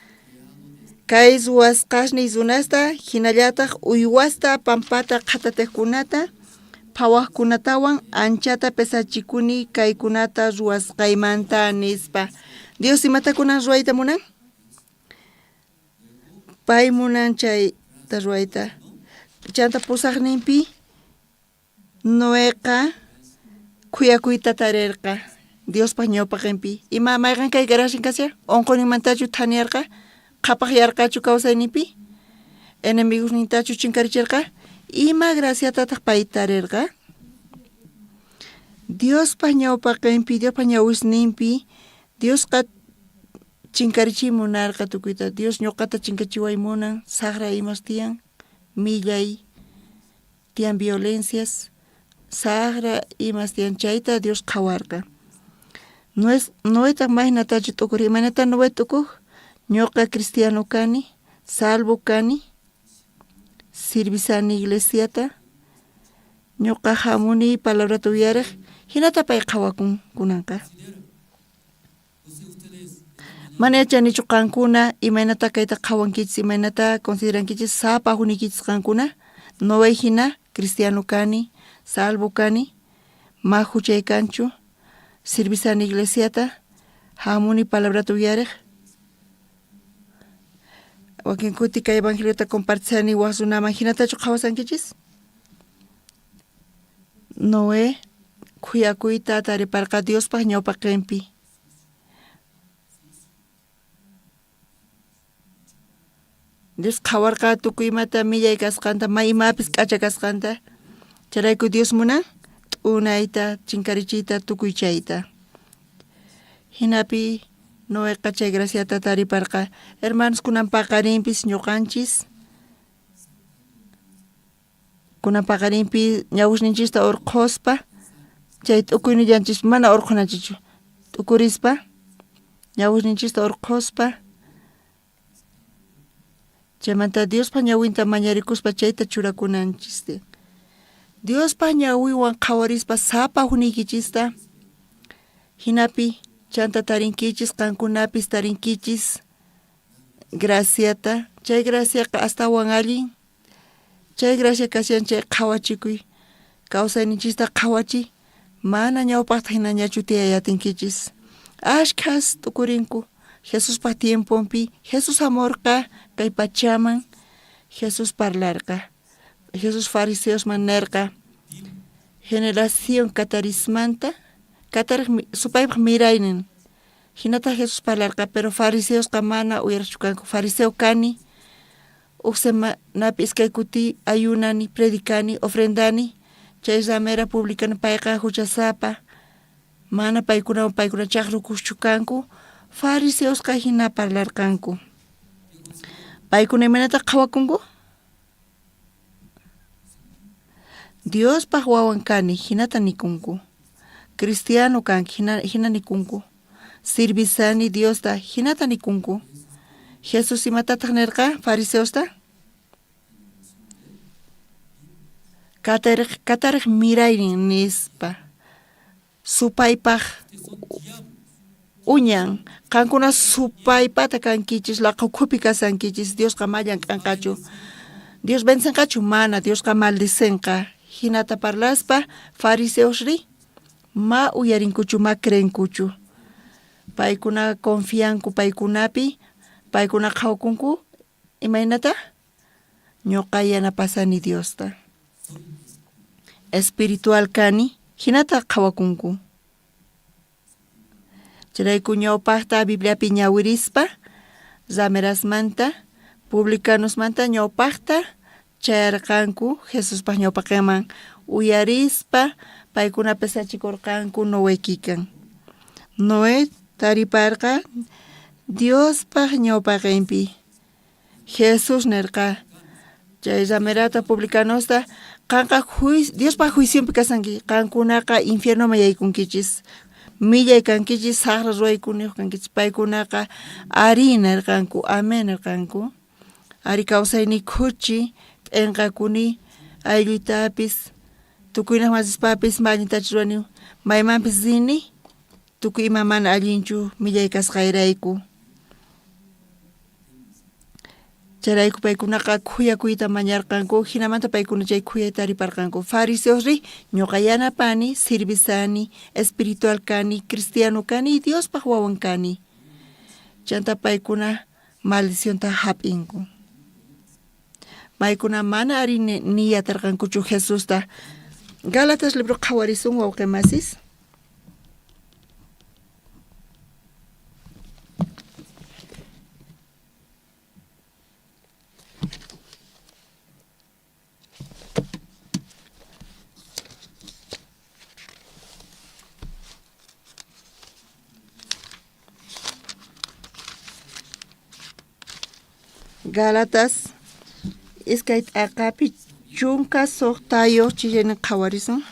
Kay ruwasqasniy runasta, jinallataj uywasta, pampata qhatatejkunata, phawajkunatawan anchata pesachikuni kaykunata ruwasqaymanta, nispa. Dios imata kunan ruwayta munan? Pay munan chayta ruwayta. Chanta pusajninpi Noeqa khuyakuyta tarerqa Diospa ñawpaqenpi. Ima mayqen kay garashin kashan? Onqoyninmantachu thaniyarqa? Qhapajyarqachu kawsayninpi? Enemigosnintachu chinkaricherqa? Ima graciatataj pay tarerqa? Diospa ñawpaqenpi, Diospa ñawisninpi, Diosqa chinkarichiy munarqa tukuyta. Dios ñoqata chinkachiway munan, sajra imas tiyan, millay tiyan violencias, sajra imas tiyan, chayta Dios qhawarqa. Noetaj mayhinatachu t'ukurej, imaynatá Noé t'ukoj? Ñoqa cristiano kani, salvo kani, sirvisani iglesiata, ñoqa jamuni palabrata uyarej, jinata pay qhawakun kunanqa. Mana yachanichu qankuna imaynata kayta qhawankichis, imaynata considerankichis sapa juniykichis qankuna, Noé jina cristiano kani, salvo kani, ma juchay kanchu, sirvisani iglesiata, jamuni palabrata uyarej, wakin kuti kay evangeliota compartisani waj runaman, jinatachu qhawasankichis? Noé khuyakuyta tariparqa Diospa ñawpaqenpi. Dios qhawarqa tukuy imata millay kasqanta, may imapis k'acha kasqanta. Chayrayku Dios munan t'unayta, chinkarichiyta tukuy chayta. Jinapi Noeqa chay graciata tariparqa. Hermanos, kunan paqarinpis ñuqanchis Kunan paqarinpi ñawisninchista orqhospa, chay t'ukuynillanchis mana orqhonanchichu, t'ukurispa ñawisninchista orqhospa, chaymanta Diospa ñawinta mañarikuspa chayta churakunanchis. Diospa ñawinwan qhawarispa sapa juniykichista, jinapi chanta tarinkichis, qankunapis tarinkichis graciata, chay graciaqa astawan allin. Chay gracia kashan chay qhawachikuy, kawsayninchista qhawachiy, mana ñawpajta jinañachu tiyay atinkichis. Ashkhas t'ukurinku Jesuspa tiemponpi, Jesús jamorqa kay pachaman, Jesús parlarqa. Jesús fariseosman nerqa, generación katarismanta, katarej supaypaj miraynin. Jinata Jesús parlarqa, pero fariseosqa mana uyarejchu kanku. Fariseo kani, Uj semanapi iskay kuti ayunani, predicani, ofrendani, chay ramera publicano payqa juchasapa, mana paykunawan paykuna chajrukuschu kanku, fariseosqa jina parlarqanku. Paykuna imaynata qhawakunku? Diospaj wawan kani, jinata nikunku. Cristiano kanki, jina, jina nikunku. Sirvisani Diosta, jinata nikunku. Jesús imatataj nerqa fariseosta? Katarej, katarej miraynin nispa. Supaypaj uñan. Qankuna supaypata kankichis, laqha ukhupi kashankichis, Diosqa ma llank'anqachu. Dios vencenqachu? Mana, Diosqa maldicenqa. Jinata parlaspa, fariseosri ma uyarinkuchu, ma creenkuchu. Paykuna confianku paykunapi, paykuna qhawakunku imaynata? Ñoqa yanapasani Diosta. Espiritual kani, jinata qhawakunku. Chayrayku ñawpajta Bibliapi ñawirispa ramerasmanta, publicanosmanta ñawpajta chayarqanku Jesuspaj ñawpaqenman uyarispa paykuna pesachikorqanku Noé kikan. Noé tariparqa Diospaj ñawpaqenpi. Jesús nerqa chay ramerata publicanosta qanqa Diospaj juicionpi kasanki, qankunaqa infiernoman yaykunkichis, millay kankichis, sajra ruwaykuniyoj kankichis. Paykunaqa arí nerqanku, amén nerqanku. Ari kawsayniy khuchi, p'enqakuni, aylluytapis, tukuynaj masispapis ma allintachu ruwani, maymanpis rini, tukuy ima mana allinchu millay kasqayrayku. Chayrayku paykunaqa khuyakuyta mañarqanku, jinamanta paykuna chay khuyayta tariparqanku. Fariseosri ñoqa yanapani, sirvisani, espiritual kani, cristiano kani, Diospaj wawan kani. Chanta paykuna maldicionta jap'inku. Paykuna mana ari niy atarqankuchu Jesusta. Gálatas libro qhawarisun wawqe masis. Gálatas iskay t'aqapi 16 chillani qhawarisun.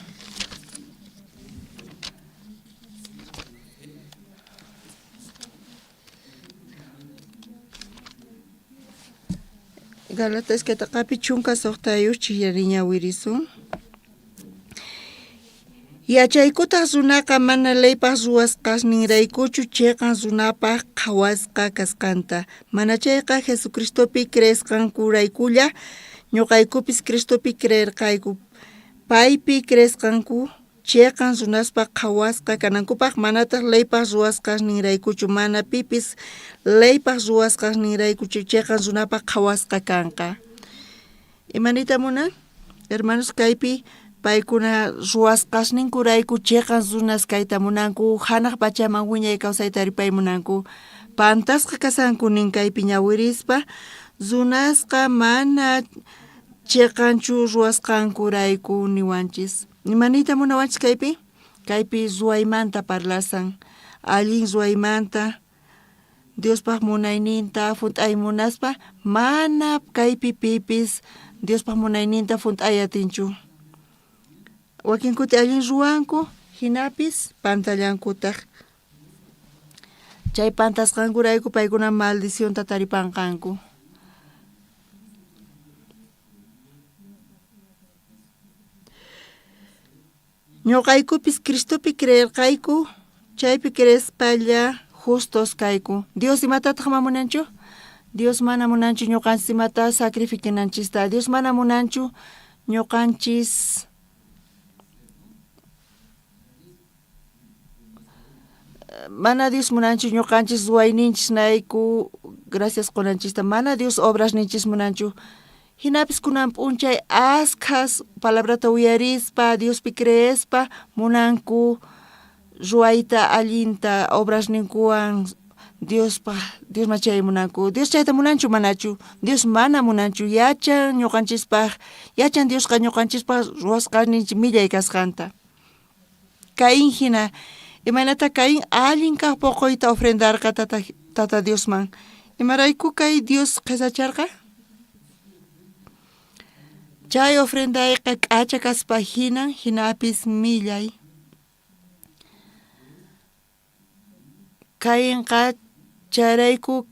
Gálatas iskay t'aqapi 16 chillani ñawirisun. Yachaykutaj runaqa mana leypaj ruwasqasninraykuchu cheqan runapaj qhawasqa kasqanta. Mana chayqa Jesucristopi creesqankuraykulla ñuqaykupis Cristopi creerqayku. Paypi creesqanku cheqan runaspaj qhawasqa kanankupaj manataj leypaj ruwasqasninraykuchu, mana pipis leypaj ruwasqasninraykuchu cheqan runapaj qhawasqa kanqa. Imanita munan? Hermanos, kaypi paykuna ruwasqasninkurayku cheqan runas kayta munanku, hanaq pachaman wiñay kawsayta taripay munanku. Pantasqa kasanku nin kaypi ñawirispa, runasqa mana cheqanchu ruwasqankurayku niwanchis. Imaniyta munawanchis kaypi? Kaypi ruwaymanta parlasan, allin ruwaymanta, Diospaj munayninta junt'ay munaspa, mana kaypi pipis Diospaj munayninta junt'ay atinchu. Wakin kuti allin ruwanku, jinapis pantallankutaj. Chay pantasqankurayku paykuna maldicionta taripanqanku. Ñuqaykupis Cristopi creerqayku, chaypi creespalla justos kayku. Dios imatataq ma munanchu? Dios mana munanchu ñuqanchis imata sacrificananchista. Dios mana munanchu ñuqanchis mana Dios munanchu ñuqanchis ruwayninchis nayku gracias qunanchista. Mana Dios obras ninchis munanchu. Jinapis kunan p'unchay askhas palabrata uyarispa, Diospi creespa munanku ruwayta allinta obrasninkuwan Diospaj Diosman chay munanku. Dios chayta munanchu manachu? Dios mana munanchu. Yachan ñuqanchispaj, yachan Diosqa ñuqanchispaj ruwasqasninchik millay kasqanta. Caín jina, imaynata Caín allin kaj poqoyta ofrendarqa tata, tata Diosman. Imarayku kay Dios qhesacharqa? Chay ofrendayqa k'acha kaspa jinan, jinapis millay. Cainqa chayrayku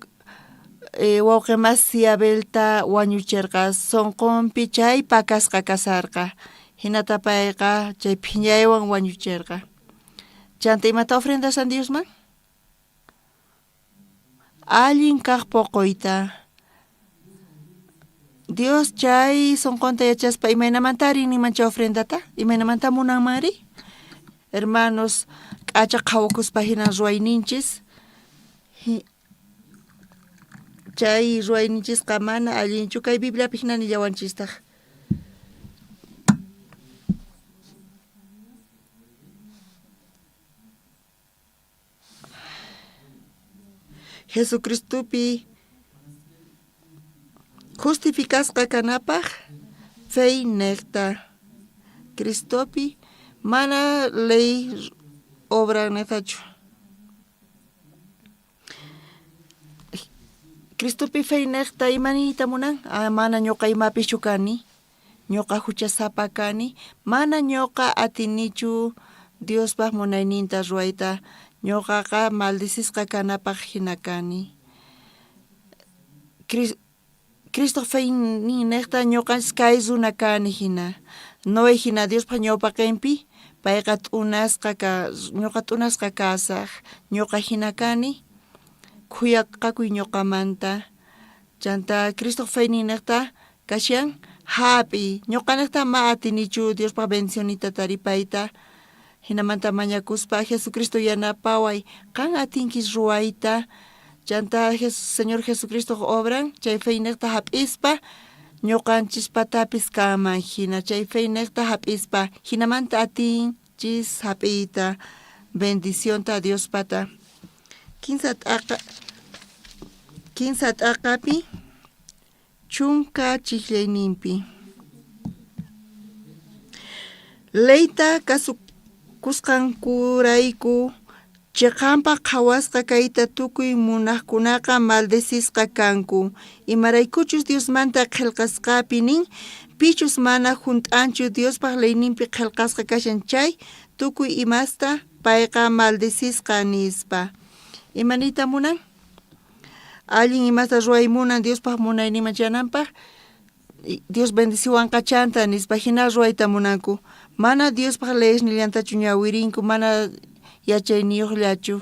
wawqe masi Abelta wañucherqa, sonqonpi chay pakasqa kasharqa. Jinata payqa chay phiñaywan wañucherqa. Chanta imata ofrendashan Diosman? Allin kaj poqoyta. Dios chay sonqonta yachaspa imaynamantari ninman chay ofrendata? Imaynamanta munanmanri? Hermanos, k'acha qhawakuspa hinan ruwayninchis. Chay ruwayninchisqa mana allinchu kay Bibliapi hina nillawanchistaq. Jesucristopi justificasqa kanapaj feynejta. Cristopi mana ley obranejtachu. Cristopi feynejta ima niyta munan? Ah, mana ñoqa imapischu kani. Ñoqa huchasapa kani. Mana ñoqa atinichu Diospaj munayninta ruwayta. Ñoqaqa maldecisqa kanapaj hina kani. Cristoj feyninnejta ñoqanchis kay runa kani hina. Noé hina Diospaj ñawpaqenpi payqa t'unasqa ka ñoqa t'unasqa kasaj. Ñoqa hina kani. Khuyaqakuy ñoqamanta. Chanta Cristoj feyninnejta kashan hap'iy. Ñoqanejta ma atinichu Diospaj bendicionita taripayta. Hinamanta mañakuspa Jesucristo yanapaway. Qan atinkis ruwayta. Chanta Señor Jesucristoj obran chay feynejta hap'ispa ñoqanchispatapis kanman hina. Chay feynejta hap'ispa hinamanta atinchis hap'iyta bendicionta Diospata. Kinsa t'aqa kinsa t'aqapi chunka chijllayninpi. Leyta kasukusqankurayku cheqanpaj qhawasqa kayta tukuy munajkunaqa maldecisqa kanku, imaraykuchus Diosmanta qhelqasqapi nin, Pichus mana junt'anchu Diospaj leyninpi qhelqasqa kashan chay tukuy imasta, payqa maldecisqa, nispa. Ima niyta munan? Allin imasta ruway munan Diospaj munayninman chayananpaj, Dios bendeciwanqa chanta nispa jina ruwayta munanku. Mana Diospaj leyesnillantachu ñawirinku, mana yachayniyojllachu.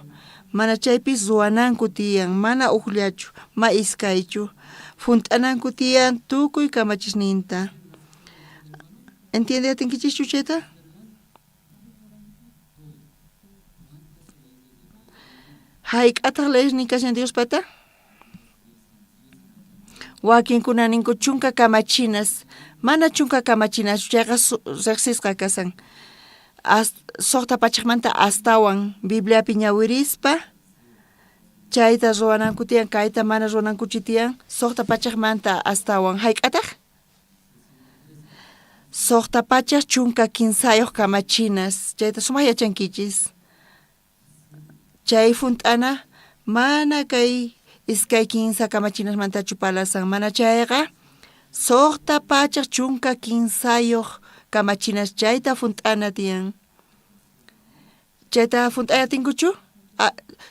Mana chaypis ruwananku tiyan, mana ujllachu, ma iskaychu. Junt'ananku tiyan tukuy kamachisninta. Entiende atinkichischu chayta? Hayk'ataq leyesnin kashan Diospata? Wakinkuna ninku chunka kamachinas, mana chunka kamachinaschu, chayqa rejsisqa kashan. Sojta pachajmanta astawan Bibliapi ñawirispa chayta ruwananku tiyan, kayta mana ruwanankuchu tiyan, sojta pachajmanta astawan. Hayk'ataq? Sojta pachaj 13 kamachinas, chayta sumaj yachankichis. Chay junt'ana mana kay iskay kinsa kamachinasmantachu palasan, mana chayqa 613 kamachinas chayta junt'ana tiyan. Chayta junt'ay atinkuchu?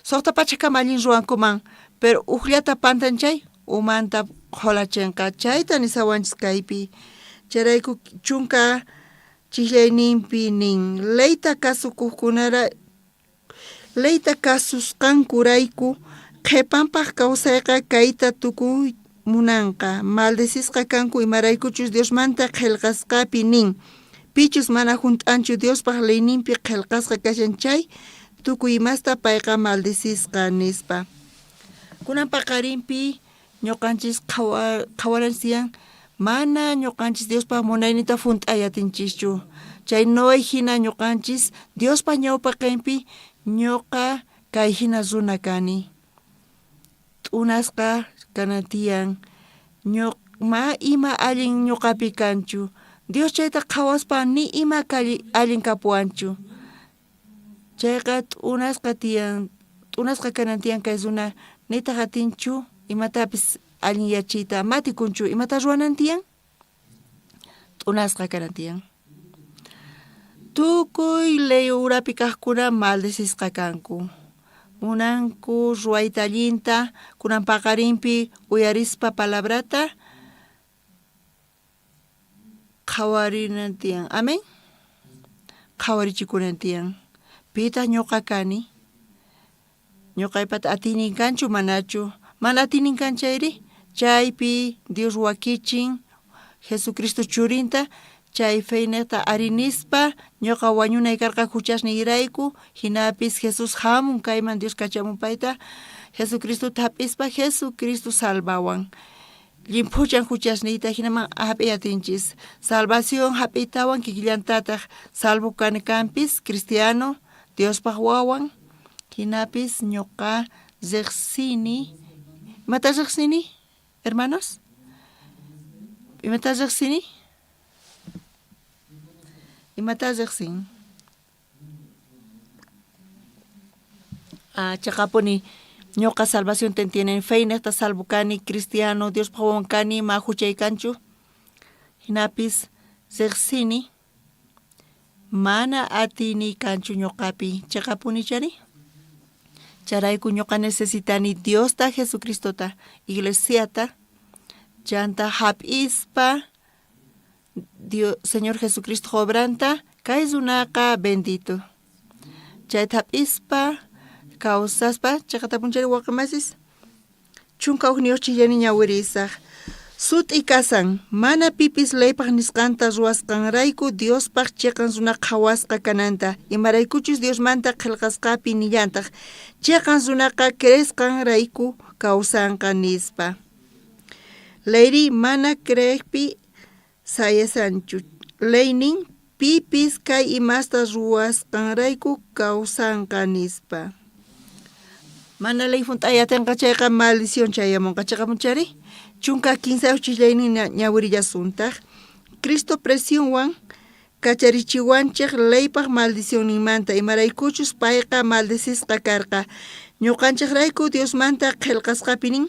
600 kama allin ruwankuman, pero ujllata pantan chay umanta qholachenqa. Chayta nisawanchis kaypi. Chayrayku chunka chijllayninpi nin, leyta kasukojkunara leyta kasusqankurayku qhepanpaj kawsayqa kayta tukuy munanqa. Maldecisqa kanku imaraykuchus Diosmanta qhelqasqapi nin, pichus mana junt'anchu Diospaj leyninpi qhelqasqa kashan chay tukuy imasta payqa maldecisqa, nispa. Kunan paqarinpi ñoqanchis qhawaranchis tiyan mana ñoqanchis Diospaj munayninta junt'ay atinchischu. Chay Noé jina ñoqanchis Diospaj ñawpaqenpi ñoqa kay jina runa kani. T'unasqa kana tiyan. Ma ima allin ñoqapi kanchu. Dios chayta qhawaspa ni ima allin kapuwanchu. Chayqa t'unasqa tiyan, t'unasqa kanan tiyan kay runa nitaj atinchu imatapis allinyachiyta, ma atikunchu imata ruwanan tiyan, t'unasqa kanan tiyan. Tukuy ley urapi kajkuna maldecisqa kanku. Munanku ruwayta allinta, kunan paqarinpi uyarispa palabrata qhawarinan tiyan. Amén. Qhawarichikunan tiyan. Pitaq ñoqa kani? Ñoqaypata atiynin kanchu manachu? Mana atiynin kan chayri? Chaypi Dios wakichin Jesucristo churinta chay feynejta ari nispa ñoqa wañunay karqa juchasniyrayku, jinapis Jesús jamun kayman Dios kachamun payta Jesucristota jap'ispa Jesucristo salvawan. Llimphuchan juchasniyta jinaman jap'iy atinchis. Salvación jap'iytawan kikillantataj salvo kani kanpis, cristiano, Diospaj wawan, jinapis ñoqa Rejsini. Imata rejsini, hermanos? Imata rejsini? Imata rejsin? Ah, chaqapuni ñuqa salvación te entienden feynejta salvo kani cristiano Diospaj wawan kani ma juchay kanchu jinapis rejsini mana atini kanchu ñuqapi chaqapuni chari Charayku ñuqa necesitani Diosta Jesucristota iglesiata chanta hap'ispa Dios, Señor Jesucristo obranta kay runaqa bendito. Chayta hap'ispa kawsaspa chaqatapunchari waqamasis 11 chillani ñawirisaj. Sut'i kasan, mana pipis leypaj nisqanta ruwasqanrayku Diospaj cheqan runa qhawasqa kananta, imaraykuchus Diosmanta qhelqasqapi nillantaj, cheqan runaqa creesqanrayku kawsanqa nispa. Leyri mana creejpi sayasanchu. Leynin pipis kay imasta ruwasqanrayku kawsanqa nispa. Mana ley junt'ay atinqa chayqa maldición chayamunqa chaqapunchari. 13 chillaynin ñawirillasuntaj. Cristo presionwan kacharichiwanchej leypaj maldicionninmanta imaraykuchus payqa maldecisqa karqa. Ñuqanchejrayku Diosmanta qhelqasqapi nin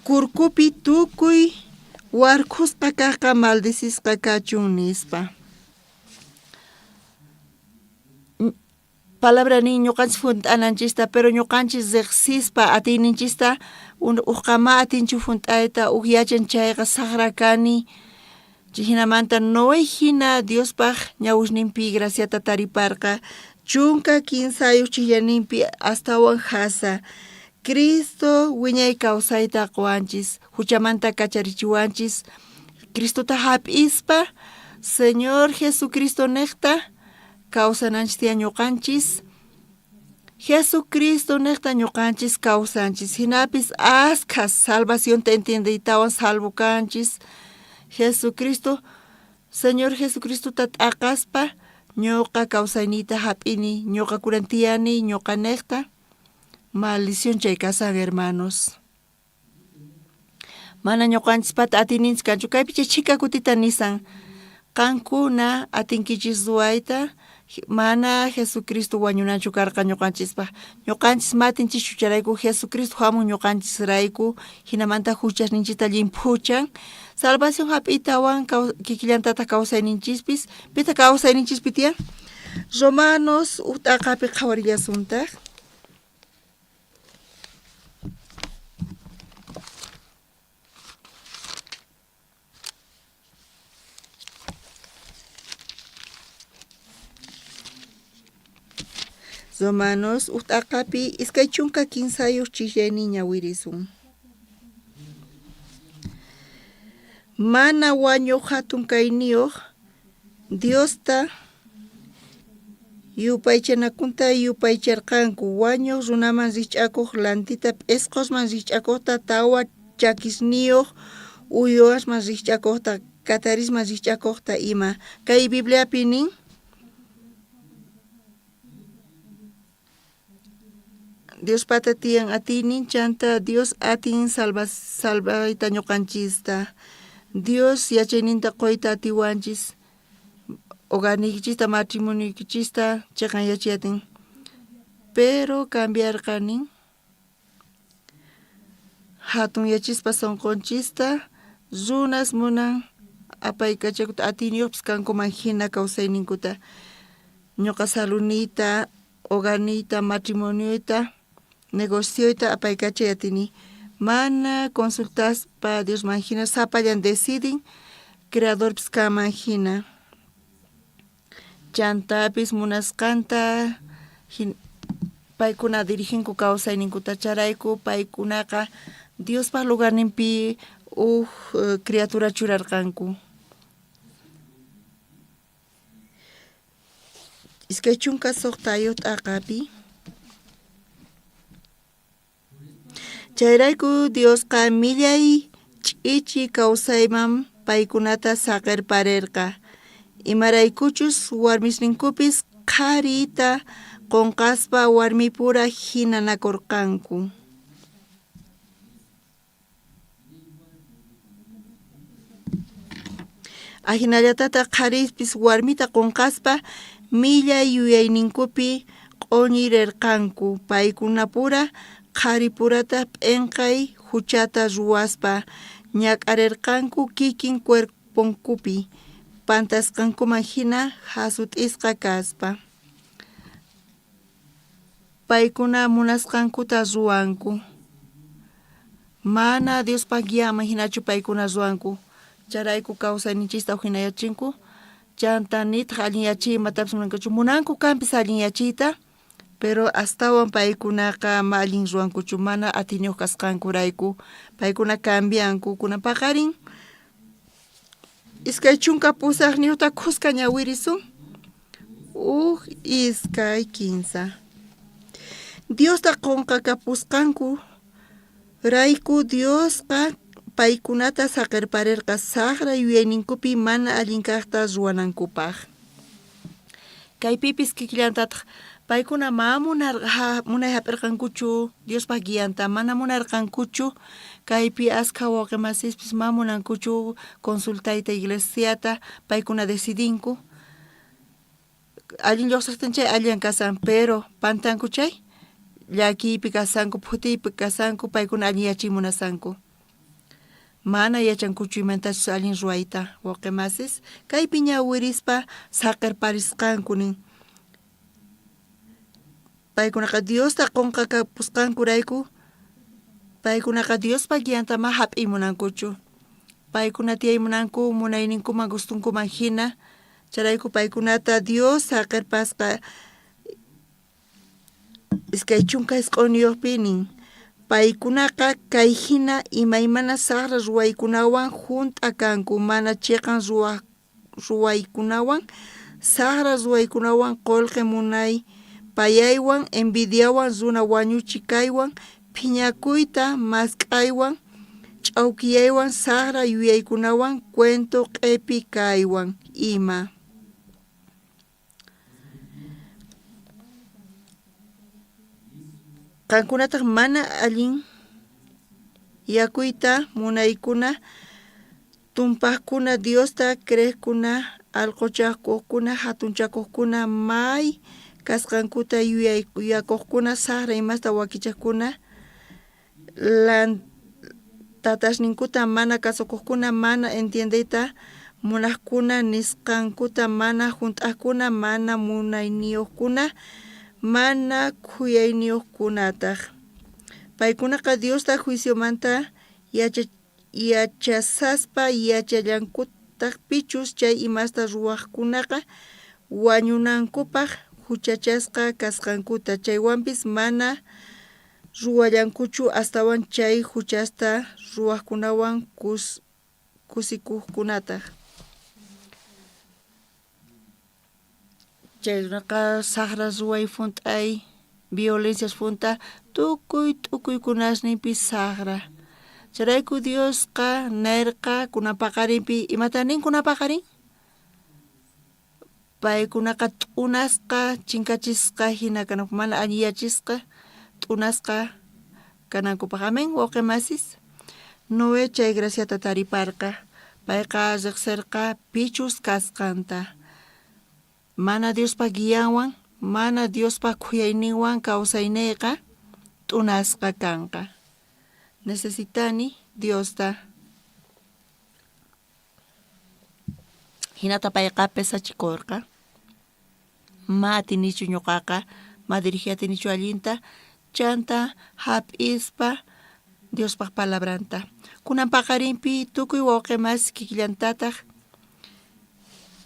kurkupi tukuy warkhusqa kajqa maldecisqa kachun nispa. Palabra nin ñuqanchis junt'ananchista, pero ñuqanchis riqsispa atiyninchista uqqa ma atinchu junt'ayta uj yachan chayqa sajra kani. Jinamanta Noé hina Diospaj ñawusninpi graciata tariparqa 13 chillaninpi astawan jasa. Cristo wiñay kawsayta qowanchis, huchamanta kacharichiwanchis. Cristota hap'ispa Señor Jesucristo nejta kawsananchis tiyan ñuqanchis. Jesucristo nejta ñuqanchis kawsanchis. Jinapis askhas salvacionta entiendeytawan salvo kanchis. Jesucristo, Señor Jesucristota t'aqaspa ñuqa kawsayniyta hap'ini, ñuqa kunan tiyani, ñuqa nejta. Maldición chay kasan, hermanos. Mana ñuqanchispata atininchis kanchu. Kaypi chay chhika kutita nisan. Qankuna atinkichis ruwayta, mana Jesucristo wañunanchu karqa ñuqanchispaj. Ñuqanchis ma atinchischu chayrayku Jesucristo hamun ñuqanchisrayku, jinamanta huchasninchista llimphuchan. Salvación hap'itawan kikillantataq kawsayninchispis. Pitaq kawsayninchispi tiyan? Romanos uj t'aqapi qhawarillasuntaq. Romanos uj t'aqapi 23 chillaynin ñawirisun. Mana wañuq hatun kayniyuq Diosta yupaychanakunta yupaycharqanku, wañuq runaman rijch'akuq lantita, p'isqosman rijch'akuqta, tawa chakisniyuq uywasman rijch'akuqta, katarisman rijch'akuqta ima. Kay Bibliapi nin Diospata tiyan atiynin chanta Dios atin salvayta ñuqanchista. Dios yachayninta qoyta atiwanchis. Hogarniykichista, matrimonioykichista cheqan yachay atin. Pero cambiarqa nin hatunyachispa sonqonchista runas munan apaykachakuta atiyniyuqpis kankuman hina kawsayninkuta. Ñuqa saluniyta, hogarniyta, matrimonioyta, negocioyta apaykachay atini. Mana consultaspa Diosman hina sapallan decidin creadorpis kanman hina. Chantapis munasqanta paykuna diriginku kawsayninkuta charayku paykunaqa Diospaj lugarninpi uj criatura churarqanku. 26 t'aqapi. Chayrayku Diosqa millay ch'ichi kawsayman paykunata saqerparerqa, imaraykuchus warmisninkupis qharita Qonqaspa warmipura jinanakorqanku. Ajinallatataj qharispis warmita qonqaspa millay yuyayninkupi q'oñirerqanku. Paykunapura qharipurataj p'enqay juchata ruwaspa ñak'arerqanku kikin cuerponkupi pantasqankuman jina jasut'isqa kaspa. Paykuna munasqankuta ruwanku. Mana Diospa guianman jinachu paykuna ruwanku. Chayrayku kawsayninchista ujinayachinku. Chanta nitaj allinyachiy imatapis munankuchu. Munanku kanpis allinyachiyta, pero astawan paykunaqa ma allin ruwankuchu, mana atiyniyoj kasqankurayku. Paykuna cambianku. Kunan paqarin 28ta khuska ñawirisun. Uj, iskay, kinsa. Diosta qonqakapusqanku rayku Diosqa paykunata saqerparerqa sajra yuyayninkupi mana allin kajta ruwanankupaj. Kaypipis kikillantataj paykuna ma munay jap'erqankuchu Diospa guianta, mana munarqankuchu. Kaypi askha wawqe masispis ma munankuchu consultayta iglesiata, paykuna decidinku. Allin llojsejtin chay allan kasan, pero pantanku chay llakiypi kasanku, phutiypi kasanku, paykuna allinyachiy munasanku. Mana yachankuchu imantachus allin ruwayta, wawqe masis. Kaypi ñawirispa saqerparisqanku nin. Paykunaqa Diosta qonqakapusqankurayku, paykunaqa Diospa guianta ma jap'iy munankuchu. Paykuna tiyay munanku munayninkuman gustunkuman jina, chayrayku paykunata Dios saqerpasqa. 29yojpi nin, Paykunaqa kay jina imaymana sajra ruwaykunawan junt'a kanku, mana cheqan ruwaykunawan, sajra ruwaykunawan, qolqe munay payaywan, envidiawan, runa wañuchi kaywan, phiñakuyta mask'aywan, ch'aukiyaywan, sajra yuyaykunawan, cuento q'epi kaywan ima. Qankunataj mana allin yakuyta munaykuna, tumpajkuna, Diosta creejkuna, alqochakojkuna, jatunchakojkuna, may kasqankuta yuyakojkuna, sajra imasta wakichajkuna, tatasninkuta mana kasukojkuna, mana entiendeyta munajkuna, nisqankuta mana junt'ajkuna, mana munayniyojkuna, mana khuyayniyojkunataj. Paykunaqa Diosta juiciomanta yachasaspa yachallankutaj pichus chay imasta ruwajkunaqa wañunankupaj juchachasqa kasqankuta, chaywanpis mana ruwallankuchu, astawan chay juchasta ruwajkunawan kusikojkunataj. Chay runaqa sajra ruway junt'ay, violencias junt'a, tukuy t'ukuykunasninpi sajra. Chayrayku Diosqa nerqa kunan paqarinpi, imata nin kunan paqarin? Paykunaqa t'unasqa, chinkachisqa jina kananku, mana alliyachisqa, t'unasqa kanankupaj. Amén, wawqe masis. Noé chay graciata tariparqa. Payqa rejserqa pichus kasqanta. Mana Diospa guianwan, mana Diospa khuyayninwan kawsayneyqa t'unasqa kanqa. Necesitani Diosta. Jinata payqa pesachikorqa. Ma atinichu ñoqaqa, ma dirigiy atinichu allinta, chanta jap'ispa Diospaj palabranta. Kunan paqarinpi tukuy wawqe mas kikillantataj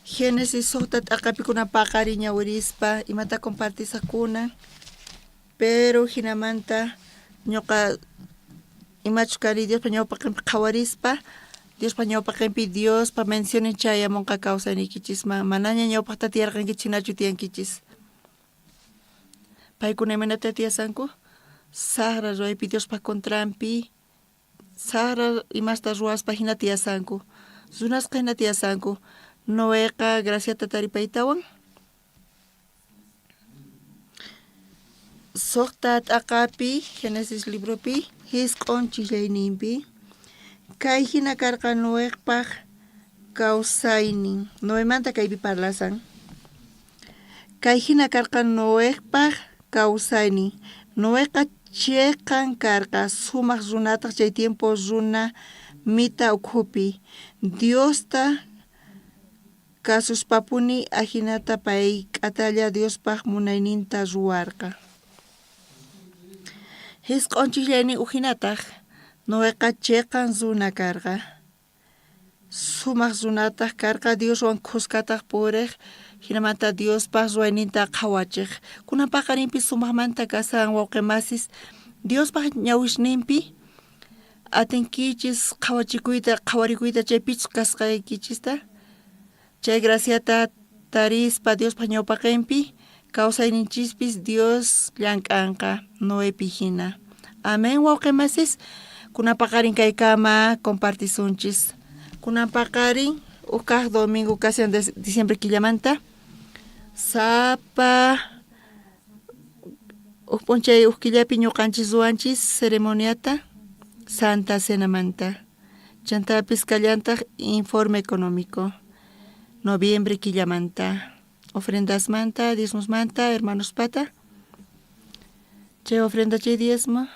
Génesis sojta t'aqapi kunan paqarin ñawirispa imata compartisaj kunan, pero jinamanta ñoqa imachus kani Diospa ñawpaqenpi qhawarispa, Diospa ñawpaqenpi Diospa bendiciones chayamonqa kawsayniykichisman, manaña ñawpajta tiyarqankichis jinachu tiyankichis. Paykuna imaynata tiyasanku? Sajra ruwaypi Diospa contranpi, sajra imasta ruwaspa jina tiyasanku. Runasqa jina tiyasanku. Noeqa graciata taripaytawan. Sojta t'aqapi, Génesis libropi, jisq'on chijllayninpi, kay jina karqa Noejpaj kawsaynin. Noemanta kaypi parlasan. Kay jina karqa Noejpaj kawsaynin. Noeqa cheqan karqa, sumaj runataj chay tiempo runa mita ukhupi. Diosta Kasuspapuni ajinata pay k'atalla Diospaj munayninta ruwarqa. Jisq'on chijllaynin ujinataj, Noeqa cheqan runa karqa, sumaj runataj karqa, Dioswan khuskataj purej, jinamanta Diospaj ruwayninta qhawachej. Kunan paqarinpis sumajmanta kashan wawqe masis, Diospaj ñawisninpi Atinkichis qhawachikuyta, qhawarikuyta chay pichus kasqaykichista, chay graciata tarispa Diospa ñawpaqenpi, kawsayninchispis Dios llank'anqa Noepi jina. Amén, wawqe masis. Kunan paqarin kaykama compartisunchis. Kunan paqarin uj kaj domingo kashan diciembre killamanta. Sapa Uj p'unchay uj killapi ñuqanchis ruwanchis ceremoniata Santa Cenamanta. Chantapis kallantaq informe económico noviembre killamanta, ofrendasmanta, diezmosmanta, hermanospata. Chay ofrenda chay diezmo.